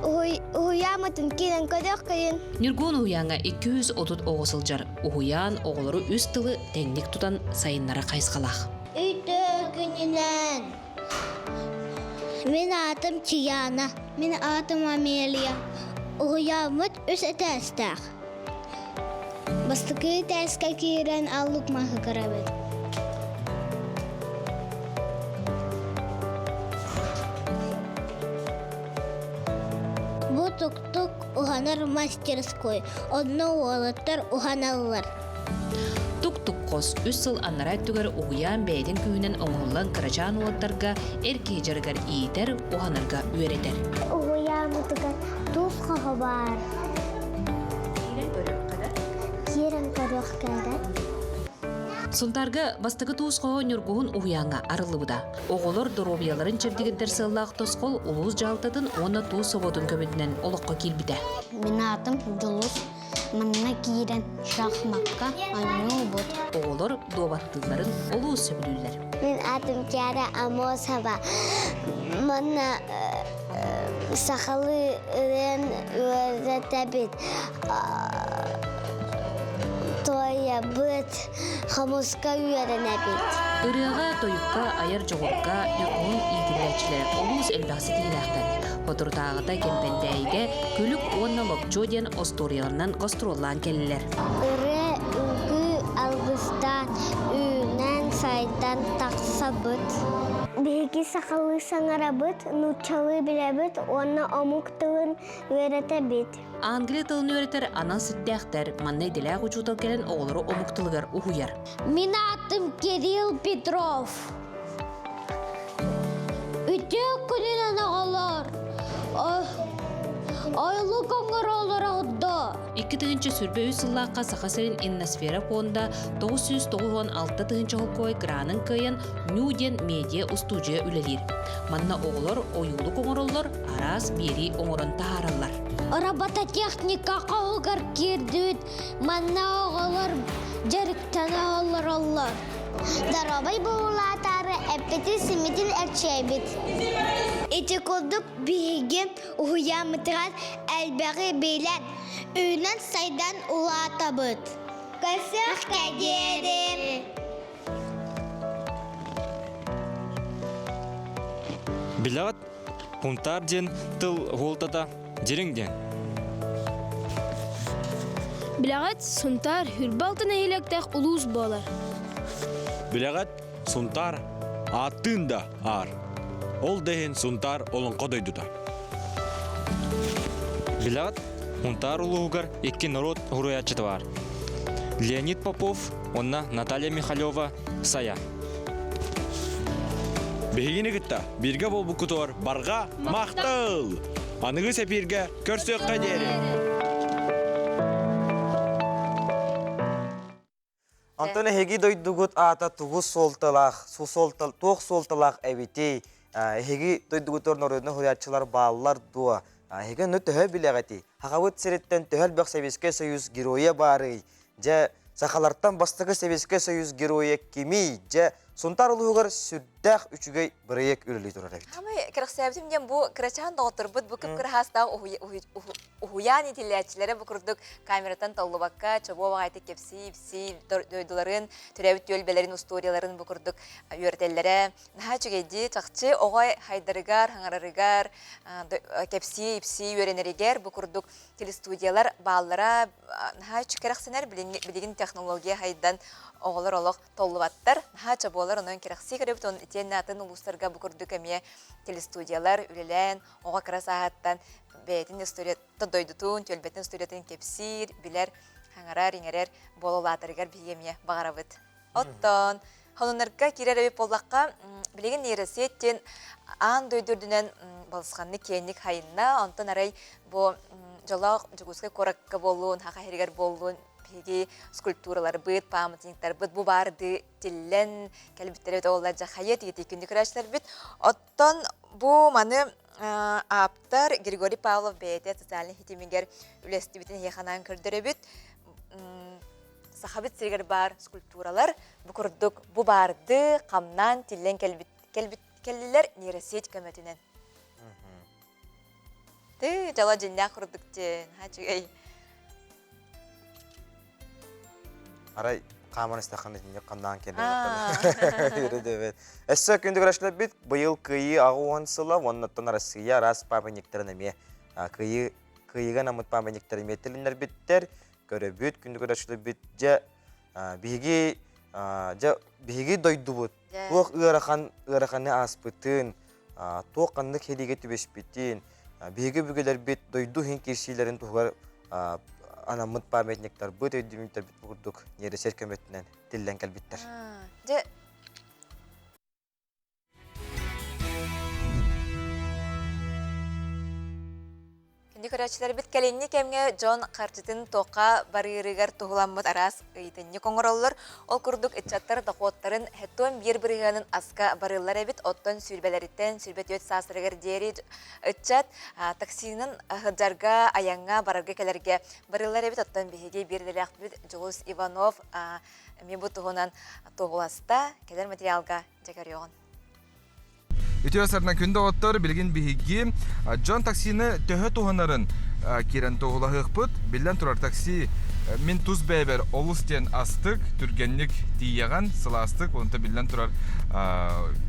уһуйааммытын киирэн көрүөххүн. Ньургун уһуйааҥҥа 230 оҕо сылдьар. Уһуйаан оҕолору үс тылы тэҥник тутан сайыннара хайысхалаах. Үтүө күнүнэн! Мин аатым Чияна. Мин аатым Амелия. Уһуйааммыт үс этээстээх. Бастакы этээскэ киирэн аллук маһы көрөбүт. Бу тук-тук уһанар мастерской. Онно уолаттар уһаналлар. Тук-тук хос үс сыл анараа өттүгэр уһуйаан бэйэтин күүһүнэн оҥоһуллан кырачаан уолаттарга эр киһи дьарыгар иитэр, уһанарга үөрэтэр. Уһуйааммытыгар туус хоһо баар. Киирэн көрүөххэ да? Киирэн көрүөххэ да. Сунтаарга бастакы туус хоһо Ньургуһун уһуйааҥҥа арыллыбыта. Оҕолор доруобуйаларын чэбдигирдэр сыаллаах тосхол улуус дьаһалтатын уонна туус собуотун көмөтүнэн олоххо киирбитэ. Мин аатым Дьулус. Манна киирэн шахмакка оонньуубут. Оҕолор дуобаттыылларын олус сөбүлүүллэр. Мин аатым Киара Амосова. Манна сахалыы ырыан үөрэтэбит. Туойабыт, хомуска үөрэнэбит. Ырыаҕа, тойукка, айар дьоҕурга Ньургуһун иитиллээччилэрэ олус элбэх ситиһиилээхтэр. Соторутааҕыта Кэмпэндээйигэ Күлүк уонна Лопчуо диэн остуоруйаларынан гастроллаан кэллилэр. Ырыа, үҥкүү алгыстаан, үүнэн-сайдан тахсабыт. Биһиги сахалыы саҥарабыт, нууччалыы билэбит уонна омук тылын үөрэтэбит. Англия тылын үөрэтэр анал сирдээхтэр, манна идэлээх учуутал кэлэн оҕолору омук тылыгар уһуйар. Мин аатым Кирилл Петров. Үтүө күнүнэн оҕолор! Ойлук оҥороллоро ордо. 2023 сыллаахха Саха сирин Инносфера пуонда 996 тыһыынча холкуой гранын кыайан Нью диэн медиа-устуудьуйа үлэлиир. Манна оҕолор ойуулук оҥороллор, араас биэрии оҥорон таһаараллар. Робототехника хоһугар киирдибит. Манна оҕолор дьарыктана олороллор. Доруобай буолаатаары эппитин-симмитин эрчийэбит. Ити курдук биһиги уһуйааммытыгар элбэҕи билэн, үүнэн-сайдан улаатабыт. Көрсүөххэ диэри! Билэҕит, Хунтаар диэн тыл уолтата дириҥ диэн. Билэҕит, Сунтаар Хүрбэ Алтан нэһилиэктээх улуус буолар. Билэҕит, Сунтаар ааттыын да аар. Ол да иһин Сунтаар олоҥхо дойдута. Билэҕит, Сунтаар улууһугар икки норуот уһуруйааччыта баар. Леонид Попов уонна Наталья Михалева Сайа. Биһигини кытта бииргэ буолбуккутугар барҕа махтал! Аныгы сэпииргэ көрсүөххэ диэри! Онтон эһиги дойдугут аата тугу суолталаах, туох суолталаах эбитий? Эһиги дойдугутугар норуодунай суруйааччылар бааллар дуо? Эһиги онно төһө билэҕитий? Сахабыт сириттэн төһө элбэх Сэбиэскэй Союз геройа баарый? Дьэ, сахалартан бастакы Сэбиэскэй Союз геройа кимий? Дьэ, Сунтаар улууһугар сүрдээх үчүгэй бырайыак үлэлии турар эбит. Хамай кэрэхсээбитим диэн бу кырачаан доҕотторбут бу кып-кыраһаастаах уһуйаан иитиллээччилэрэ бу курдук камераттан толлубакка чобуо баҕайытык кэпсии-ипсии дойдуларын, төрөөбүт түөлбэлэрин устуоруйаларын бу курдук үөрэтэллэрэ наһаа үчүгэйдии чахчы оҕо хайдарыгар, хаҥарарыгар, кэпсии-ипсии үөрэнэригэр бу курдук телестудиялар бааллара наһаа кэрэхсэнэр билигин технология хайдан оҕолор олох толлубаттар наһаа чобуолар онон кэрэхсии көрөбүт он итиэннэ атын улуустарга бу курдук эмиэ телестудиялар үлэлээн оҕо кыра сааһыттан бэйэтин историята дойдутун түөлбэтин историятын кэпсиир билэр хаҥарар иҥэрэр буола улаатарыгар биһиги эмиэ баҕарабыт оттон Сонуннарга киирэр эбит буоллахха, билигин нейросеть диэн аан дойду үрдүнэн балысханнык киэҥник хайынна. Онтон арай бу дьолоох Дьокуускай куоракка буоллун, Саха сиригэр буоллун, биһиги скульптураларбыт, памятниктарбыт бу баардыы тиллэн кэлбиттэрэ эбит оҕолор дьэ хайа тигити күндү көрөөччүлэрбит. Оттон бу маны ааптар Григорий Павлов бэйэтэ социальнай ситимигэр үлэстибитин эһиэхэ анаан көрдөрөбүт. Сахабыт сиригэр баар скульптуралар бу курдук бу баарды хамнаан тиллэн кэлбит, кэлбит кэллилэр нейросеть көмөтүнэн. Ты дьала дьиннээх курдук диэн, ха үчүгэй. Арай хааман истэххинэ итинник хамнаан кэллин. Өссө күндү көрөшлөрбүт быйыл Кыайыы 80 сыла уоннаттан Россия араас памятниктарын эмиэ Кыайыы Кыайыыга анаммыт памятниктары эмиэ тилиннэрбиттэр. Көрөбүт, күндү көрөөччүлэрбит, дьэ биһиги дьэ биһиги дойдубут туох ыарахан ыараханы ааспытын, туох ханнык сэриигэ түбэспитин, биһиги өбүгэлэрбит дойду иһин киирсиилэрин туһугар анаммыт памятниктарбыт, өйдөбүнньүктэрбит курдук нейросеть көмөтүнэн тиллэн кэлбиттэр. Дьэ Күндү көрөөччүлэрбит кэлиҥҥи кэмҥэ дьон харчытын туохха барыырыгар туһуламмыт араас ыйытынньык оҥороллор. Ол курдук ыччаттар дохуоттарын 71 бырыһыанын аска барыыллар эбит. Оттон сүүрбэлэриттэн 24 саастарыгар диэри ыччат таксинан сылдьарга, айаҥҥа, барарга-кэлэргэ барыыллар эбит. Оттон биһиги биир идэлээхпит Дьулус Иванов эмиэ бу туһунан туоһуласта. Кэлэр материалга дьэ көрүөҕүн. Үтүө сарынан күн доҕоттор, билигин биһиги дьон таксины төһө туһанарын киирэн туоһулаһыахпыт. Биллэн турар, такси мин тус бэйэбэр олус диэн астык, түргэнник тиийэҕин, сылаастык, онто биллэн турар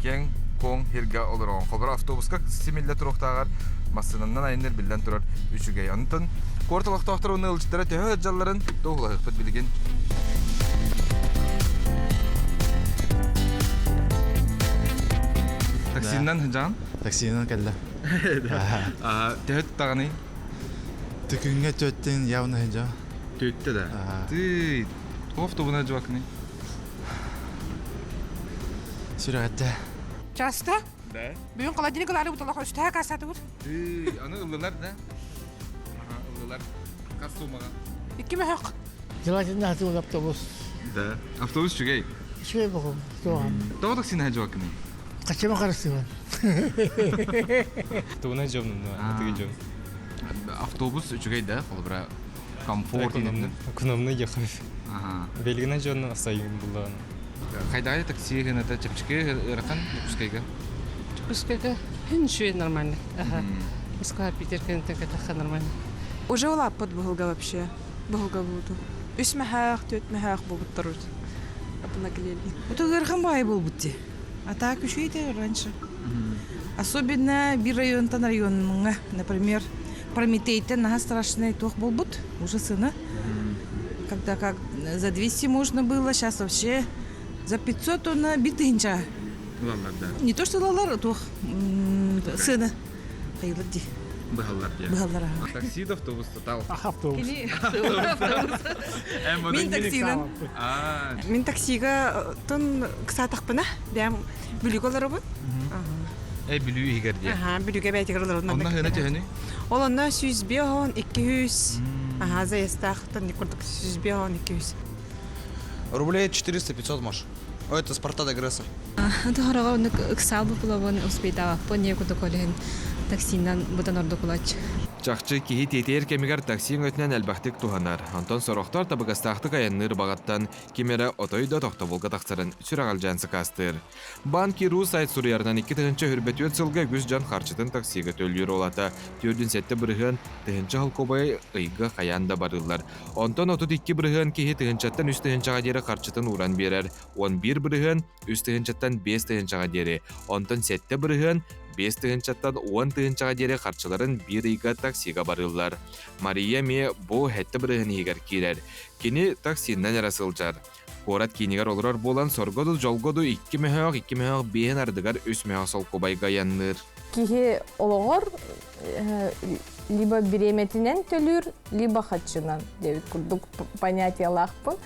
киэҥ куоҥ сиргэ олороҕун. Холобура, автобуска симиллэ туруохтааҕар массыынанан айанныыр биллэн турар үчүгэй. Онтон куорат олохтоохторо уонна ыалдьыттара төһө сылдьалларын туоһулаһыахпыт билигин. Таксинан сылдьаҕын? Таксинан кэллэ. Төһө туттаҕыный? Түкүҥҥэ төттүн явно сылдьа. Төттө да? Ты автобуна жуакны? Сүрэҕэттэ. Часто? Да. Бүгүн холодильник ылаары буталах үстэһэ кассатыбыт. Ты, аны ыллылар да? Аха, ыллылар. Хас суммаҕа? Икки мөһөх. Желательно хатыыл автобус. Да. Автобус үчүгэй. Үчүгэй бохум, туоҕам. Тоҕо таксина жуакыный? Хачыма харыстыбан. Тугуна жомнуна, атыгы жом. Автобус үчүгэй да, холобура комфорт Экономный ехать. Белгина дьон асайын булан. Хайдагай такси гыната чэпчэки ыарахан Дьокуускайга? Дьокуускайга үчүгэй нормально. Ага. Москва, Питер кэнниттэн кэтэххэ нормально. Уже улааппыт быһылга вообще. Быһылга бууту. Үс мэһээх, түөрт мэһээх буолбуттар урут. Обнаглели. Это ыарахан баайы буолбут дии. А так үчүгэй раньше. Особенно бир районтан районҥа, например, Прометейтен наһаа страшный туох буолбут, уже сына. Когда как за 200 можно было, сейчас вообще за 500 она бир тыһынча. Ылаллар да. Не то что ылаллар, туох сыана хайылар дии. Быһаллар дии. Быһаллар аха. Такси да автобус тотал. Автобус. автобус. Мин таксинан. Мин таксига тон кысаатахпына, бэм Бүлүүгэ олоробун. Эй, Бүлүү иһигэр диye. Аха, Бүлүүгэ бэйэтигэр олоробун. Онно хына төһөнүй? Ол онно 105 200. Аха, заездах тон курдук 105 200. Рублей 400-500, может. О, это Спарта до Гресса. Тоһороҕо оннук ыксаал бупулабын успейтаабаппын не курдук ол иһин таксинан быдан ордук улач. Чахчы киһи тиэтэйэр кэмигэр такси өҥөтүнэн элбэхтик туһанар. Онтон сорохтор табыгастаахтык айанныыр баҕаттан ким эрэ отой да тохтобулга тахсарын сүрэҕэлдьээн сакаастыыр. Банки Ру сайт суруйарынан 2024 сылга үгүс дьон харчытын таксига төлүүр олата 47 бырыһыан тыһыынча холкуобайы ыйга хайаан да барыыллар. Онтон 32 бырыһыан киһи тыһыынчаттан үс тыһыынчаҕа диэри харчытын ууран биэрэр, 11 бырыһыан үс тыһыынчаттан 5 тыһыынчаҕа диэри, онтон 7 бырыһыан 5 тыһыынчаттан 10 тыһыынчаҕа диэри харчыларын биир ыйга таксига барыыллар. Мария эмиэ бу 7 бырыһыан иһигэр киирэр. Кини таксиннан эрэ сылдьар. Куорат киинигэр олорор буолан сорго ду дьолго ду икки мөһөөх, икки мөһөөх биэһин ардыгар үс мөһөөх солкуобайга айанныыр. Киһи олоҕор либо бириэмэтинэн төлүүр, либо хаччынан диэбит курдук понятиелаахпын.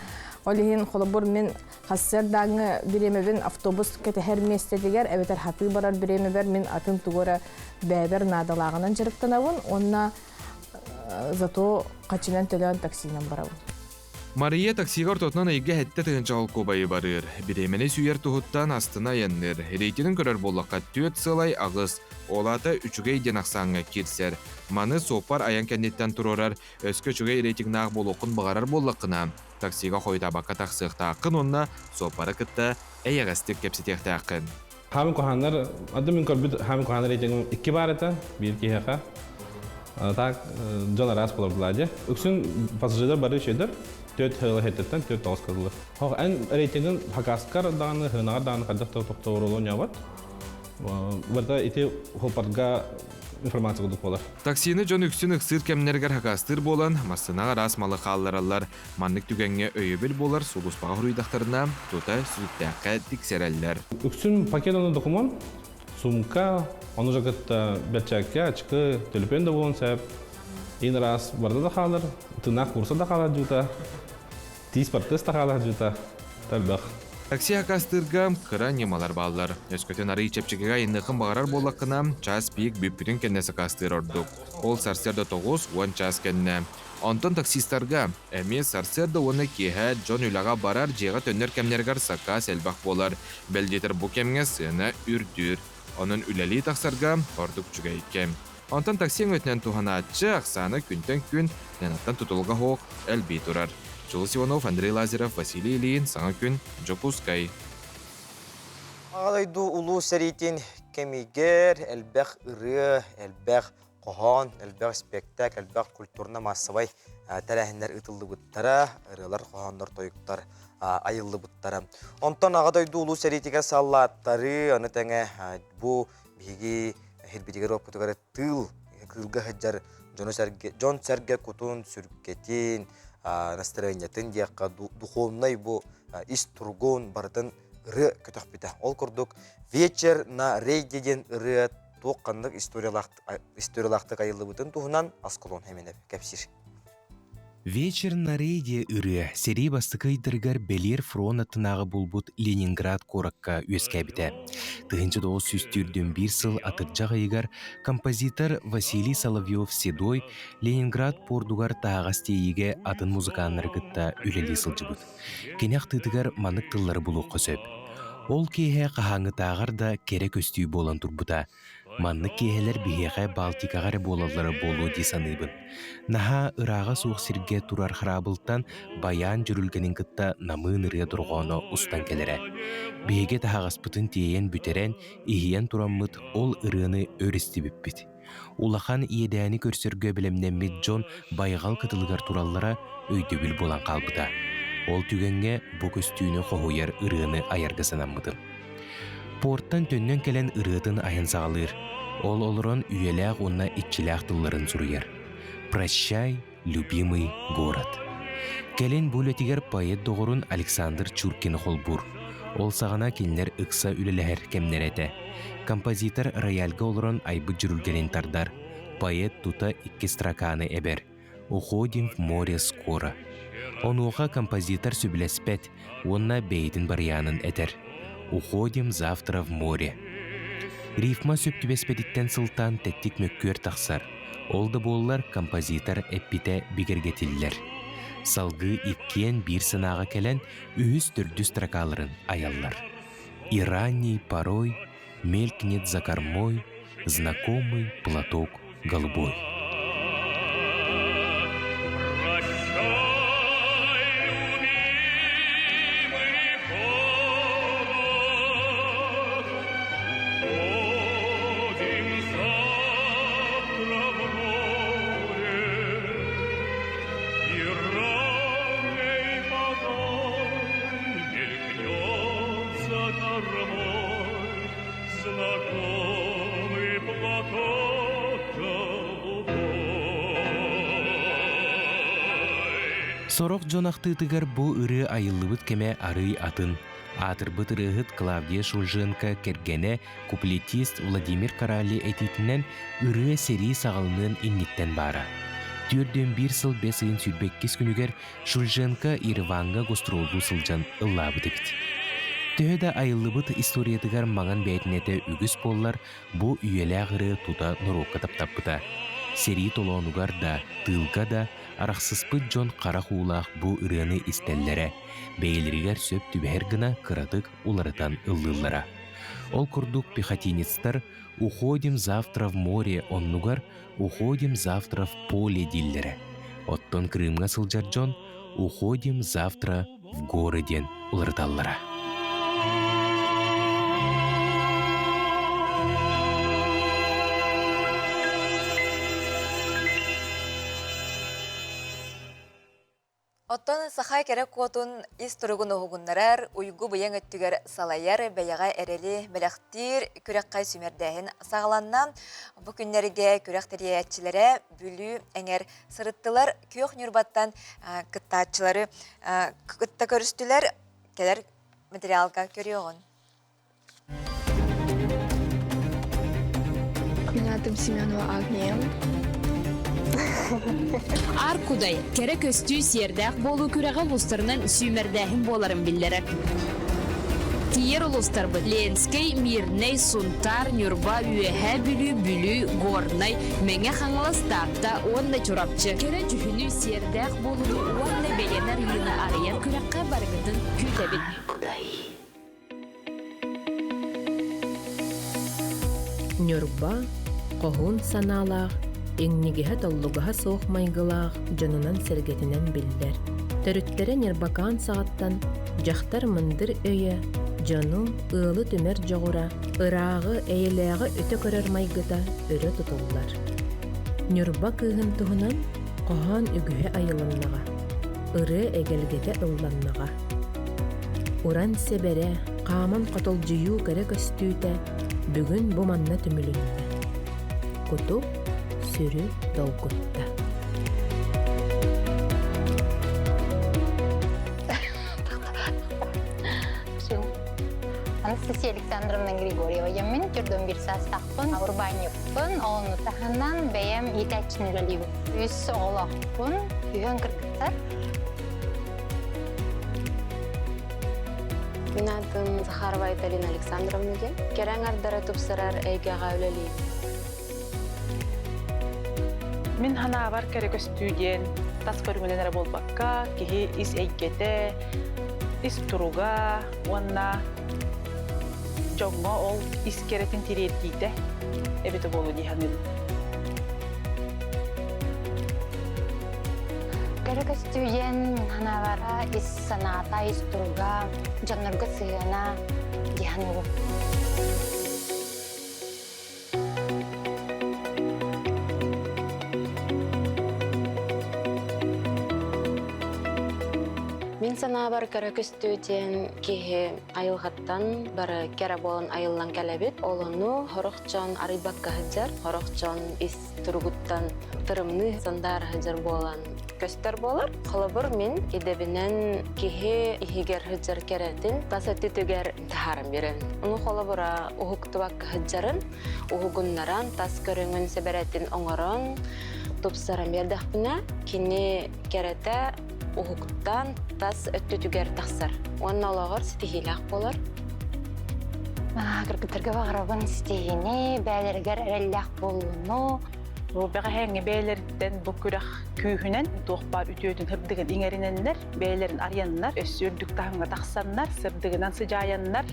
Ол иһин холобур мин хассыардааҥҥы бириэмэбин автобус кэтэһэр миэстэтигэр эбэтэр хатыы барар бириэмэбэр мин атын тугу эрэ бэйэбэр наадалааҕынан дьарыктанабын уонна зато хаччынан төлөөн таксинан барабын. Мария таксига ортотунан ыйга сэттэ тыһыынча холкуобайы барыыр. Бириэмэни сүүйэр туһуттан астына айанныыр. Рейтинин көрөр буоллахха түөрт сылай аҕыс. Ол аата үчүгэй диэн ахсааҥҥа киирсэр. Маны суоппар айан кэнниттэн туруорар, өскө үчүгэй рейтингнаах буолуоххун баҕарар буоллаххына, таксига хойутаабакка тахсыахтааххын уонна суоппары кытта эйэҕэстик кэпсэтиэхтээххин. Хаамын куһааннар, ады мин көрбүт хаамын куһааннар рейтингим икки баар этэ, биир киһиэхэ. Так, дьон араас болор дии. Үксүн пассажирдар бары үчүгдэр, төрт хыла хеттеттен төрт тоҕус кылылар. Хох, эн рейтингин хакаскар даҕаны, хынаҕар даҕаны хайдах да тохтооролуон ньабат. Барыта ити хопарга информация курдук буолар. Таксины дьон үксүн ыксыыр кэмнэригэр хакастыыр буолан, массыынаҕа араас малы хааллараллар. Маннык түгэҥҥэ өйөбүл буолар сулууспаҕа суруйдахтарына, тута сүтүктээххэ тиксэрэллэр. Үксүн пакет ону документ, сумка, ону же кытта бэрчээккэ, ачыкы, төлөпүөн да буолуон сөп. Ин раз барда да хаалар, тынаах курса да хаалар дьута, тиис бартыс да хаалар дьута, элбэх. Такси акаастыырга кыра ньымалар бааллар. Өскөтүн арый чэпчэкигэ айанныаххын баҕарар буоллаххына, час пик бүппүтүн кэннэ сакаастыыр ордук. Ол сарсыарда 9-10 чаас кэннэ. Онтон таксистарга эмиэ сарсыарда уонна киэһэ дьон үлэҕэ барар, дьиэҕэ төннөр кэмнэригэр сакаас элбэх буолар. Бэл диэтэр бу кэмҥэ сыана үрдүүр. Онон үлэлии тахсарга ордук үчүгэй кэм. Онтон такси өҥөтүнэн туһанааччы ахсаана күнтэн күн Ленаттан тутулуга суох элбии турар. Дьулус Иванов, Андрей Лазарев, Василий Ильин, Саҥа күн, Дьокуускай. Аҕа дойду улуу сэриитин кэмигэр элбэх ырыа, элбэх хоһоон, элбэх спектакль, элбэх культурно-массовай тэрээһиннэр ыытыллыбыттара, ырыалар, хоһооннор, тойуктар айыллыбыттара. Онтон Аҕа дойду улуу сэриитигэр саллааттары, аны тэҥэ бу биһиги сирбитигэр-уоппутугар тыыл кыылга сылдьар дьону-сэргэ, дьон-сэргэ кутун, сүргэтин, настроениетын диэххэ, духовнай бу ис туругун барытын ырыа көтөхпүтэ. Ол курдук «Вечер на рейде» диэн ырыа туох ханнык историялаахтык айыллыбытын туһунан Аскалон Хеменев кэпсиир. Вечер на рейде ырыа сэрии бастакы ыйдарыгар бэлиэр фронт аттынааҕы булбут Ленинград куоракка үөскээбитэ. 1941 сыл атырдьах ыйыгар композитор Василий Соловьев-Седой Ленинград пуордугар таһаҕас тиэйиигэ атын музыканнары кытта үлэлии сылдьыбыт. Кини ахтыытыгар маннык тыллары булуохха сөп. Ол киэһэ хаһааҥҥытааҕар да кэрэ көстүү буолан турбута. Маннык киэһэлэр биһиэхэ Балтикаҕа эрэ буолаллара буолуо дии саныыбын. Наһаа ырааҕа суох сиргэ турар хараабылтан байаан дьүрүлгэнин кытта намыын ырыа дорҕооно устан кэлэрэ. Биһиги таһаҕаспытын тиэйэн бүтэрэн, иһийэн тураммыт ол ырыаны өр истибиппит. Улахан иэдээни көрсөргө бэлэмнэммит дьон байҕал кытылыгар тураллара өйдөбүл буолан хаалбыта. Ол түгэҥҥэ бу көстүүнү хоһуйар ырыаны айарга санаммытым. Портан төннөн кэлэн ырыатын айан саҕалыыр. Ол олорон үйэлээх уонна иччилээх тылларын суруйар. «Прощай, любимый город». Кэлин бу үлэтигэр поэт доҕорун Александр Чуркины холбуур. Ол саҕана кинилэр ыкса үлэлэһэр кэмнэрэ этэ. Композитор рояльга олорон айбыт дьүрүлгэнин тардар. Поэт тута икки строканы эбэр. «Уходим в море скоро». Онуоха композитор сөбүлэспэт уонна бэйэтин барыйаанын этэр «Уходим завтра в море». Рифма сөп түбэспэтиттэн сылтаан тэттик мөккүөр тахсар. Ол да буоллар композитор эппитэ бигэргэтиллэр. Салгыы иккиэн биир санааҕа кэлэн үһүс-төрдүс строкаларын айаллар. И ранний порой мелькнет за кормой знакомый платок голубой. Сорох дьон ахтыытыгар бу ырыа айыллыбыт кэмэ арыый атын. Аатырбыт ырыаһыт Клавдия Шульженко кэргэнэ, куплетист Владимир Карали этиитинэн ырыа сэрии саҕаланыан инниттэн баара. 41 сыл бэс ыйын 22 күнүгэр Шульженко Ереваҥҥа гастроллуу сылдьан ыллаабыт эбит. Төһө да айыллыбыт историятыгар маҥан бээтинэтэ үгүс буоллар, бу үйэлээх ырыа тута норуокка таптаппыта. Сэрии толоонугар да, тыылга да арахсыспыт дьон харах уулаах бу ырыаны истэллэрэ, бэйэлэригэр сөп түбэһэр гына кыратык уларытан ыллыыллара. Ол курдук пехотинецтар «Уходим завтра в море» оннугар «Уходим завтра в поле» дииллэрэ. Оттон Крымҥа сылдьар дьон «Уходим завтра в горы» диэн уларыталлара. Оттон саха кэрэ куотун ис туругун уһугуннарар, уйгу-быйаҥ өттүгэр салайар, бэйэҕэ эрэли бэлэхтиир күрэххэ сүүмэрдээһин саҕаланна. Бу күннэргэ күрэх тэрийээччилэрэ Бүлүү эҥэр сырыттылар. Күөх Ньурбаттан кыттааччылары кытта көрүстүлэр. Кэлэр материалга көрүөҕүн. Мин аатым Семенова Агния. Аар Кудай кэрэ көстүү сиэрдээх буолуу күрэҕэ улуустарынан сүүмэрдээһин буоларын биллэрэр. Тиийэр улуустарбыт Ленскэй, Мирнэй, Сунтаар, Ньурба, Үөһээ Бүлүү, Бүлүү, Горнай, Мэҥэ Хаҥалас, Таатта уонна Чурапчы. Кэрэ дьүһүнү, сиэрдээх буолууну уонна бэйэни арыйыыны арыйар күрэххэ барыгытын күүтэбит. Ньурба хоһуун санаалаах, иҥнигэһэ-толлугаһа суох майгылаах дьонунан-сэргэтинэн биллэр. Төрүттэрэ Ньырбакаан саҕаттан дьахтар мындыр өйө, дьону, ыалы түмэр дьоҕура, ырааҕы, эйэлээҕи өтө көрөр майгыта өрө тутуллар. Ньурба кыыһын туһунан хоһоон үгүһэ айылыннаҕа, ырыа эгэлгэтэ ылланнаҕа. Уран сэбэрэ, хааман хотолдьуйуу кэрэ көстүүтэ бүгүн бу манна түмүлүннэ. Куту, сүрү долгутта. Анастасия Александровна Григорьева Мен түрдөн бир саастаахпын, урбаанньыкпын, ону таһынан бэйэм иитээччини үлэлиибин. Үс оҕолоохпун, үһүөн кыргыттар. Мин аатым Захарова Айталина Александровна диэн. Кэрэ аҥардара тупсарар эйгэҕэ үлэлиибин. Мин ханаабар кэрэ көстүү диэн тас көрүҥүнэн эрэ буолбакка, киһи ис эйгэтэ, ис туруга уонна дьоҥҥо ол ис кэрэтин тириэрдиитэ эбитэ буолуо дии саныыбын. Кэрэ көстүү диэн мин ханаабара ис санаата, ис туруга, дьоннорго сыһыана дии саныыбын. Мин санаабар кэрэ көстүү диэн киһи айылҕаттан бары кэрэ буолан айыллан кэлэбит. Ол ону сорох дьон арыйбакка сылдьар, сорох дьон ис туругуттан тырымныы сандаара сылдьар буолан көстөр буолар. Холобур, мин идэбинэн киһи иһигэр сылдьар кэрэтин тас өттүтүгэр таһааран биэрэн. Ону холобура уһуктубакка сылдьарын, уһугуннаран, тас көрүҥүн сэбэрэтин оҥорон, тупсаран биэрдэхпинэ, кини кэрэтэ уһуктан тас өттүтүгэр тахсар уонна олоҕор ситиһиилээх буолар. Кыргыттарга баҕарабын ситиһиини, бэйэлэригэр эрэллээх буолууну. Бу бэҕэһээҥҥи бэйэлэриттэн бу күрэх күүһүнэн туох баар үтүөтүн сырдыгын иҥэринэннэр, бэйэлэрин арыйаннар, өссө үрдүк таһымҥа тахсаннар, сырдыгынан сыдьаайаннар,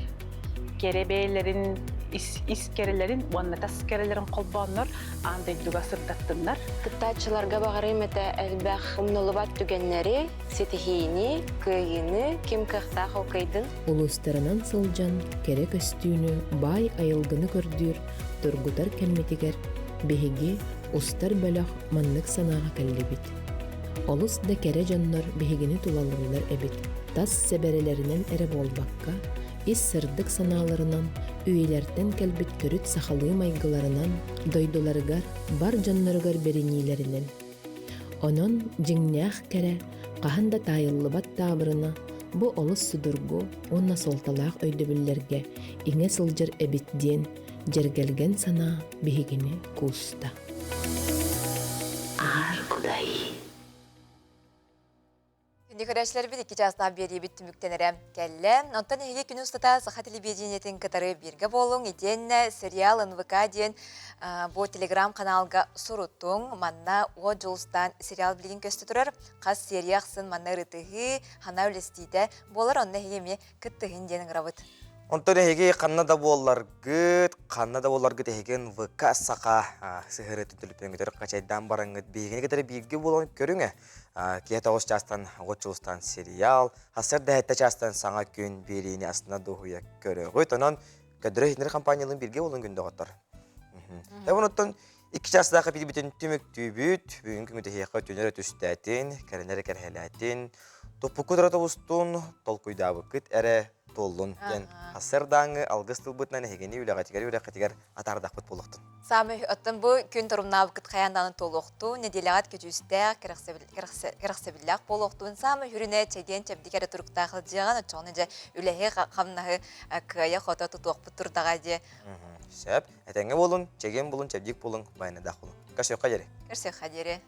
кэрэ бэйэлэрин ис, ис кэрэлэрин уонна тас кэрэлэрин холбооннор аан дойдуга сырдаттыннар. Кыттааччыларга баҕарыым этэ элбэх умнуллубат түгэннэри, ситиһиини, кыайыыны, ким кыахтаах ол кыайдын. Улуустарынан сылдьан кэрэ көстүүнү, баай айылгыны көрдүүр, тургутар кэммитигэр биһиги устар бөлөх маннык санааҕа кэллибит. Олус да кэрэ дьоннор биһигини тулалыыллар эбит. Тас сэбэрэлэринэн эрэ буолбакка, ис сырдык санааларынан, үйэлэртэн кэлбит төрүт сахалыы майгыларынан, дойдуларыгар, бар дьонноругар бэриниилэринэн. Онон дьиҥнээх кэрэ, хаһан да таайыллыбат таабырына бу олус судургу уонна суолталаах өйдөбүллэргэ иҥэ сылдьар эбит диэн дьэргэлгэн санаа биһигини кууста. Аар Кудай Күндү көрөөччүлэрбит икки чаастаах биэриибит түмүктэнэрэ кэллэ. Онтон эһиги күн устата Саха телевидениетин кытары бииргэ буолуҥ. Итиэннэ сериал НВК диэн бу телеграм-каналга суруттуҥ. Манна Уот Дьулустаан сериал билигин көстө турар. Хас серия ахсын манна ырытыһыы, хана үлэстиитэ буолар. Онно эһиги эмиэ кыттыһын диэн ыҥырабыт. Онтон эһиги ханна да буолларгыт, ханна да буолларгыт эһиги НВК саха сыһырытын төлөпүөҥҥүтүгэр хачайдаан бараҥҥыт биһигини кытары бииргэ буолан көрүҥ ээ. Киэһэ тоҕус чаастан Оҕо Чулустан сериал, сарсыарда сэттэ чаастан Саҥа күн биэриини астына дуоһуйа көрөҕүт. Онон көрдөрөр иһитиннэрэр компаниялыын бииргэ буолун күндү доҕоттор. Эбэн оттон икки чаастаах эпиирбитин түмүктүүбүт. Бүгүн күҥү тэһиэххэ түнэрэ түстээтин, кэрэнэрэ кэрэһэлээтин, туппуккут эрэ тобустун, толкуйдаабыккыт эрэ туоллун диэн сарсыардааҥҥы алгыс тылбытынан эһигини үлэҕитигэр үөрэххитигэр атаардахпыт буолуохтун. Саамай оттон бу күн торумнаабыккыт хайаан даҕаны туолуохтун, нэдиэлэҕит көдьүүстээх, кэрэхсэбиллээх буолуохтун, саамай сүрүнэ чэгиэн чэбдик эрэ туруктаах сылдьыаҕын, оччоҕуна дьэ үлэһи хамнаһы кыайа-хото тутуохпут турдаҕа диэ. Сөп. Этэҥҥэ буолун, чэгиэн буолун, чэбдик буолуҥ, байаныдаах буолуҥ. Көрсүөххэ диэри. Көрсүөххэ диэри.